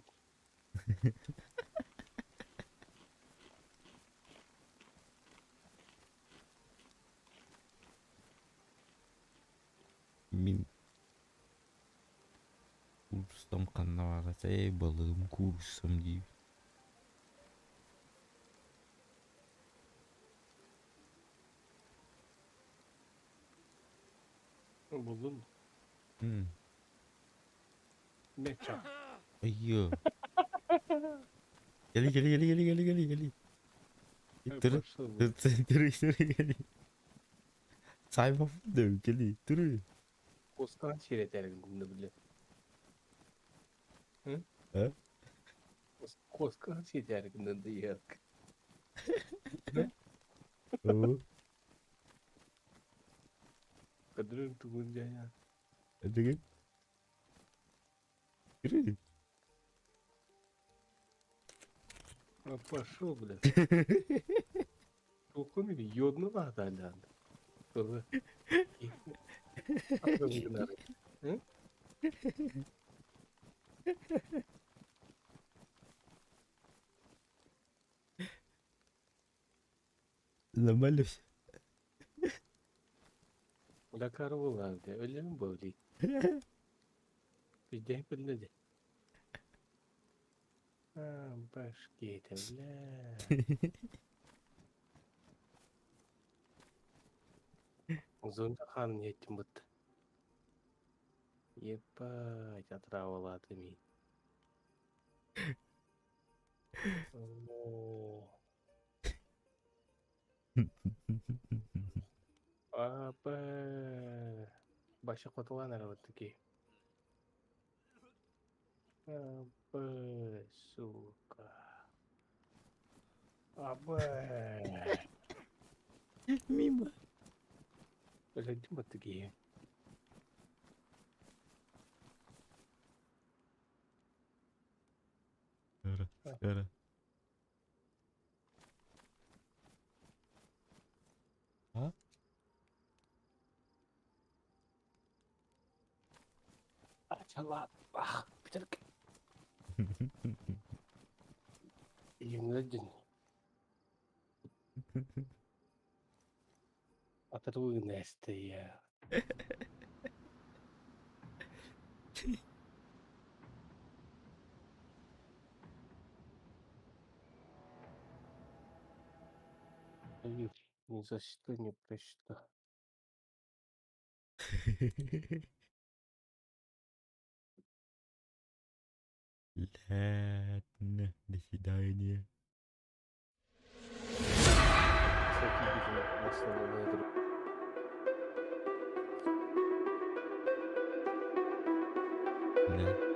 Мин курсам ханна баара ээ балыгым кууруссам дии. Буллун. М. Меча. Айыы. Кэли кэли кэли кэли кэли кэли кэли. Түрү Пошел. түрү түрү кэли. Сайбап дөө кэли түрү. Кускан сиретәргин бile. Hı? Э? Кускан сиретәргин дияк. Оо. Кадырын тугун жая. Деген. Түрү. А пошел, бля. Тухун или йодну ладалян. Тоже. Нормально все. Бля карвула, бля. Ölüm böyle. Bir de А, башки-то, бля. Зонда хан етtim бит. Ебать, отравалады мин. О, Апа. Башы котылган арабы таки. Апа, сука. Апа. Мимо. Блядь, вот такие. Скоро, скоро. А? Ачала. Ах, пидорки. Емледин. Отрывы я. Ни за что не про что. Ладно, до свидания. Кстати, видимо, основной друг. Да.